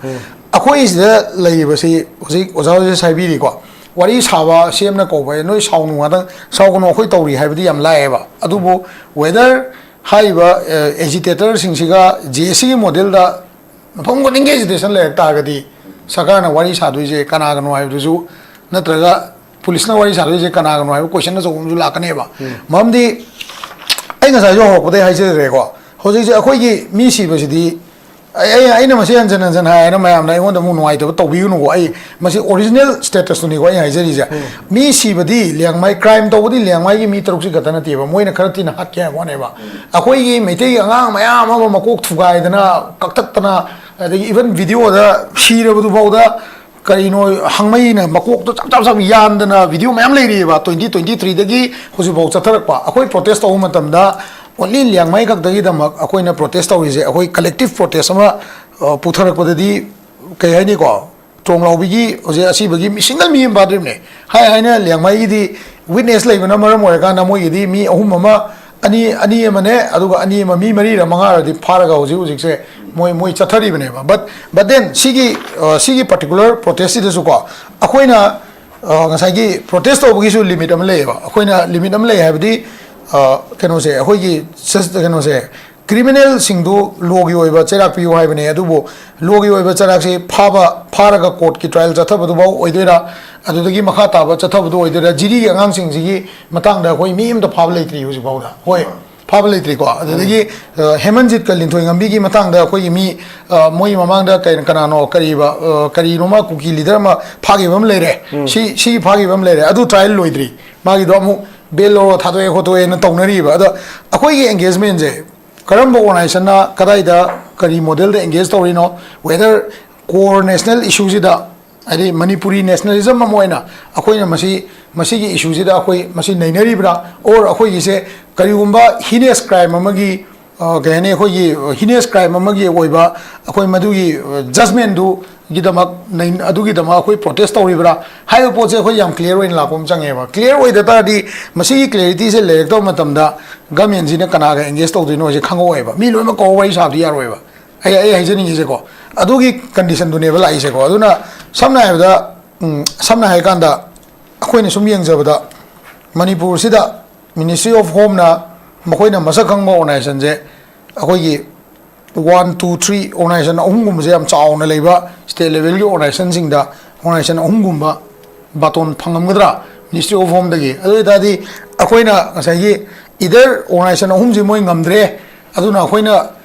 ꯑꯩꯈꯣꯏ ꯁꯤꯗ ꯂꯩꯔꯤꯕꯁꯤ ꯍꯧꯖꯤꯛ ꯑꯣꯖꯥ ꯍꯧꯖꯤꯛ ꯍꯥꯏꯕꯤꯔꯤꯀꯣ, ꯋꯥꯔꯤ ꯁꯥꯕ ꯁꯤ ꯑꯃꯅ ꯀꯧꯕ ꯍꯥꯏ, ꯅꯣꯏ ꯁꯥꯎꯅꯨ ꯉꯥꯛꯇꯪ, ꯁꯥꯎꯒꯅꯨ, ꯑꯩꯈꯣꯏ ꯇꯧꯔꯤ ꯍꯥꯏꯕꯗꯤ ꯌꯥꯝ ꯂꯥꯏꯌꯦꯕ꯫ ꯑꯗꯨꯕꯨ whether ꯍꯥꯏꯔꯤꯕ ꯑꯦꯖꯤꯇꯦꯇꯔꯁꯤꯡꯁꯤꯒ ꯖꯦ ꯑꯦꯁ ꯁꯤꯒꯤ ꯃꯣꯗꯦꯜꯗ ꯃꯐꯝ ꯈꯨꯗꯤꯡꯒꯤ ꯑꯦꯖꯤꯇꯦꯁꯟ ꯂꯩꯔꯛ ꯇꯥꯔꯒꯗꯤ ꯁꯔꯀꯥꯔꯅ ꯋꯥꯔꯤ ꯁꯥꯗꯣꯏꯁꯦ ꯀꯅꯥꯒꯅꯣ ꯍꯥꯏꯕꯗꯨꯁꯨ, ꯅꯠꯇ꯭ꯔꯒ ꯄꯨꯂꯤꯁꯅ ꯋꯥꯔꯤ ꯁꯥꯗꯣꯏꯁꯦ ꯀꯅꯥꯒꯅꯣ ꯍꯥꯏꯕ ꯀꯣꯏꯁꯟ ꯑꯆꯧꯕ ꯑꯃꯁꯨ ꯂꯥꯛꯀꯅꯦꯕ꯫ ꯃꯔꯝꯗꯤ ꯑꯩ ꯉꯁꯥꯏꯁꯨ ꯍꯧꯔꯛꯄꯗꯒꯤ ꯍꯥꯏꯖꯈ꯭ꯔꯦꯀꯣ, ꯍꯧꯖꯤꯛꯁꯦ ꯑꯩꯈꯣꯏꯒꯤ ꯃꯤ ꯁꯤꯕꯁꯤꯗꯤ ꯑꯩ ꯑꯩ- ꯑꯩꯅ ꯃꯁꯤ ꯍꯟꯖꯟ ꯍꯟꯖꯟ ꯍꯥꯏꯅ ꯃꯌꯥꯝꯅ ꯑꯩꯉꯣꯟꯗ ꯑꯃꯨꯛ ꯅꯨꯡꯉꯥꯏꯇꯕ ꯇꯧꯕꯤꯒꯅꯨꯀꯣ꯫ ꯑꯩ ꯃꯁꯤ ꯑꯣꯔꯤꯖꯤꯅꯦꯜ ꯁ꯭ꯇꯦꯇꯁꯇꯨꯅꯤꯀꯣ ꯑꯩꯅ ꯍꯥꯏꯖꯔꯤꯁꯦ꯫ ꯃꯤ ꯁꯤꯕꯗꯤ ꯂꯤꯌꯥꯡꯃꯥꯏ, ꯀ꯭ꯔꯥꯏꯝ ꯇꯧꯕꯗꯤ ꯂꯤꯌꯥꯡꯃꯥꯏꯒꯤ ꯃꯤ ꯇꯔꯨꯛꯁꯤ ꯈꯛꯇ ꯅꯠꯇꯦꯕ, ꯃꯣꯏꯅ ꯈꯔ ꯊꯤꯅ ꯍꯥꯠꯀꯦ ꯍꯥꯏꯕ ꯋꯥꯅꯦꯕ꯫ ꯑꯩꯈꯣꯏꯒꯤ ꯃꯩꯇꯩꯒꯤ ꯑꯉꯥꯡ ꯃꯌꯥꯝ ꯑꯃ ꯃꯀꯣꯛ ꯊꯨꯒꯥꯏꯗꯅ, ꯀꯛꯊꯠꯇꯅ, ꯑꯗꯒꯤ ꯏꯚꯟ ꯚꯤꯗꯤꯑꯣꯗ ꯁꯤꯔꯕꯗꯨ ꯐꯥꯎꯗ ꯀꯔꯤꯅꯣ, ꯍꯪꯃꯩꯅ ꯃꯀꯣꯛꯇꯣ ꯆꯞ ꯆꯞ ꯆꯞ ꯌꯥꯟꯗꯅ ꯚꯤꯗꯤꯑꯣ ꯃꯌꯥꯝ ꯂꯩꯔꯤꯑꯕ꯫ ꯇ꯭ꯋꯦꯟꯇꯤ ꯇ꯭ꯋꯦꯟꯇꯤ ꯊ꯭ꯔꯤꯗꯒꯤ ꯍꯧꯖꯤꯛꯐꯥꯎ ꯆꯠꯊꯔꯛꯄ꯫ ꯑꯩꯈꯣꯏ ꯄ꯭ꯔꯣꯇꯦꯁ ꯇꯧꯕ ꯃꯇꯝꯗ ꯑꯣꯟꯂꯤ ꯂꯤꯌꯥꯡꯃꯩ ꯈꯛꯇꯒꯤꯗꯃꯛ ꯑꯩꯈꯣꯏꯅ ꯄ꯭ꯔꯣꯇꯦꯁ ꯇꯧꯔꯤꯁꯦ, ꯑꯩꯈꯣꯏ ꯀꯂꯦꯛꯇꯤꯞ ꯄ꯭ꯔꯣꯇꯦꯁ ꯑꯃ, ꯑ, ꯄꯨꯊꯔꯛꯄꯗꯗꯤ, ꯀꯩ ꯍꯥꯏꯅꯤꯀꯣ, ꯇ꯭ꯔꯣꯡꯂꯥꯎꯕꯤꯒꯤ ꯍꯧꯖꯤꯛ ꯑꯁꯤꯕꯒꯤ ꯃꯤ ꯁꯤꯡꯒꯜ ꯃꯤ ꯑꯃ ꯐꯥꯗ꯭ꯔꯤꯕꯅꯦ꯫ ꯍꯥꯏ ꯍꯥꯏꯅ ꯂꯤꯌꯥꯡꯃꯩꯒꯤꯗꯤ ꯋꯤꯠꯅꯦꯁ ꯂꯩꯕꯅ ꯃꯔꯝ ꯑꯣꯏꯔꯀꯥꯟꯗ ꯃꯣꯏꯒꯤꯗꯤ ꯃꯤ ꯑꯍꯨꯝ ꯑꯃ, ꯑꯅꯤ, ꯑꯅꯤ ꯑꯃꯅꯦ, ꯑꯗꯨꯒ ꯑꯅꯤ ꯑꯃ, ꯃꯤ ꯃꯔꯤꯔ ꯃꯉꯥꯔꯗꯤ ꯐꯥꯔꯒ ꯍꯧꯖꯤꯛ ꯍꯧꯖꯤꯛꯁꯦ ꯃꯣꯏ, ꯃꯣꯏ ꯆꯠꯊꯔꯤꯕꯅꯦꯕ꯫ But, but then ꯁꯤꯒꯤ, ꯑ, ꯁꯤꯒꯤ ꯄꯥꯔꯇꯤꯀꯨꯂꯔ ꯄ꯭ꯔꯣꯇꯦꯁꯁꯤꯗꯁꯨꯀꯣ ꯑꯩꯈꯣꯏꯅ, ꯑ, ꯉꯁꯥꯏꯒꯤ ꯄ꯭ꯔꯣꯇꯦꯁ ꯇꯧꯕꯒꯤꯁꯨ ꯂꯤꯃꯤꯠ ꯑꯃ ꯂꯩꯌꯦꯕ꯫ ꯑꯩꯈꯣꯏꯅ ꯂꯤꯃꯤꯠ ꯑꯃ ꯂꯩ ꯍꯥꯏꯕꯗꯤ, ꯑ, ꯀꯩꯅꯣꯁꯦ, ꯑꯩꯈꯣꯏꯒꯤ ꯁꯤꯁ-, ꯀꯩꯅꯣꯁꯦ, ꯀ꯭ꯔꯤꯃꯤꯅꯦꯜꯁꯤꯡꯗꯨ ꯂꯣꯒꯤ ꯑꯣꯏꯕ ꯆꯩꯔꯥꯛ ꯄꯤꯌꯨ ꯍꯥꯏꯕꯅꯦ꯫ ꯑꯗꯨꯕꯨ ꯂꯣꯒꯤ ꯑꯣꯏꯕ ꯆꯩꯔꯥꯛꯁꯤ ꯐꯥꯕ, ꯐꯥꯔꯒ ꯀꯣꯔꯠꯀꯤ ꯇ꯭ꯔꯥꯏꯌꯦꯜ ꯆꯠꯊꯕꯗꯨꯐꯥꯎ ꯑꯣꯏꯗꯣꯏꯔꯥ, ꯑꯗꯨꯗꯒꯤ ꯃꯈꯥ ꯇꯥꯕ ꯆꯠꯊꯕꯗꯨ ꯑꯣꯏꯗꯣꯏꯔꯥ, ꯖꯤꯔꯤꯒꯤ ꯑꯉꯥꯡꯁꯤꯡꯁꯤꯒꯤ ꯃꯇꯥꯡꯗ ꯑꯩꯈꯣꯏ ꯃꯤ ꯑꯃꯇ ꯐꯥꯕ ꯂꯩꯇ꯭ꯔꯤ ꯍꯧꯖꯤꯛ ꯐꯥꯎꯗ꯫ ꯍꯣꯏ, ꯐꯥꯕ ꯂꯩꯇ꯭ꯔꯤꯀꯣ꯫ ꯑꯗꯨꯗꯒꯤ, ꯑ, ꯍꯦꯃꯟꯖꯤꯠꯀ ꯂꯤꯟꯊꯣꯏ ꯉꯝꯕꯤꯒꯤ ꯃꯇꯥꯡꯗ ꯑꯩꯈꯣꯏꯒꯤ ꯃꯤ, ꯑ, ꯃꯣꯏ ꯃꯃꯥꯡꯗ ꯀꯩ-, ꯀꯅꯥꯅꯣ, ꯀꯔꯤꯕ, ꯑ, ꯀꯔꯤꯅꯣꯃ ꯀꯨꯀꯤ ꯂꯤꯗꯔ ꯑꯃ ꯐꯥꯈꯤꯕ ꯑꯃ ꯂꯩꯔꯦ꯫ ꯁꯤ, ꯁꯤ ꯐꯥꯈꯤꯕ ꯑꯃ ꯂꯩꯔꯦ꯫ ꯑꯗꯨ ꯇ꯭ꯔꯥꯏꯌꯦꯜ ꯂꯣꯏꯗ꯭ꯔꯤ꯫ ꯃꯥꯒꯤꯗꯣ ꯑꯃꯨꯛ ꯕꯦꯜ ꯂꯧꯔ ꯊꯥꯗꯣꯛꯑꯦ ꯈꯣꯠꯇꯣꯛꯑꯦꯅ ꯇꯧꯅꯔꯤꯕ꯫ ꯑꯗꯣ ꯑꯩꯈꯣꯏꯒꯤ ꯑꯦꯡꯒꯦꯖꯃꯦꯟꯁꯦ ꯀꯔꯝꯕ ꯑꯣꯔꯒꯅꯥꯏꯖꯦꯁꯟꯅ ꯀꯗꯥꯏꯗ ꯀꯔꯤ ꯃꯣꯗꯦꯜꯗ ꯑꯦꯡꯒꯦꯖ ꯇꯧꯔꯤꯅꯣ, whether core national issue ꯁꯤꯗ, ꯍꯥꯏꯗꯤ ꯃꯅꯤꯄꯨꯔꯤ ꯅꯦꯁꯅꯦꯂꯤꯖꯝ ꯑꯃ ꯑꯣꯏꯅ ꯑꯩꯈꯣꯏꯅ ꯃꯁꯤ, ꯃꯁꯤꯒꯤ ꯏꯁꯨꯁꯤꯗ ꯑꯩꯈꯣꯏ ꯃꯁꯤ ꯅꯩꯅꯔꯤꯕ꯭ꯔꯥ, or ꯑꯩꯈꯣꯏꯒꯤꯁꯦ ꯀꯔꯤꯒꯨꯝꯕ ꯍꯤꯅꯤꯌꯁ ꯀ꯭ꯔꯥꯏꯝ ꯑꯃꯒꯤ, ꯑ, ꯀꯩ ꯍꯥꯏꯅꯤ, ꯑꯩꯈꯣꯏꯒꯤ ꯍꯤꯅꯤꯌꯁ ꯀ꯭ꯔꯥꯏꯝ ꯑꯃꯒꯤ ꯑꯣꯏꯕ ꯑꯩꯈꯣꯏ ꯃꯗꯨꯒꯤ, ꯑ, ꯖꯖꯃꯦꯟꯗꯨꯒꯤꯗꯃꯛ ꯅꯩ-, ꯑꯗꯨꯒꯤꯗꯃꯛ ꯑꯩꯈꯣꯏ ꯄ꯭ꯔꯣꯇꯦꯁ ꯇꯧꯔꯤꯕ꯭ꯔꯥ ꯍꯥꯏꯕ ꯄꯣꯠꯁꯦ ꯑꯩꯈꯣꯏ ꯌꯥꯝ ꯀ꯭ꯂꯤꯌꯥꯔ ꯑꯣꯏꯅ ꯂꯥꯛꯄ ꯑꯃ ꯆꯪꯉꯦꯕ꯫ ꯀ꯭ꯂꯤꯌꯥꯔ ꯑꯣꯏꯗ ꯇꯥꯔꯗꯤ ꯃꯁꯤꯒꯤ ꯀ꯭ꯂꯦꯔꯤꯇꯤꯁꯦ ꯂꯩꯔꯛꯇꯕ ꯃꯇꯝꯗ ꯒꯃꯦꯟꯁꯤꯅ ꯀꯅꯥꯒ ꯑꯦꯡꯒꯦꯖ ꯇꯧꯗꯣꯏꯅꯣ ꯍꯥꯏꯁꯦ ꯈꯪꯉꯛꯑꯣꯏꯕ꯫ ꯃꯤ ꯂꯣꯏꯅꯃꯛ ꯀꯧꯔ ꯋꯥꯔꯤ ꯁꯥꯕꯗꯤ ꯌꯥꯔꯣꯏꯕ꯫ ꯑꯩ, ꯑꯩ ꯍꯥꯏꯖꯅꯤꯡꯉꯤꯁꯦꯀꯣ, ꯑꯗꯨꯒꯤ ꯀꯟꯗꯤꯁꯟꯗꯨꯅꯦꯕ ꯂꯥꯛꯏꯁꯦꯀꯣ꯫ ꯑꯗꯨꯅ ꯁꯝꯅ ꯍꯥꯏꯔꯕꯗ, ꯎꯝ, ꯁꯝꯅ ꯍꯥꯏꯔꯀꯥꯟꯗ ꯑꯩꯈꯣꯏꯅ ꯁꯨꯝ ꯌꯦꯡꯖꯕꯗ ꯃꯅꯤꯄꯨꯔꯁꯤꯗ Ministry of Homeꯅ ꯃꯈꯣꯏꯅ ꯃꯁꯛ ꯈꯪꯕ ꯑꯣꯔꯒꯅꯥꯏꯖꯦꯁꯟꯁꯦ ꯑꯩꯈꯣꯏꯒꯤ ꯋꯥꯟ, ꯇꯨ, ꯊ꯭ꯔꯤ ꯑꯣꯔꯒꯅꯥꯏꯖꯦꯁꯟ ꯑꯍꯨꯝꯒꯨꯝꯕꯁꯦ ꯌꯥꯝ ꯆꯥꯎꯅ ꯂꯩꯕ ꯁ꯭ꯇꯦꯠ ꯂꯦꯚꯦꯜꯒꯤ ꯑꯣꯔꯒꯅꯥꯏꯖꯦꯁꯟꯁꯤꯡꯗ ꯑꯣꯔꯒꯅꯥꯏꯖꯦꯁꯟ ꯑꯍꯨꯝꯒꯨꯝꯕ ꯕꯥꯇꯣꯟ ꯐꯪꯉꯝꯒꯗ꯭ꯔꯥ Ministry of Homeꯗꯒꯤ? ꯑꯗꯨ ꯑꯣꯏ ꯇꯥꯔꯗꯤ ꯑꯩꯈꯣꯏꯅ ꯉꯁꯥꯏꯒꯤ ꯏꯗꯔ ꯑꯣꯔꯒꯅꯥꯏꯖꯦꯁꯟ ꯑꯍꯨꯝꯁꯤ ꯃꯣꯏ ꯉꯝꯗ꯭ꯔꯦ, ꯑꯗꯨꯅ ꯑꯩꯈꯣꯏꯅ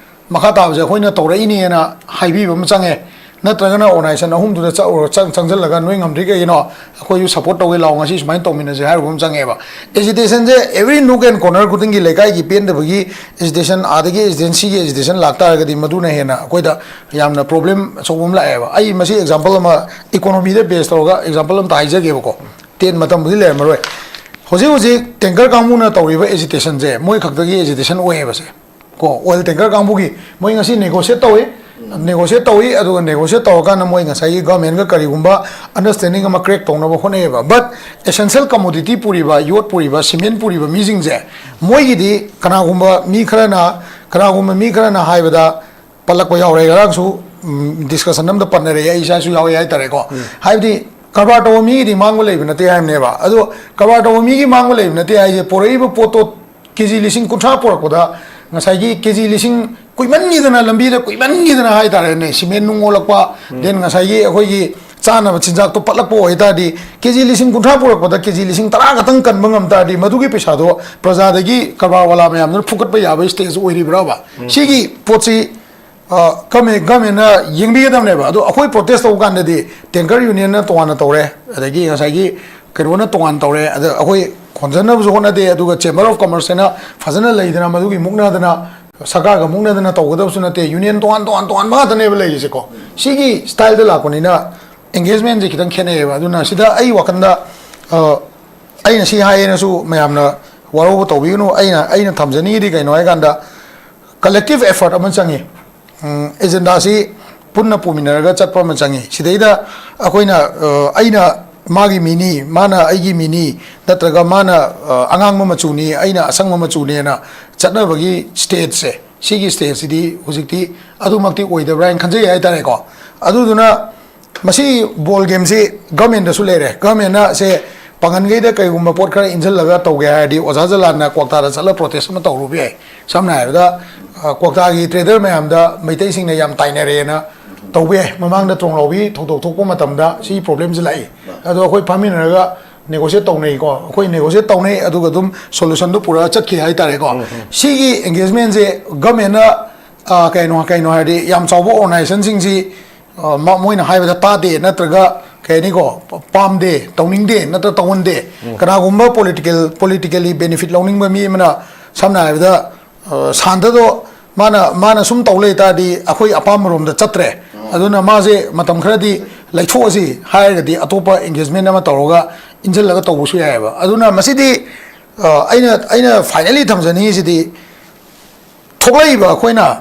ꯃꯈꯥ ꯇꯥꯕꯁꯦ ꯑꯩꯈꯣꯏꯅ ꯇꯧꯔꯛꯏꯅꯦꯅ ꯍꯥꯏꯕꯤꯕ ꯑꯃ ꯆꯪꯉꯦ꯫ ꯅꯠꯇ꯭ꯔꯒꯅ ꯑꯣꯔꯒꯅꯥꯏꯖꯦꯁꯟ ꯑꯍꯨꯝꯗꯨꯗ ꯆꯠꯂꯨꯔ-, ꯆꯪ-, ꯆꯪꯁꯤꯜꯂꯒ "ꯅꯣꯏ ꯉꯝꯗ꯭ꯔꯤ ꯀꯩꯒꯤꯅꯣ? ꯑꯩꯈꯣꯏꯁꯨ ꯁꯞꯄꯣꯔꯠ ꯇꯧꯒꯦ ꯂꯥꯛꯑꯣ, ꯉꯁꯤ ꯁꯨꯃꯥꯏꯅ ꯇꯧꯃꯤꯟꯅꯁꯦ" ꯍꯥꯏꯔꯨꯕ ꯑꯃ ꯆꯪꯉꯦꯕ꯫ ꯑꯦꯖꯤꯇꯦꯁꯟꯁꯦ every nook and corner ꯈꯨꯗꯤꯡꯒꯤ, ꯂꯩꯀꯥꯏꯒꯤ ꯄꯦꯟꯗꯕꯒꯤ ꯑꯦꯖꯤꯇꯦꯁꯟ, ꯑꯥꯗꯒꯤ ꯑꯦꯖꯤꯇꯦꯁꯟ, ꯁꯤꯒꯤ ꯑꯦꯖꯤꯇꯦꯁꯟ ꯂꯥꯛꯇꯥꯔꯒꯗꯤ ꯃꯗꯨꯅ ꯍꯦꯟꯅ ꯑꯩꯈꯣꯏꯗ ꯌꯥꯝꯅ ꯄ꯭ꯔꯣꯕ꯭ꯂꯦꯝ ꯑꯆꯧꯕ ꯑꯃ ꯂꯥꯛꯑꯦꯕ꯫ ꯑꯩ ꯃꯁꯤ ꯑꯦꯛꯖꯥꯝꯄꯜ ꯑꯃ, ꯏꯀꯣꯅꯣꯃꯤꯗ ꯕꯦꯁ ꯇꯧꯔꯒ ꯑꯦꯛꯖꯥꯝꯄꯜ ꯑꯝꯇ ꯍꯥꯏꯖꯒꯦꯕꯀꯣ꯫ ꯇꯦꯟ ꯃꯇꯝꯕꯨꯗꯤ ꯂꯩꯔꯝꯃꯔꯣꯏ꯫ ꯍꯧꯖꯤꯛ ꯍꯧꯖꯤꯛ ꯇꯦꯡꯀꯔ ꯀꯥꯡꯕꯨꯅ ꯇꯧꯔꯤꯕ ꯑꯦꯖꯤꯇꯦꯁꯟꯁꯦ ꯃꯣꯏ ꯈꯛꯇꯒꯤ ꯑꯦꯖꯤꯇꯦꯁꯟ ꯑꯣꯏꯌꯦꯕꯁꯦ꯫ ꯀꯣ, ꯑꯣꯏꯜ ꯇꯦꯡꯀꯔ ꯀꯥꯡꯕꯨꯒꯤ ꯃꯣꯏ ꯉꯁꯤ ꯅꯦꯒꯣꯁꯤꯌꯦꯠ ꯇꯧꯏ꯫ ꯅꯦꯒꯣꯁꯤꯌꯦꯠ ꯇꯧꯏ, ꯑꯗꯨꯒ ꯅꯦꯒꯣꯁꯤꯌꯦꯠ ꯇꯧꯔꯀꯥꯟꯗ ꯃꯣꯏ ꯉꯁꯥꯏꯒꯤ ꯒꯚꯔꯟꯃꯦꯟꯒ ꯀꯔꯤꯒꯨꯝꯕ ꯑꯟꯗꯔꯁ꯭ꯇꯦꯟꯗꯤꯡ ꯑꯃ ꯀ꯭ꯔꯦꯛ ꯇꯧꯅꯕ ꯍꯣꯠꯅꯩꯌꯦꯕ꯫ But essential commodity ꯄꯨꯔꯤꯕ, ꯌꯣꯠ ꯄꯨꯔꯤꯕ, ꯁꯤꯃꯦꯟ ꯄꯨꯔꯤꯕ ꯃꯤꯁꯤꯡꯁꯦ, ꯃꯣꯏꯒꯤꯗꯤ ꯀꯅꯥꯒꯨꯝꯕ ꯃꯤ ꯈꯔꯅ, ꯀꯅꯥꯒꯨꯝꯕ ꯃꯤ ꯈꯔꯅ ꯍꯥꯏꯕꯗ, ꯄꯜꯂꯛꯄ ꯌꯥꯎꯔꯦ꯫ ꯉꯔꯥꯡꯁꯨ, ꯎꯝ, ꯗꯤꯁꯀꯁꯟ ꯑꯃꯗ ꯄꯟꯅꯔꯛꯑꯦ, ꯑꯩ ꯏꯁꯥꯁꯨ ꯌꯥꯎꯔꯦ ꯍꯥꯏꯇꯥꯔꯦꯀꯣ꯫ ꯍꯥꯏꯕꯗꯤ ꯀꯔꯕꯥꯔ ꯇꯧꯕ ꯃꯤꯒꯤꯗꯤ ꯃꯥꯡꯕ ꯂꯩꯕ ꯅꯠꯇꯦ ꯍꯥꯏꯕꯅꯦꯕ꯫ ꯑꯗꯣ ꯀꯔꯕꯥꯔ ꯇꯧꯕ ꯃꯤꯒꯤ ꯃꯥꯡꯕ ꯂꯩꯕ ꯅꯠꯇꯦ ꯍꯥꯏꯁꯦ, ꯄꯣꯔꯛꯏꯕ ꯄꯣꯠꯇꯣ ꯀꯦ ꯖꯤ ꯂꯤꯁꯤꯡ ꯀꯨꯟꯊ꯭ꯔꯥ ꯄꯨꯔꯛꯄꯗ, ꯉꯁꯥꯏꯒꯤ ꯀꯦ ꯖꯤ ꯂꯤꯁꯤꯡ ꯀꯨꯏꯃꯟꯈꯤꯗꯅ, ꯂꯝꯕꯤꯗ ꯀꯨꯏꯃꯟꯈꯤꯗꯅ ꯍꯥꯏꯇꯥꯔꯦꯅꯦ, ꯁꯤꯃꯦꯟ ꯅꯨꯡ ꯑꯣꯜꯂꯛꯄ, ꯎꯝ꯫ Then ꯉꯁꯥꯏꯒꯤ ꯑꯩꯈꯣꯏꯒꯤ ꯆꯥꯅꯕ ꯆꯤꯟꯖꯥꯛꯇꯣ ꯄꯠꯂꯛꯄ ꯑꯣꯏꯇꯥꯔꯗꯤ, ꯀꯦ ꯖꯤ ꯂꯤꯁꯤꯡ ꯀꯨꯟꯊ꯭ꯔꯥ ꯄꯨꯔꯛꯄꯗ ꯀꯦ ꯖꯤ ꯂꯤꯁꯤꯡ ꯇꯔꯥ ꯈꯛꯇꯪ ꯀꯟꯕ ꯉꯝ ꯇꯥꯔꯗꯤ, ꯃꯗꯨꯒꯤ ꯄꯩꯁꯥꯗꯣ ꯄ꯭ꯔꯖꯥꯗꯒꯤ ꯀꯔꯕꯥꯔ ꯋꯥꯂꯥ ꯃꯌꯥꯝꯗꯨꯅ ꯐꯨꯒꯠꯄ ꯌꯥꯕ ꯁ꯭ꯇꯦꯖ ꯑꯣꯏꯔꯤꯕ꯭ꯔꯕ? ꯎꯝ꯫ ꯁꯤꯒꯤ ꯄꯣꯠꯁꯤ, ꯑ, ꯒꯃꯦꯟ-, ꯒꯃꯦꯟꯅ ꯌꯦꯡꯕꯤꯒꯗꯕꯅꯦꯕ꯫ ꯑꯗꯣ ꯑꯩꯈꯣꯏ ꯄ꯭ꯔꯣꯇꯦꯁ ꯇꯧꯕ ꯀꯥꯟꯗꯗꯤ ꯇꯦꯡꯀꯔ ꯌꯨꯅꯤꯌꯟꯅ ꯇꯣꯉꯥꯟꯅ ꯇꯧꯔꯦ, ꯑꯗꯒꯤ ꯉꯁꯥꯏꯒꯤ ꯀꯩꯅꯣꯅ ꯇꯣꯉꯥꯟ ꯇꯧꯔꯦ, ꯑꯗ ꯑꯩꯈꯣꯏ ꯈꯣꯟꯖꯟꯅꯕꯁꯨ ꯍꯣꯠꯅꯗꯦ, ꯑꯗꯨꯒ ꯆꯦꯝꯕꯔ ꯑꯣꯐ ꯀꯃꯔꯁ ꯍꯥꯏꯅ ꯐꯖꯅ ꯂꯩꯗꯅ, ꯃꯗꯨꯒꯤ ꯃꯨꯛꯅꯗꯅ, ꯁꯔꯀꯥꯔꯒ ꯃꯨꯛꯅꯗꯅ ꯇꯧꯒꯗꯕꯁꯨ ꯅꯠꯇꯦ, ꯌꯨꯅꯤꯌꯟ ꯇꯣꯉꯥꯟ ꯇꯣꯉꯥꯟ ꯇꯣꯉꯥꯟꯕ ꯉꯥꯛꯇꯅꯦꯕ ꯂꯩꯔꯤꯁꯦꯀꯣ꯫ ꯁꯤꯒꯤ ꯁ꯭ꯇꯥꯏꯜꯗ ꯂꯥꯛꯄꯅꯤꯅ ꯑꯦꯡꯒꯦꯖꯃꯦꯟꯁꯦ ꯈꯤꯇꯪ ꯈꯦꯠꯅꯩꯌꯦꯕ꯫ ꯑꯗꯨꯅ ꯁꯤꯗ ꯑꯩ ꯋꯥꯈꯜꯗ, ꯑ, ꯑꯩꯅ ꯁꯤ ꯍꯥꯏꯌꯦꯅꯁꯨ ꯃꯌꯥꯝꯅ ꯋꯥꯔꯧꯕ ꯇꯧꯕꯤꯒꯅꯨ꯫ ꯑꯩꯅ, ꯑꯩꯅ ꯊꯝꯖꯅꯤꯡꯉꯤꯗꯤ ꯀꯩꯅꯣ ꯍꯥꯏꯀꯥꯟꯗ, ꯀꯂꯦꯛꯇꯤꯚ ꯑꯦꯐꯔꯠ ꯑꯃ ꯆꯪꯉꯤ꯫ ꯎꯝ, ꯑꯦꯖꯦꯟꯗꯥꯁꯤ ꯄꯨꯟꯅ ꯄꯨꯃꯤꯟꯅꯔꯒ ꯆꯠꯄ ꯑꯃ ꯆꯪꯉꯤ꯫ ꯁꯤꯗꯩꯗ ꯑꯩꯈꯣꯏꯅ, ꯑ, ꯑꯩꯅ ꯃꯥꯒꯤ ꯃꯤꯅꯤ, ꯃꯥꯅ ꯑꯩꯒꯤ ꯃꯤꯅꯤ, ꯅꯠꯇ꯭ꯔꯒ ꯃꯥꯅ, ꯑ, ꯑꯉꯥꯡꯕ ꯃꯆꯨꯅꯤ, ꯑꯩꯅ ꯑꯁꯪꯕ ꯃꯆꯨꯅꯦꯅ ꯆꯠꯅꯕꯒꯤ ꯁ꯭ꯇꯦꯖꯁꯦ, ꯁꯤꯒꯤ ꯁ꯭ꯇꯦꯖꯁꯤꯗꯤ ꯍꯧꯖꯤꯛꯇꯤ ꯑꯗꯨꯃꯛꯇꯤ ꯑꯣꯏꯗꯕ꯭ꯔꯥ ꯍꯥꯏꯅ ꯈꯟꯖꯩ ꯍꯥꯏꯇꯥꯔꯦꯀꯣ꯫ ꯑꯗꯨꯗꯨꯅ ꯃꯁꯤ ꯕꯣꯜ ꯒꯦꯝꯁꯤ ꯒꯃꯦꯟꯗꯁꯨ ꯂꯩꯔꯦ꯫ ꯒꯃꯦꯟꯅ ꯁꯦ ꯄꯥꯡꯒꯜꯈꯩꯗ ꯀꯩꯒꯨꯝꯕ ꯄꯣꯠ ꯈꯔ ꯏꯟꯁꯤꯜꯂꯒ ꯇꯧꯒꯦ ꯍꯥꯏꯔꯗꯤ ꯑꯣꯖꯥ ꯖꯂꯥꯟꯅ ꯀ꯭ꯋꯥꯛꯇꯥꯗ ꯆꯠꯂ ꯄ꯭ꯔꯣꯇꯦꯁ ꯑꯃ ꯇꯧꯔꯨꯕ ꯌꯥꯏ꯫ ꯁꯝꯅ ꯍꯥꯏꯔꯕꯗ, ꯑ, ꯀ꯭ꯋꯥꯛꯇꯥꯒꯤ ꯇ꯭ꯔꯦꯗꯔ ꯃꯌꯥꯝꯗ ꯃꯩꯇꯩꯁꯤꯡꯅ ꯌꯥꯝ ꯇꯥꯏꯅꯔꯦꯅ ꯇꯧꯕ ꯌꯥꯏ꯫ ꯃꯃꯥꯡꯗ ꯇ꯭ꯔꯣꯡꯂꯥꯎꯕꯤ ꯊꯧꯗꯣꯛ ꯊꯣꯛꯄ ꯃꯇꯝꯗ ꯁꯤꯒꯤ ꯄ꯭ꯔꯣꯕ꯭ꯂꯦꯝꯁꯤ ꯂꯥꯛꯏ꯫ ꯑꯗꯣ ꯑꯩꯈꯣꯏ ꯐꯝꯃꯤꯟꯅꯔꯒ ꯅꯦꯒꯣꯁꯤꯌꯦꯠ ꯇꯧꯅꯩꯀꯣ꯫ ꯑꯩꯈꯣꯏ ꯅꯦꯒꯣꯁꯤꯌꯦꯠ ꯇꯧꯅꯩ, ꯑꯗꯨꯒ ꯑꯗꯨꯝ ꯁꯣꯂꯨꯁꯟꯗꯨ ꯄꯨꯔꯛꯑ ꯆꯠꯈꯤ ꯍꯥꯏꯇꯥꯔꯦꯀꯣ꯫ ꯎꯝ, ꯎꯝ꯫ ꯁꯤꯒꯤ ꯑꯦꯡꯒꯦꯖꯃꯦꯟꯁꯦ ꯒꯃꯦꯟꯅ ꯑ, ꯀꯩꯅꯣ ꯀꯩꯅꯣ ꯍꯥꯏꯔꯗꯤ, ꯌꯥꯝ ꯆꯥꯎꯕ ꯑꯣꯔꯒꯅꯥꯏꯖꯦꯁꯟꯁꯤꯡꯁꯤ, ꯑ, ꯃ- ꯃꯣꯏꯅ ꯍꯥꯏꯕꯗ ꯇꯥꯗꯦ, ꯅꯠꯇ꯭ꯔꯒ ꯀꯩ ꯍꯥꯏꯅꯤꯀꯣ, ꯄ- ꯄꯥꯝꯗꯦ, ꯇꯧꯅꯤꯡꯗꯦ, ꯅꯠꯇ꯭ꯔ ꯇꯧꯍꯟꯗꯦ꯫ ꯀꯅꯥꯒꯨꯝꯕ ꯄꯣꯂꯤꯇꯤꯀꯦꯜ ꯄꯣꯂꯤꯇꯤꯀꯦꯜꯂꯤ ꯕꯦꯅꯤꯐꯤꯠ ꯂꯧꯅꯤꯡꯕ ꯃꯤ ꯑꯃꯅ, ꯁꯝꯅ ꯍꯥꯏꯔꯕꯗ, ꯑ, ꯁꯥꯟꯇꯗꯣ ꯃꯥꯅ ꯃꯥꯅ ꯁꯨꯝ ꯇꯧ ꯂꯩ ꯇꯥꯔꯗꯤ, ꯑꯩꯈꯣꯏ ꯑꯄꯥꯝꯕ ꯔꯣꯝꯗ ꯆꯠꯇ꯭ꯔꯦ꯫ ꯑꯗꯨꯅ ꯃꯥꯁꯦ ꯃꯇꯝ ꯈꯔꯗꯤ ꯂꯩꯊꯣꯛꯑꯁꯤ ꯍꯥꯏꯔꯒꯗꯤ, ꯑꯇꯣꯞꯄ ꯑꯦꯡꯒꯦꯖꯃꯦꯟ ꯑꯃ ꯇꯧꯔꯒ ꯏꯟꯁꯤꯜꯂꯒ ꯇꯧꯕꯁꯨ ꯌꯥꯏꯑꯕ꯫ ꯑꯗꯨꯅ ꯃꯁꯤꯗꯤ, ꯑ, ꯑꯩꯅ ꯑꯩꯅ ꯐꯥꯏꯅꯦꯜꯂꯤ ꯊꯝꯖꯅꯤꯡꯉꯤꯁꯤꯗꯤ, ꯊꯣꯛꯂꯛꯏꯕ ꯑꯩꯈꯣꯏꯅ,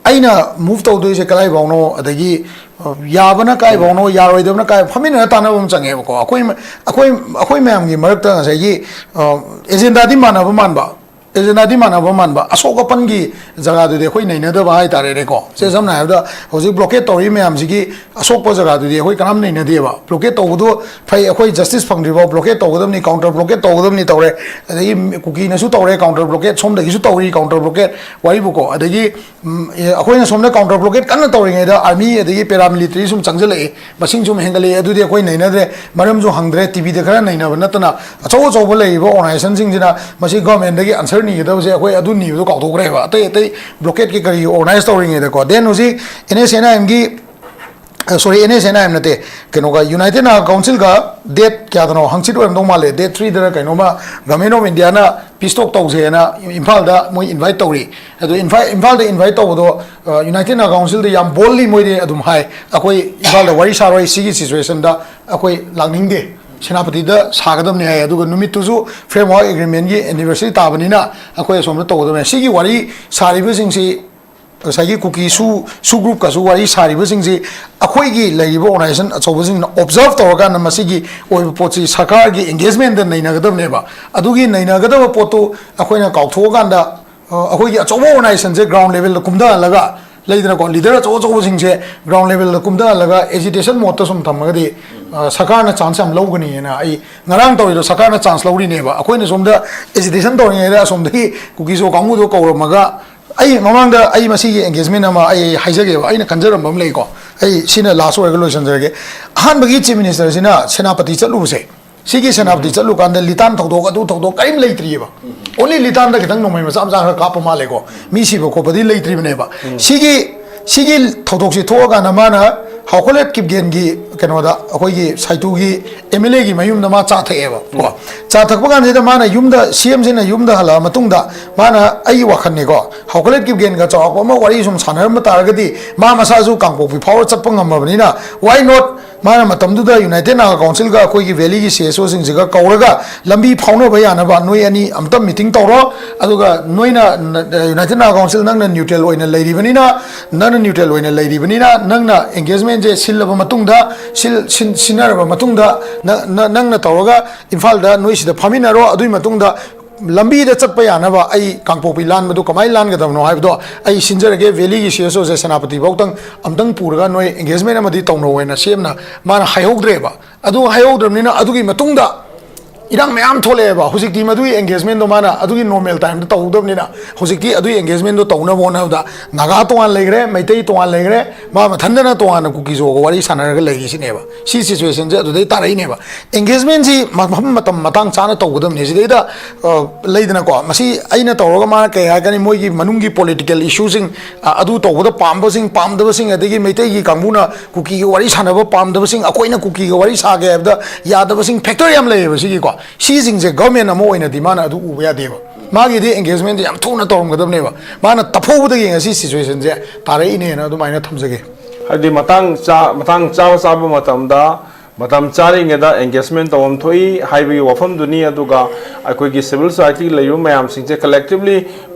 ꯑꯩꯅ ꯃꯨꯚ ꯇꯧꯗꯣꯏꯁꯦ ꯀꯗꯥꯏꯐꯥꯎꯅꯣ, ꯑꯗꯒꯤ, ꯑ, ꯌꯥꯕꯅ ꯀꯥꯏꯐꯥꯎꯅꯣ, ꯌꯥꯔꯣꯏꯗꯕꯅ ꯀꯥꯏ, ꯐꯝꯃꯤꯟꯅꯔ ꯇꯥꯟꯅꯕ ꯑꯃ ꯆꯪꯉꯦꯕꯀꯣ꯫ ꯑꯩꯈꯣꯏ ꯃ- ꯑꯩꯈꯣꯏ ꯑꯩꯈꯣꯏ ꯃꯌꯥꯝꯒꯤ ꯃꯔꯛꯇ ꯉꯁꯥꯏꯒꯤ, ꯑ, ꯑꯦꯖꯦꯟꯗꯥꯗꯤ ꯃꯥꯟꯅꯕ ꯃꯥꯟꯕ, ꯑꯦꯖꯦꯟꯗꯥꯗꯤ ꯃꯥꯟꯅꯕ ꯃꯥꯟꯕ, ꯑꯁꯣꯛ ꯑꯄꯟꯒꯤ ꯖꯒꯥꯗꯨꯗꯤ ꯑꯩꯈꯣꯏ ꯅꯩꯅꯗꯕ ꯍꯥꯏꯇꯥꯔꯦꯅꯦꯀꯣ꯫ ꯁꯦ, ꯁꯝꯅ ꯍꯥꯏꯔꯕꯗ, ꯍꯧꯖꯤꯛ ꯕ꯭ꯂꯣꯀꯦꯠ ꯇꯧꯔꯤ ꯃꯌꯥꯝꯁꯤꯒꯤ ꯑꯁꯣꯛꯄ ꯖꯒꯥꯗꯨꯗꯤ ꯑꯩꯈꯣꯏ ꯀꯅꯥꯝ ꯅꯩꯅꯗꯦꯕ꯫ ꯕ꯭ꯂꯣꯀꯦꯠ ꯇꯧꯕꯗꯣ ꯐꯩ, ꯑꯩꯈꯣꯏ ꯖꯁꯇꯤꯁ ꯐꯪꯗ꯭ꯔꯤꯐꯥꯎ ꯕ꯭ꯂꯣꯀꯦꯠ ꯇꯧꯒꯗꯕꯅꯤ, ꯀꯥꯎꯟꯇꯔ ꯕ꯭ꯂꯣꯀꯦꯠ ꯇꯧꯒꯗꯕꯅꯤ ꯇꯧꯔꯦ꯫ ꯑꯗꯒꯤ ꯀꯨꯀꯤꯅꯁꯨ ꯇꯧꯔꯦ ꯀꯥꯎꯟꯇꯔ ꯕ꯭ꯂꯣꯀꯦꯠ, ꯁꯣꯝꯗꯒꯤꯁꯨ ꯇꯧꯔꯤ ꯀꯥꯎꯟꯇꯔ ꯕ꯭ꯂꯣꯀꯦꯠ, ꯋꯥꯔꯤꯕꯨꯀꯣ꯫ ꯑꯗꯒꯤ, ꯎꯝ, ꯑꯦ, ꯑꯩꯈꯣꯏꯅ ꯁꯣꯝꯗ ꯀꯥꯎꯟꯇꯔ ꯕ꯭ꯂꯣꯀꯦꯠ ꯀꯟꯅ ꯇꯧꯔꯤꯉꯩꯗ ꯑꯥꯔꯃꯤ ꯑꯗꯒꯤ ꯄꯦꯔꯥꯃꯤꯂꯤꯇꯔꯤ ꯁꯨꯝ ꯆꯪꯁꯤꯜꯂꯛꯑꯦ, ꯃꯁꯤꯡ ꯁꯨꯝ ꯍꯦꯟꯒꯠꯂꯛꯑꯦ꯫ ꯑꯗꯨꯗꯤ ꯑꯩꯈꯣꯏ ꯅꯩꯅꯗ꯭ꯔꯦ, ꯃꯔꯝꯁꯨ ꯍꯪꯗ꯭ꯔꯦ꯫ ꯇꯤꯚꯤꯗ ꯈꯔ ꯅꯩꯅꯕ ꯅꯠꯇꯅ, ꯑꯆꯧ ꯑꯆꯧꯕ ꯂꯩꯔꯤꯕ ꯑꯣꯔꯒꯅꯥꯏꯖꯦꯁꯟꯁꯤꯡꯁꯤꯅ ꯃꯁꯤ ꯒꯚꯔꯟꯃꯦꯟꯗꯒꯤ ꯑꯟꯁꯔ ꯅꯤꯒꯗꯕꯁꯦ ꯑꯩꯈꯣꯏ ꯑꯗꯨ ꯅꯤꯕꯗꯣ ꯀꯥꯎꯊꯣꯛꯈ꯭ꯔꯦꯕ, ꯑꯇꯩ ꯑꯇꯩ ꯕ꯭ꯂꯣꯀꯦꯠꯀꯤ ꯀꯔꯤ ꯑꯣꯔꯒꯅꯥꯏꯖ ꯇꯧꯔꯤꯉꯩꯗꯀꯣ꯫ ꯗꯦꯟ ꯍꯧꯖꯤꯛ ꯑꯦꯟ ꯑꯦꯁ ꯑꯦꯟ ꯑꯥꯏ ꯑꯦꯝꯒꯤ, sorry, N S N I M ꯅꯠꯇꯦ, ꯀꯩꯅꯣꯒ, ꯌꯨꯅꯥꯏꯇꯦꯗ ꯅꯥꯒꯥ ꯀꯥꯎꯟꯁꯤꯜꯒ ꯗꯦꯠ ꯀꯌꯥꯗꯅꯣ, ꯍꯪꯆꯤꯠ ꯑꯣꯏꯔꯝꯗꯧ ꯃꯥꯜꯂꯦ, ꯗꯦꯠ ꯊ꯭ꯔꯤꯗꯔ ꯀꯩꯅꯣꯃ, ꯒꯚꯔꯟꯃꯦꯟ ꯑꯣꯐ ꯏꯟꯗꯤꯌꯥꯅ ꯄꯤꯁ ꯇꯣꯛ ꯇꯧꯁꯦꯅ ꯏꯝꯐꯥꯜꯗ ꯃꯣꯏ ꯏꯟꯚꯥꯏꯠ ꯇꯧꯔꯤ꯫ ꯑꯗꯣ ꯏꯝꯐꯥꯜ ꯏꯝꯐꯥꯜꯗ ꯏꯟꯚꯥꯏꯠ ꯇꯧꯕꯗꯣ, ꯑ, ꯌꯨꯅꯥꯏꯇꯦꯗ ꯅꯥꯒꯥ ꯀꯥꯎꯟꯁꯤꯜꯗ ꯌꯥꯝ ꯕꯣꯜꯂꯤ ꯃꯣꯏꯗꯤ ꯑꯗꯨꯝ ꯍꯥꯏ, "ꯑꯩꯈꯣꯏ ꯏꯝꯐꯥꯜꯗ ꯋꯥꯔꯤ ꯁꯥꯔꯣꯏ, ꯁꯤꯒꯤ ꯁꯤꯆꯨꯋꯦꯁꯟꯗ ꯑꯩꯈꯣꯏ ꯂꯥꯛꯅꯤꯡꯗꯦ, ꯁꯦꯅꯥꯄꯇꯤꯗ ꯁꯥꯒꯗꯕꯅꯤ" ꯍꯥꯏ꯫ ꯑꯗꯨꯒ ꯅꯨꯃꯤꯠꯇꯨꯁꯨ ꯐ꯭ꯔꯦꯝꯋꯥꯔꯛ ꯑꯦꯒ꯭ꯔꯤꯃꯦꯟꯒꯤ ꯑꯦꯅꯤꯚꯔꯁꯔꯤ ꯇꯥꯕꯅꯤꯅ ꯑꯩꯈꯣꯏ ꯑꯁꯣꯝꯗ ꯇꯧꯒꯗꯕꯅꯤ꯫ ꯁꯤꯒꯤ ꯋꯥꯔꯤ ꯁꯥꯔꯤꯕꯁꯤꯡꯁꯤ, ꯉꯁꯥꯏꯒꯤ ꯀꯨꯀꯤ ꯁꯨ ꯁꯨ ꯒ꯭ꯔꯨꯞꯀꯁꯨ ꯋꯥꯔꯤ ꯁꯥꯔꯤꯕꯁꯤꯡꯁꯤ, ꯑꯩꯈꯣꯏꯒꯤ ꯂꯩꯔꯤꯕ ꯑꯣꯔꯒꯅꯥꯏꯖꯦꯁꯟ ꯑꯆꯧꯕꯁꯤꯡꯅ ꯑꯣꯕꯖꯥꯔꯚ ꯇꯧꯔꯀꯥꯟꯗ ꯃꯁꯤꯒꯤ ꯑꯣꯏꯕ ꯄꯣꯠꯁꯤ ꯁꯔꯀꯥꯔꯒꯤ ꯑꯦꯡꯒꯦꯖꯃꯦꯟꯗ ꯅꯩꯅꯒꯗꯕꯅꯦꯕ꯫ ꯑꯗꯨꯒꯤ ꯅꯩꯅꯒꯗꯕ ꯄꯣꯠꯇꯨ ꯑꯩꯈꯣꯏꯅ ꯀꯥꯎꯊꯣꯛꯑꯀꯥꯟꯗ, ꯑ, ꯑꯩꯈꯣꯏꯒꯤ ꯑꯆꯧꯕ ꯑꯣꯔꯒꯅꯥꯏꯖꯦꯁꯟꯁꯦ ꯒ꯭ꯔꯥꯎꯟ ꯂꯦꯚꯦꯜꯗ ꯀꯨꯝꯊꯍꯜꯂꯒ, ꯂꯩꯗꯅꯀꯣ, ꯂꯤꯗꯔ ꯑꯆꯧ ꯑꯆꯧꯕꯁꯤꯡꯁꯦ ꯒ꯭ꯔꯥꯎꯟ ꯂꯦꯚꯦꯜꯗ ꯀꯨꯝꯊꯍꯜꯂꯒ ꯑꯦꯖꯤꯇꯦꯁꯟ ꯃꯣꯠꯇ ꯁꯨꯝ ꯊꯝꯃꯒꯗꯤ, ꯑ, ꯁꯔꯀꯥꯔꯅ ꯆꯥꯟꯁ ꯌꯥꯝ ꯂꯧꯒꯅꯤꯅ ꯑꯩ ꯉꯔꯥꯡ ꯇꯧꯔꯤꯗꯣ ꯁꯔꯀꯥꯔꯅ ꯆꯥꯟꯁ ꯂꯧꯔꯤꯅꯦꯕ꯫ ꯑꯩꯈꯣꯏꯅ ꯁꯣꯝꯗ ꯑꯦꯖꯤꯇꯦꯁꯟ ꯇꯧꯔꯤꯉꯩꯗ ꯑꯁꯣꯝꯗꯒꯤ ꯀꯨꯀꯤꯁꯨ ꯀꯥꯡꯕꯨꯗꯣ ꯀꯧꯔꯝꯃꯒ, ꯑꯩ ꯃꯃꯥꯡꯗ ꯑꯩ ꯃꯁꯤꯒꯤ ꯑꯦꯡꯒꯦꯖꯃꯦꯟ ꯑꯃ ꯑꯩ ꯍꯥꯏꯖꯒꯦꯕ, ꯑꯩꯅ ꯈꯟꯖꯔꯝꯕ ꯑꯃ ꯂꯩꯀꯣ꯫ ꯑꯩ ꯁꯤꯅ ꯂꯥꯁ ꯑꯣꯏꯔꯒ ꯂꯣꯏꯁꯤꯟꯖꯔꯒꯦ꯫ ꯑꯍꯥꯟꯕꯒꯤ ꯆꯤꯐ ꯃꯤꯅꯤꯁꯇꯔꯁꯤꯅ ꯁꯦꯅꯥꯄꯇꯤ ꯆꯠꯂꯨꯕꯁꯦ, ꯁꯤꯒꯤ ꯁꯦꯅꯥꯄꯇꯤ ꯆꯠꯂꯨꯀꯥꯟꯗ ꯂꯤꯇꯥꯟ ꯊꯧꯗꯣꯛ, ꯑꯗꯨ ꯊꯧꯗꯣꯛ ꯀꯔꯤꯝ ꯂꯩꯇ꯭ꯔꯤꯑꯕ꯫ ꯑꯣꯟꯂꯤ ꯂꯤꯇꯥꯟꯗ ꯈꯤꯇꯪ ꯅꯣꯡꯃꯩ ꯃꯆꯥ ꯃꯆꯥ ꯈꯔ ꯀꯥꯞꯄ ꯃꯥꯜꯂꯦꯀꯣ꯫ ꯃꯤ ꯁꯤꯕ ꯈꯣꯠꯄꯗꯤ ꯂꯩꯇ꯭ꯔꯤꯕꯅꯦꯕ꯫ ꯁꯤꯒꯤ ꯁꯤꯒꯤ ꯊꯧꯗꯣꯛꯁꯤ ꯊꯣꯛꯑꯀꯥꯟꯗ ꯃꯥꯅ ꯍꯥꯎꯈꯣꯂꯦꯠ ꯀꯤꯞꯒꯦꯟꯒꯤ ꯀꯩꯅꯣꯗ, ꯑꯩꯈꯣꯏꯒꯤ ꯁꯥꯏꯇꯨꯒꯤ ꯑꯦꯝ ꯑꯦꯜ ꯑꯦꯒꯤ ꯃꯌꯨꯝꯗ ꯃꯥ ꯆꯥ ꯊꯛꯑꯦꯕ ꯀꯣ꯫ ꯆꯥ ꯊꯛꯄ ꯀꯥꯟꯁꯤꯗ ꯃꯥꯅ ꯌꯨꯝꯗ, ꯁꯤ ꯑꯦꯝꯁꯤꯅ ꯌꯨꯝꯗ ꯍꯜꯂꯛꯑ ꯃꯇꯨꯡꯗ ꯃꯥꯅ, ꯑꯩꯒꯤ ꯋꯥꯈꯜꯅꯤꯀꯣ, ꯍꯥꯎꯈꯣꯂꯦꯠ ꯀꯤꯞꯒꯦꯟꯒ ꯆꯥꯎꯔꯥꯛꯄ ꯑꯃ ꯋꯥꯔꯤ ꯁꯨꯝ ꯁꯥꯟꯅꯔꯝꯕ ꯇꯥꯔꯒꯗꯤ, ꯃꯥ ꯃꯁꯥꯁꯨ ꯀꯥꯡꯄꯣꯛꯄꯤ ꯐꯥꯎꯔ ꯆꯠꯄ ꯉꯝꯃꯕꯅꯤꯅ, why not? ꯃꯥꯅ ꯃꯇꯝꯗꯨꯗ ꯌꯨꯅꯥꯏꯇꯦꯠ ꯅꯥꯒꯥ ꯀꯥꯎꯟꯁꯤꯜꯒ ꯑꯩꯈꯣꯏꯒꯤ ꯚꯦꯂꯤꯒꯤ ꯁꯤ ꯑꯦꯁ ꯑꯣꯁꯤꯡꯁꯤꯒ ꯀꯧꯔꯒ ꯂꯝꯕꯤ ꯐꯥꯎꯅꯕ ꯌꯥꯅꯕ ꯅꯣꯏ ꯑꯅꯤ ꯑꯝꯇ ꯃꯤꯇꯤꯡ ꯇꯧꯔꯣ, ꯑꯗꯨꯒ ꯅꯣꯏꯅ, ꯅ-, ꯌꯨꯅꯥꯏꯇꯦꯠ ꯅꯥꯒꯥ ꯀꯥꯎꯟꯁꯤꯜ, ꯅꯪꯅ ꯅ꯭ꯌꯨꯇ꯭ꯔꯦꯜ ꯑꯣꯏꯅ ꯂꯩꯔꯤꯕꯅꯤꯅ, ꯅꯪꯅ ꯅ꯭ꯌꯨꯇ꯭ꯔꯦꯜ ꯑꯣꯏꯅ ꯂꯩꯔꯤꯕꯅꯤꯅ, ꯅꯪꯅ ꯑꯦꯡꯒꯦꯖꯃꯦꯟꯁꯦ ꯁꯤꯜꯂꯕ ꯃꯇꯨꯡꯗ, ꯁꯤꯜ-, ꯁꯤꯟ-, ꯁꯤꯟꯅꯔꯕ ꯃꯇꯨꯡꯗ, ꯅ-, ꯅ-, ꯅꯪꯅ ꯇꯧꯔꯒ ꯏꯝꯐꯥꯜꯗ ꯅꯣꯏ ꯁꯤꯗ ꯐꯝꯃꯤꯟꯅꯔꯣ, ꯑꯗꯨꯒꯤ ꯃꯇꯨꯡꯗ ꯂꯝꯕꯤꯗ ꯆꯠꯄ ꯌꯥꯅꯕ ꯑꯩ ꯀꯥꯡꯄꯣꯛꯄꯤ ꯂꯥꯟꯕꯗꯨ ꯀꯃꯥꯏꯅ ꯂꯥꯟꯒꯗꯕꯅꯣ ꯍꯥꯏꯕꯗꯣ ꯑꯩ ꯁꯤꯟꯖꯔꯒꯦ, ꯚꯦꯂꯤꯒꯤ ꯁꯤ ꯑꯦꯁ ꯑꯣꯁꯦ ꯁꯦꯅꯥꯄꯇꯤ ꯐꯥꯎꯇꯪ ꯑꯝꯇꯪ ꯄꯨꯔꯒ ꯅꯣꯏ ꯑꯦꯡꯒꯦꯖꯃꯦꯟ ꯑꯃꯗꯤ ꯇꯧꯅꯧ ꯍꯥꯏꯅ ꯁꯤ ꯑꯦꯝꯅ ꯃꯥꯅ ꯍꯥꯏꯍꯧꯗ꯭ꯔꯦꯕ꯫ ꯑꯗꯨ ꯍꯥꯏꯍꯧꯗ꯭ꯔꯕꯅꯤꯅ ꯑꯗꯨꯒꯤ ꯃꯇꯨꯡꯗ ꯏꯔꯥꯡ ꯃꯌꯥꯝ ꯊꯣꯛꯂꯛꯑꯦꯕ꯫ ꯍꯧꯖꯤꯛꯇꯤ ꯃꯗꯨꯒꯤ ꯑꯦꯡꯒꯦꯖꯃꯦꯟꯗꯣ ꯃꯥꯅ ꯑꯗꯨꯒꯤ ꯅꯣꯔꯃꯦꯜ ꯇꯥꯏꯝꯗ ꯇꯧꯍꯧꯗꯕꯅꯤꯅ ꯍꯧꯖꯤꯛꯇꯤ ꯑꯗꯨꯒꯤ ꯑꯦꯡꯒꯦꯖꯃꯦꯟꯗꯣ ꯇꯧꯅꯕ ꯍꯣꯠꯅꯕꯗ ꯅꯥꯒꯥ ꯇꯣꯉꯥꯟ ꯂꯩꯈ꯭ꯔꯦ, ꯃꯩꯇꯩ ꯇꯣꯉꯥꯟ ꯂꯩꯈ꯭ꯔꯦ, ꯃꯥ ꯃꯊꯟꯗꯅ ꯇꯣꯉꯥꯟꯅ ꯀꯨꯀꯤꯖꯣꯒ ꯋꯥꯔꯤ ꯁꯥꯟꯅꯔꯒ ꯂꯩꯔꯤꯁꯤꯅꯦꯕ꯫ ꯁꯤ ꯁꯤꯆꯨꯋꯦꯁꯟꯁꯦ ꯑꯗꯨꯗꯩ ꯇꯥꯔꯛꯏꯅꯦꯕ꯫ ꯑꯦꯡꯒꯦꯖꯃꯦꯟꯁꯤ ꯃꯐꯝ ꯃꯇꯝ ꯃꯇꯥꯡ ꯆꯥꯅ ꯇꯧꯒꯗꯕꯅꯤ꯫ ꯁꯤꯗꯩꯗ, ꯑ, ꯂꯩꯗꯅꯀꯣ, ꯃꯁꯤ ꯑꯩꯅ ꯇꯧꯔꯒ ꯃꯥꯅ ꯀꯩ ꯍꯥꯏꯒꯅꯤ, ꯃꯣꯏꯒꯤ ꯃꯅꯨꯡꯒꯤ ꯄꯣꯂꯤꯇꯤꯀꯦꯜ ꯏꯁꯨꯁꯤꯡ, ꯑ, ꯑꯗꯨ ꯇꯧꯕꯗ ꯄꯥꯝꯕꯁꯤꯡ, ꯄꯥꯝꯗꯕꯁꯤꯡ, ꯑꯗꯒꯤ ꯃꯩꯇꯩꯒꯤ ꯀꯥꯡꯕꯨꯅ ꯀꯨꯀꯤꯒ ꯋꯥꯔꯤ ꯁꯥꯟꯅꯕ ꯄꯥꯝꯗꯕꯁꯤꯡ, ꯑꯩꯈꯣꯏꯅ ꯀꯨꯀꯤꯒ ꯋꯥꯔꯤ ꯁꯥꯒꯦ ꯍꯥꯏꯕꯗ ꯌꯥꯗꯕꯁꯤꯡ ꯐꯦꯛꯇꯔ ꯌꯥꯝ ꯂꯩꯌꯦꯕ ꯁꯤꯒꯤꯀꯣ꯫ ꯁꯤꯁꯤꯡꯁꯦ ꯒꯚꯔꯟꯃꯦꯟ ꯑꯃ ꯑꯣꯏꯅꯗꯤ ꯃꯥꯅ ꯑꯗꯨ ꯎꯕ ꯌꯥꯗꯦꯕ꯫ ꯃꯥꯒꯤꯗꯤ ꯑꯦꯡꯒꯦꯖꯃꯦꯟꯁꯦ ꯌꯥꯝ ꯊꯨꯅ ꯇꯧꯔꯝꯒꯗꯕꯅꯦꯕ꯫ ꯃꯥꯅ ꯇꯞꯍꯧꯕꯗꯒꯤ ꯉꯁꯤ ꯁꯤꯆꯨꯋꯦꯁꯟꯁꯦ ꯇꯥꯔꯛꯏꯅꯦꯅ ꯑꯗꯨꯃꯥꯏꯅ ꯊꯝꯖꯒꯦ꯫ ꯍꯥꯏꯗꯤ ꯃꯇꯥꯡ ꯆꯥ-, ꯃꯇꯥꯡ ꯆꯥꯕ ꯆꯥꯕ ꯃꯇꯝꯗ ꯃꯇꯝ ꯆꯥꯔꯤꯉꯩꯗ ꯑꯦꯡꯒꯦꯖꯃꯦꯟ ꯇꯧꯐꯝ ꯊꯣꯛꯏ ꯍꯥꯏꯕꯒꯤ ꯋꯥꯐꯝꯗꯨꯅꯤ꯫ ꯑꯗꯨꯒ ꯑꯩꯈꯣꯏꯒꯤ ꯁꯤꯚꯤꯜ ꯁꯣꯁꯥꯏꯇꯤ ꯂꯩꯔꯤꯕ ꯃꯌꯥꯝꯁꯤꯡꯁꯦ ꯀꯂꯦꯛꯇꯤꯚꯂꯤ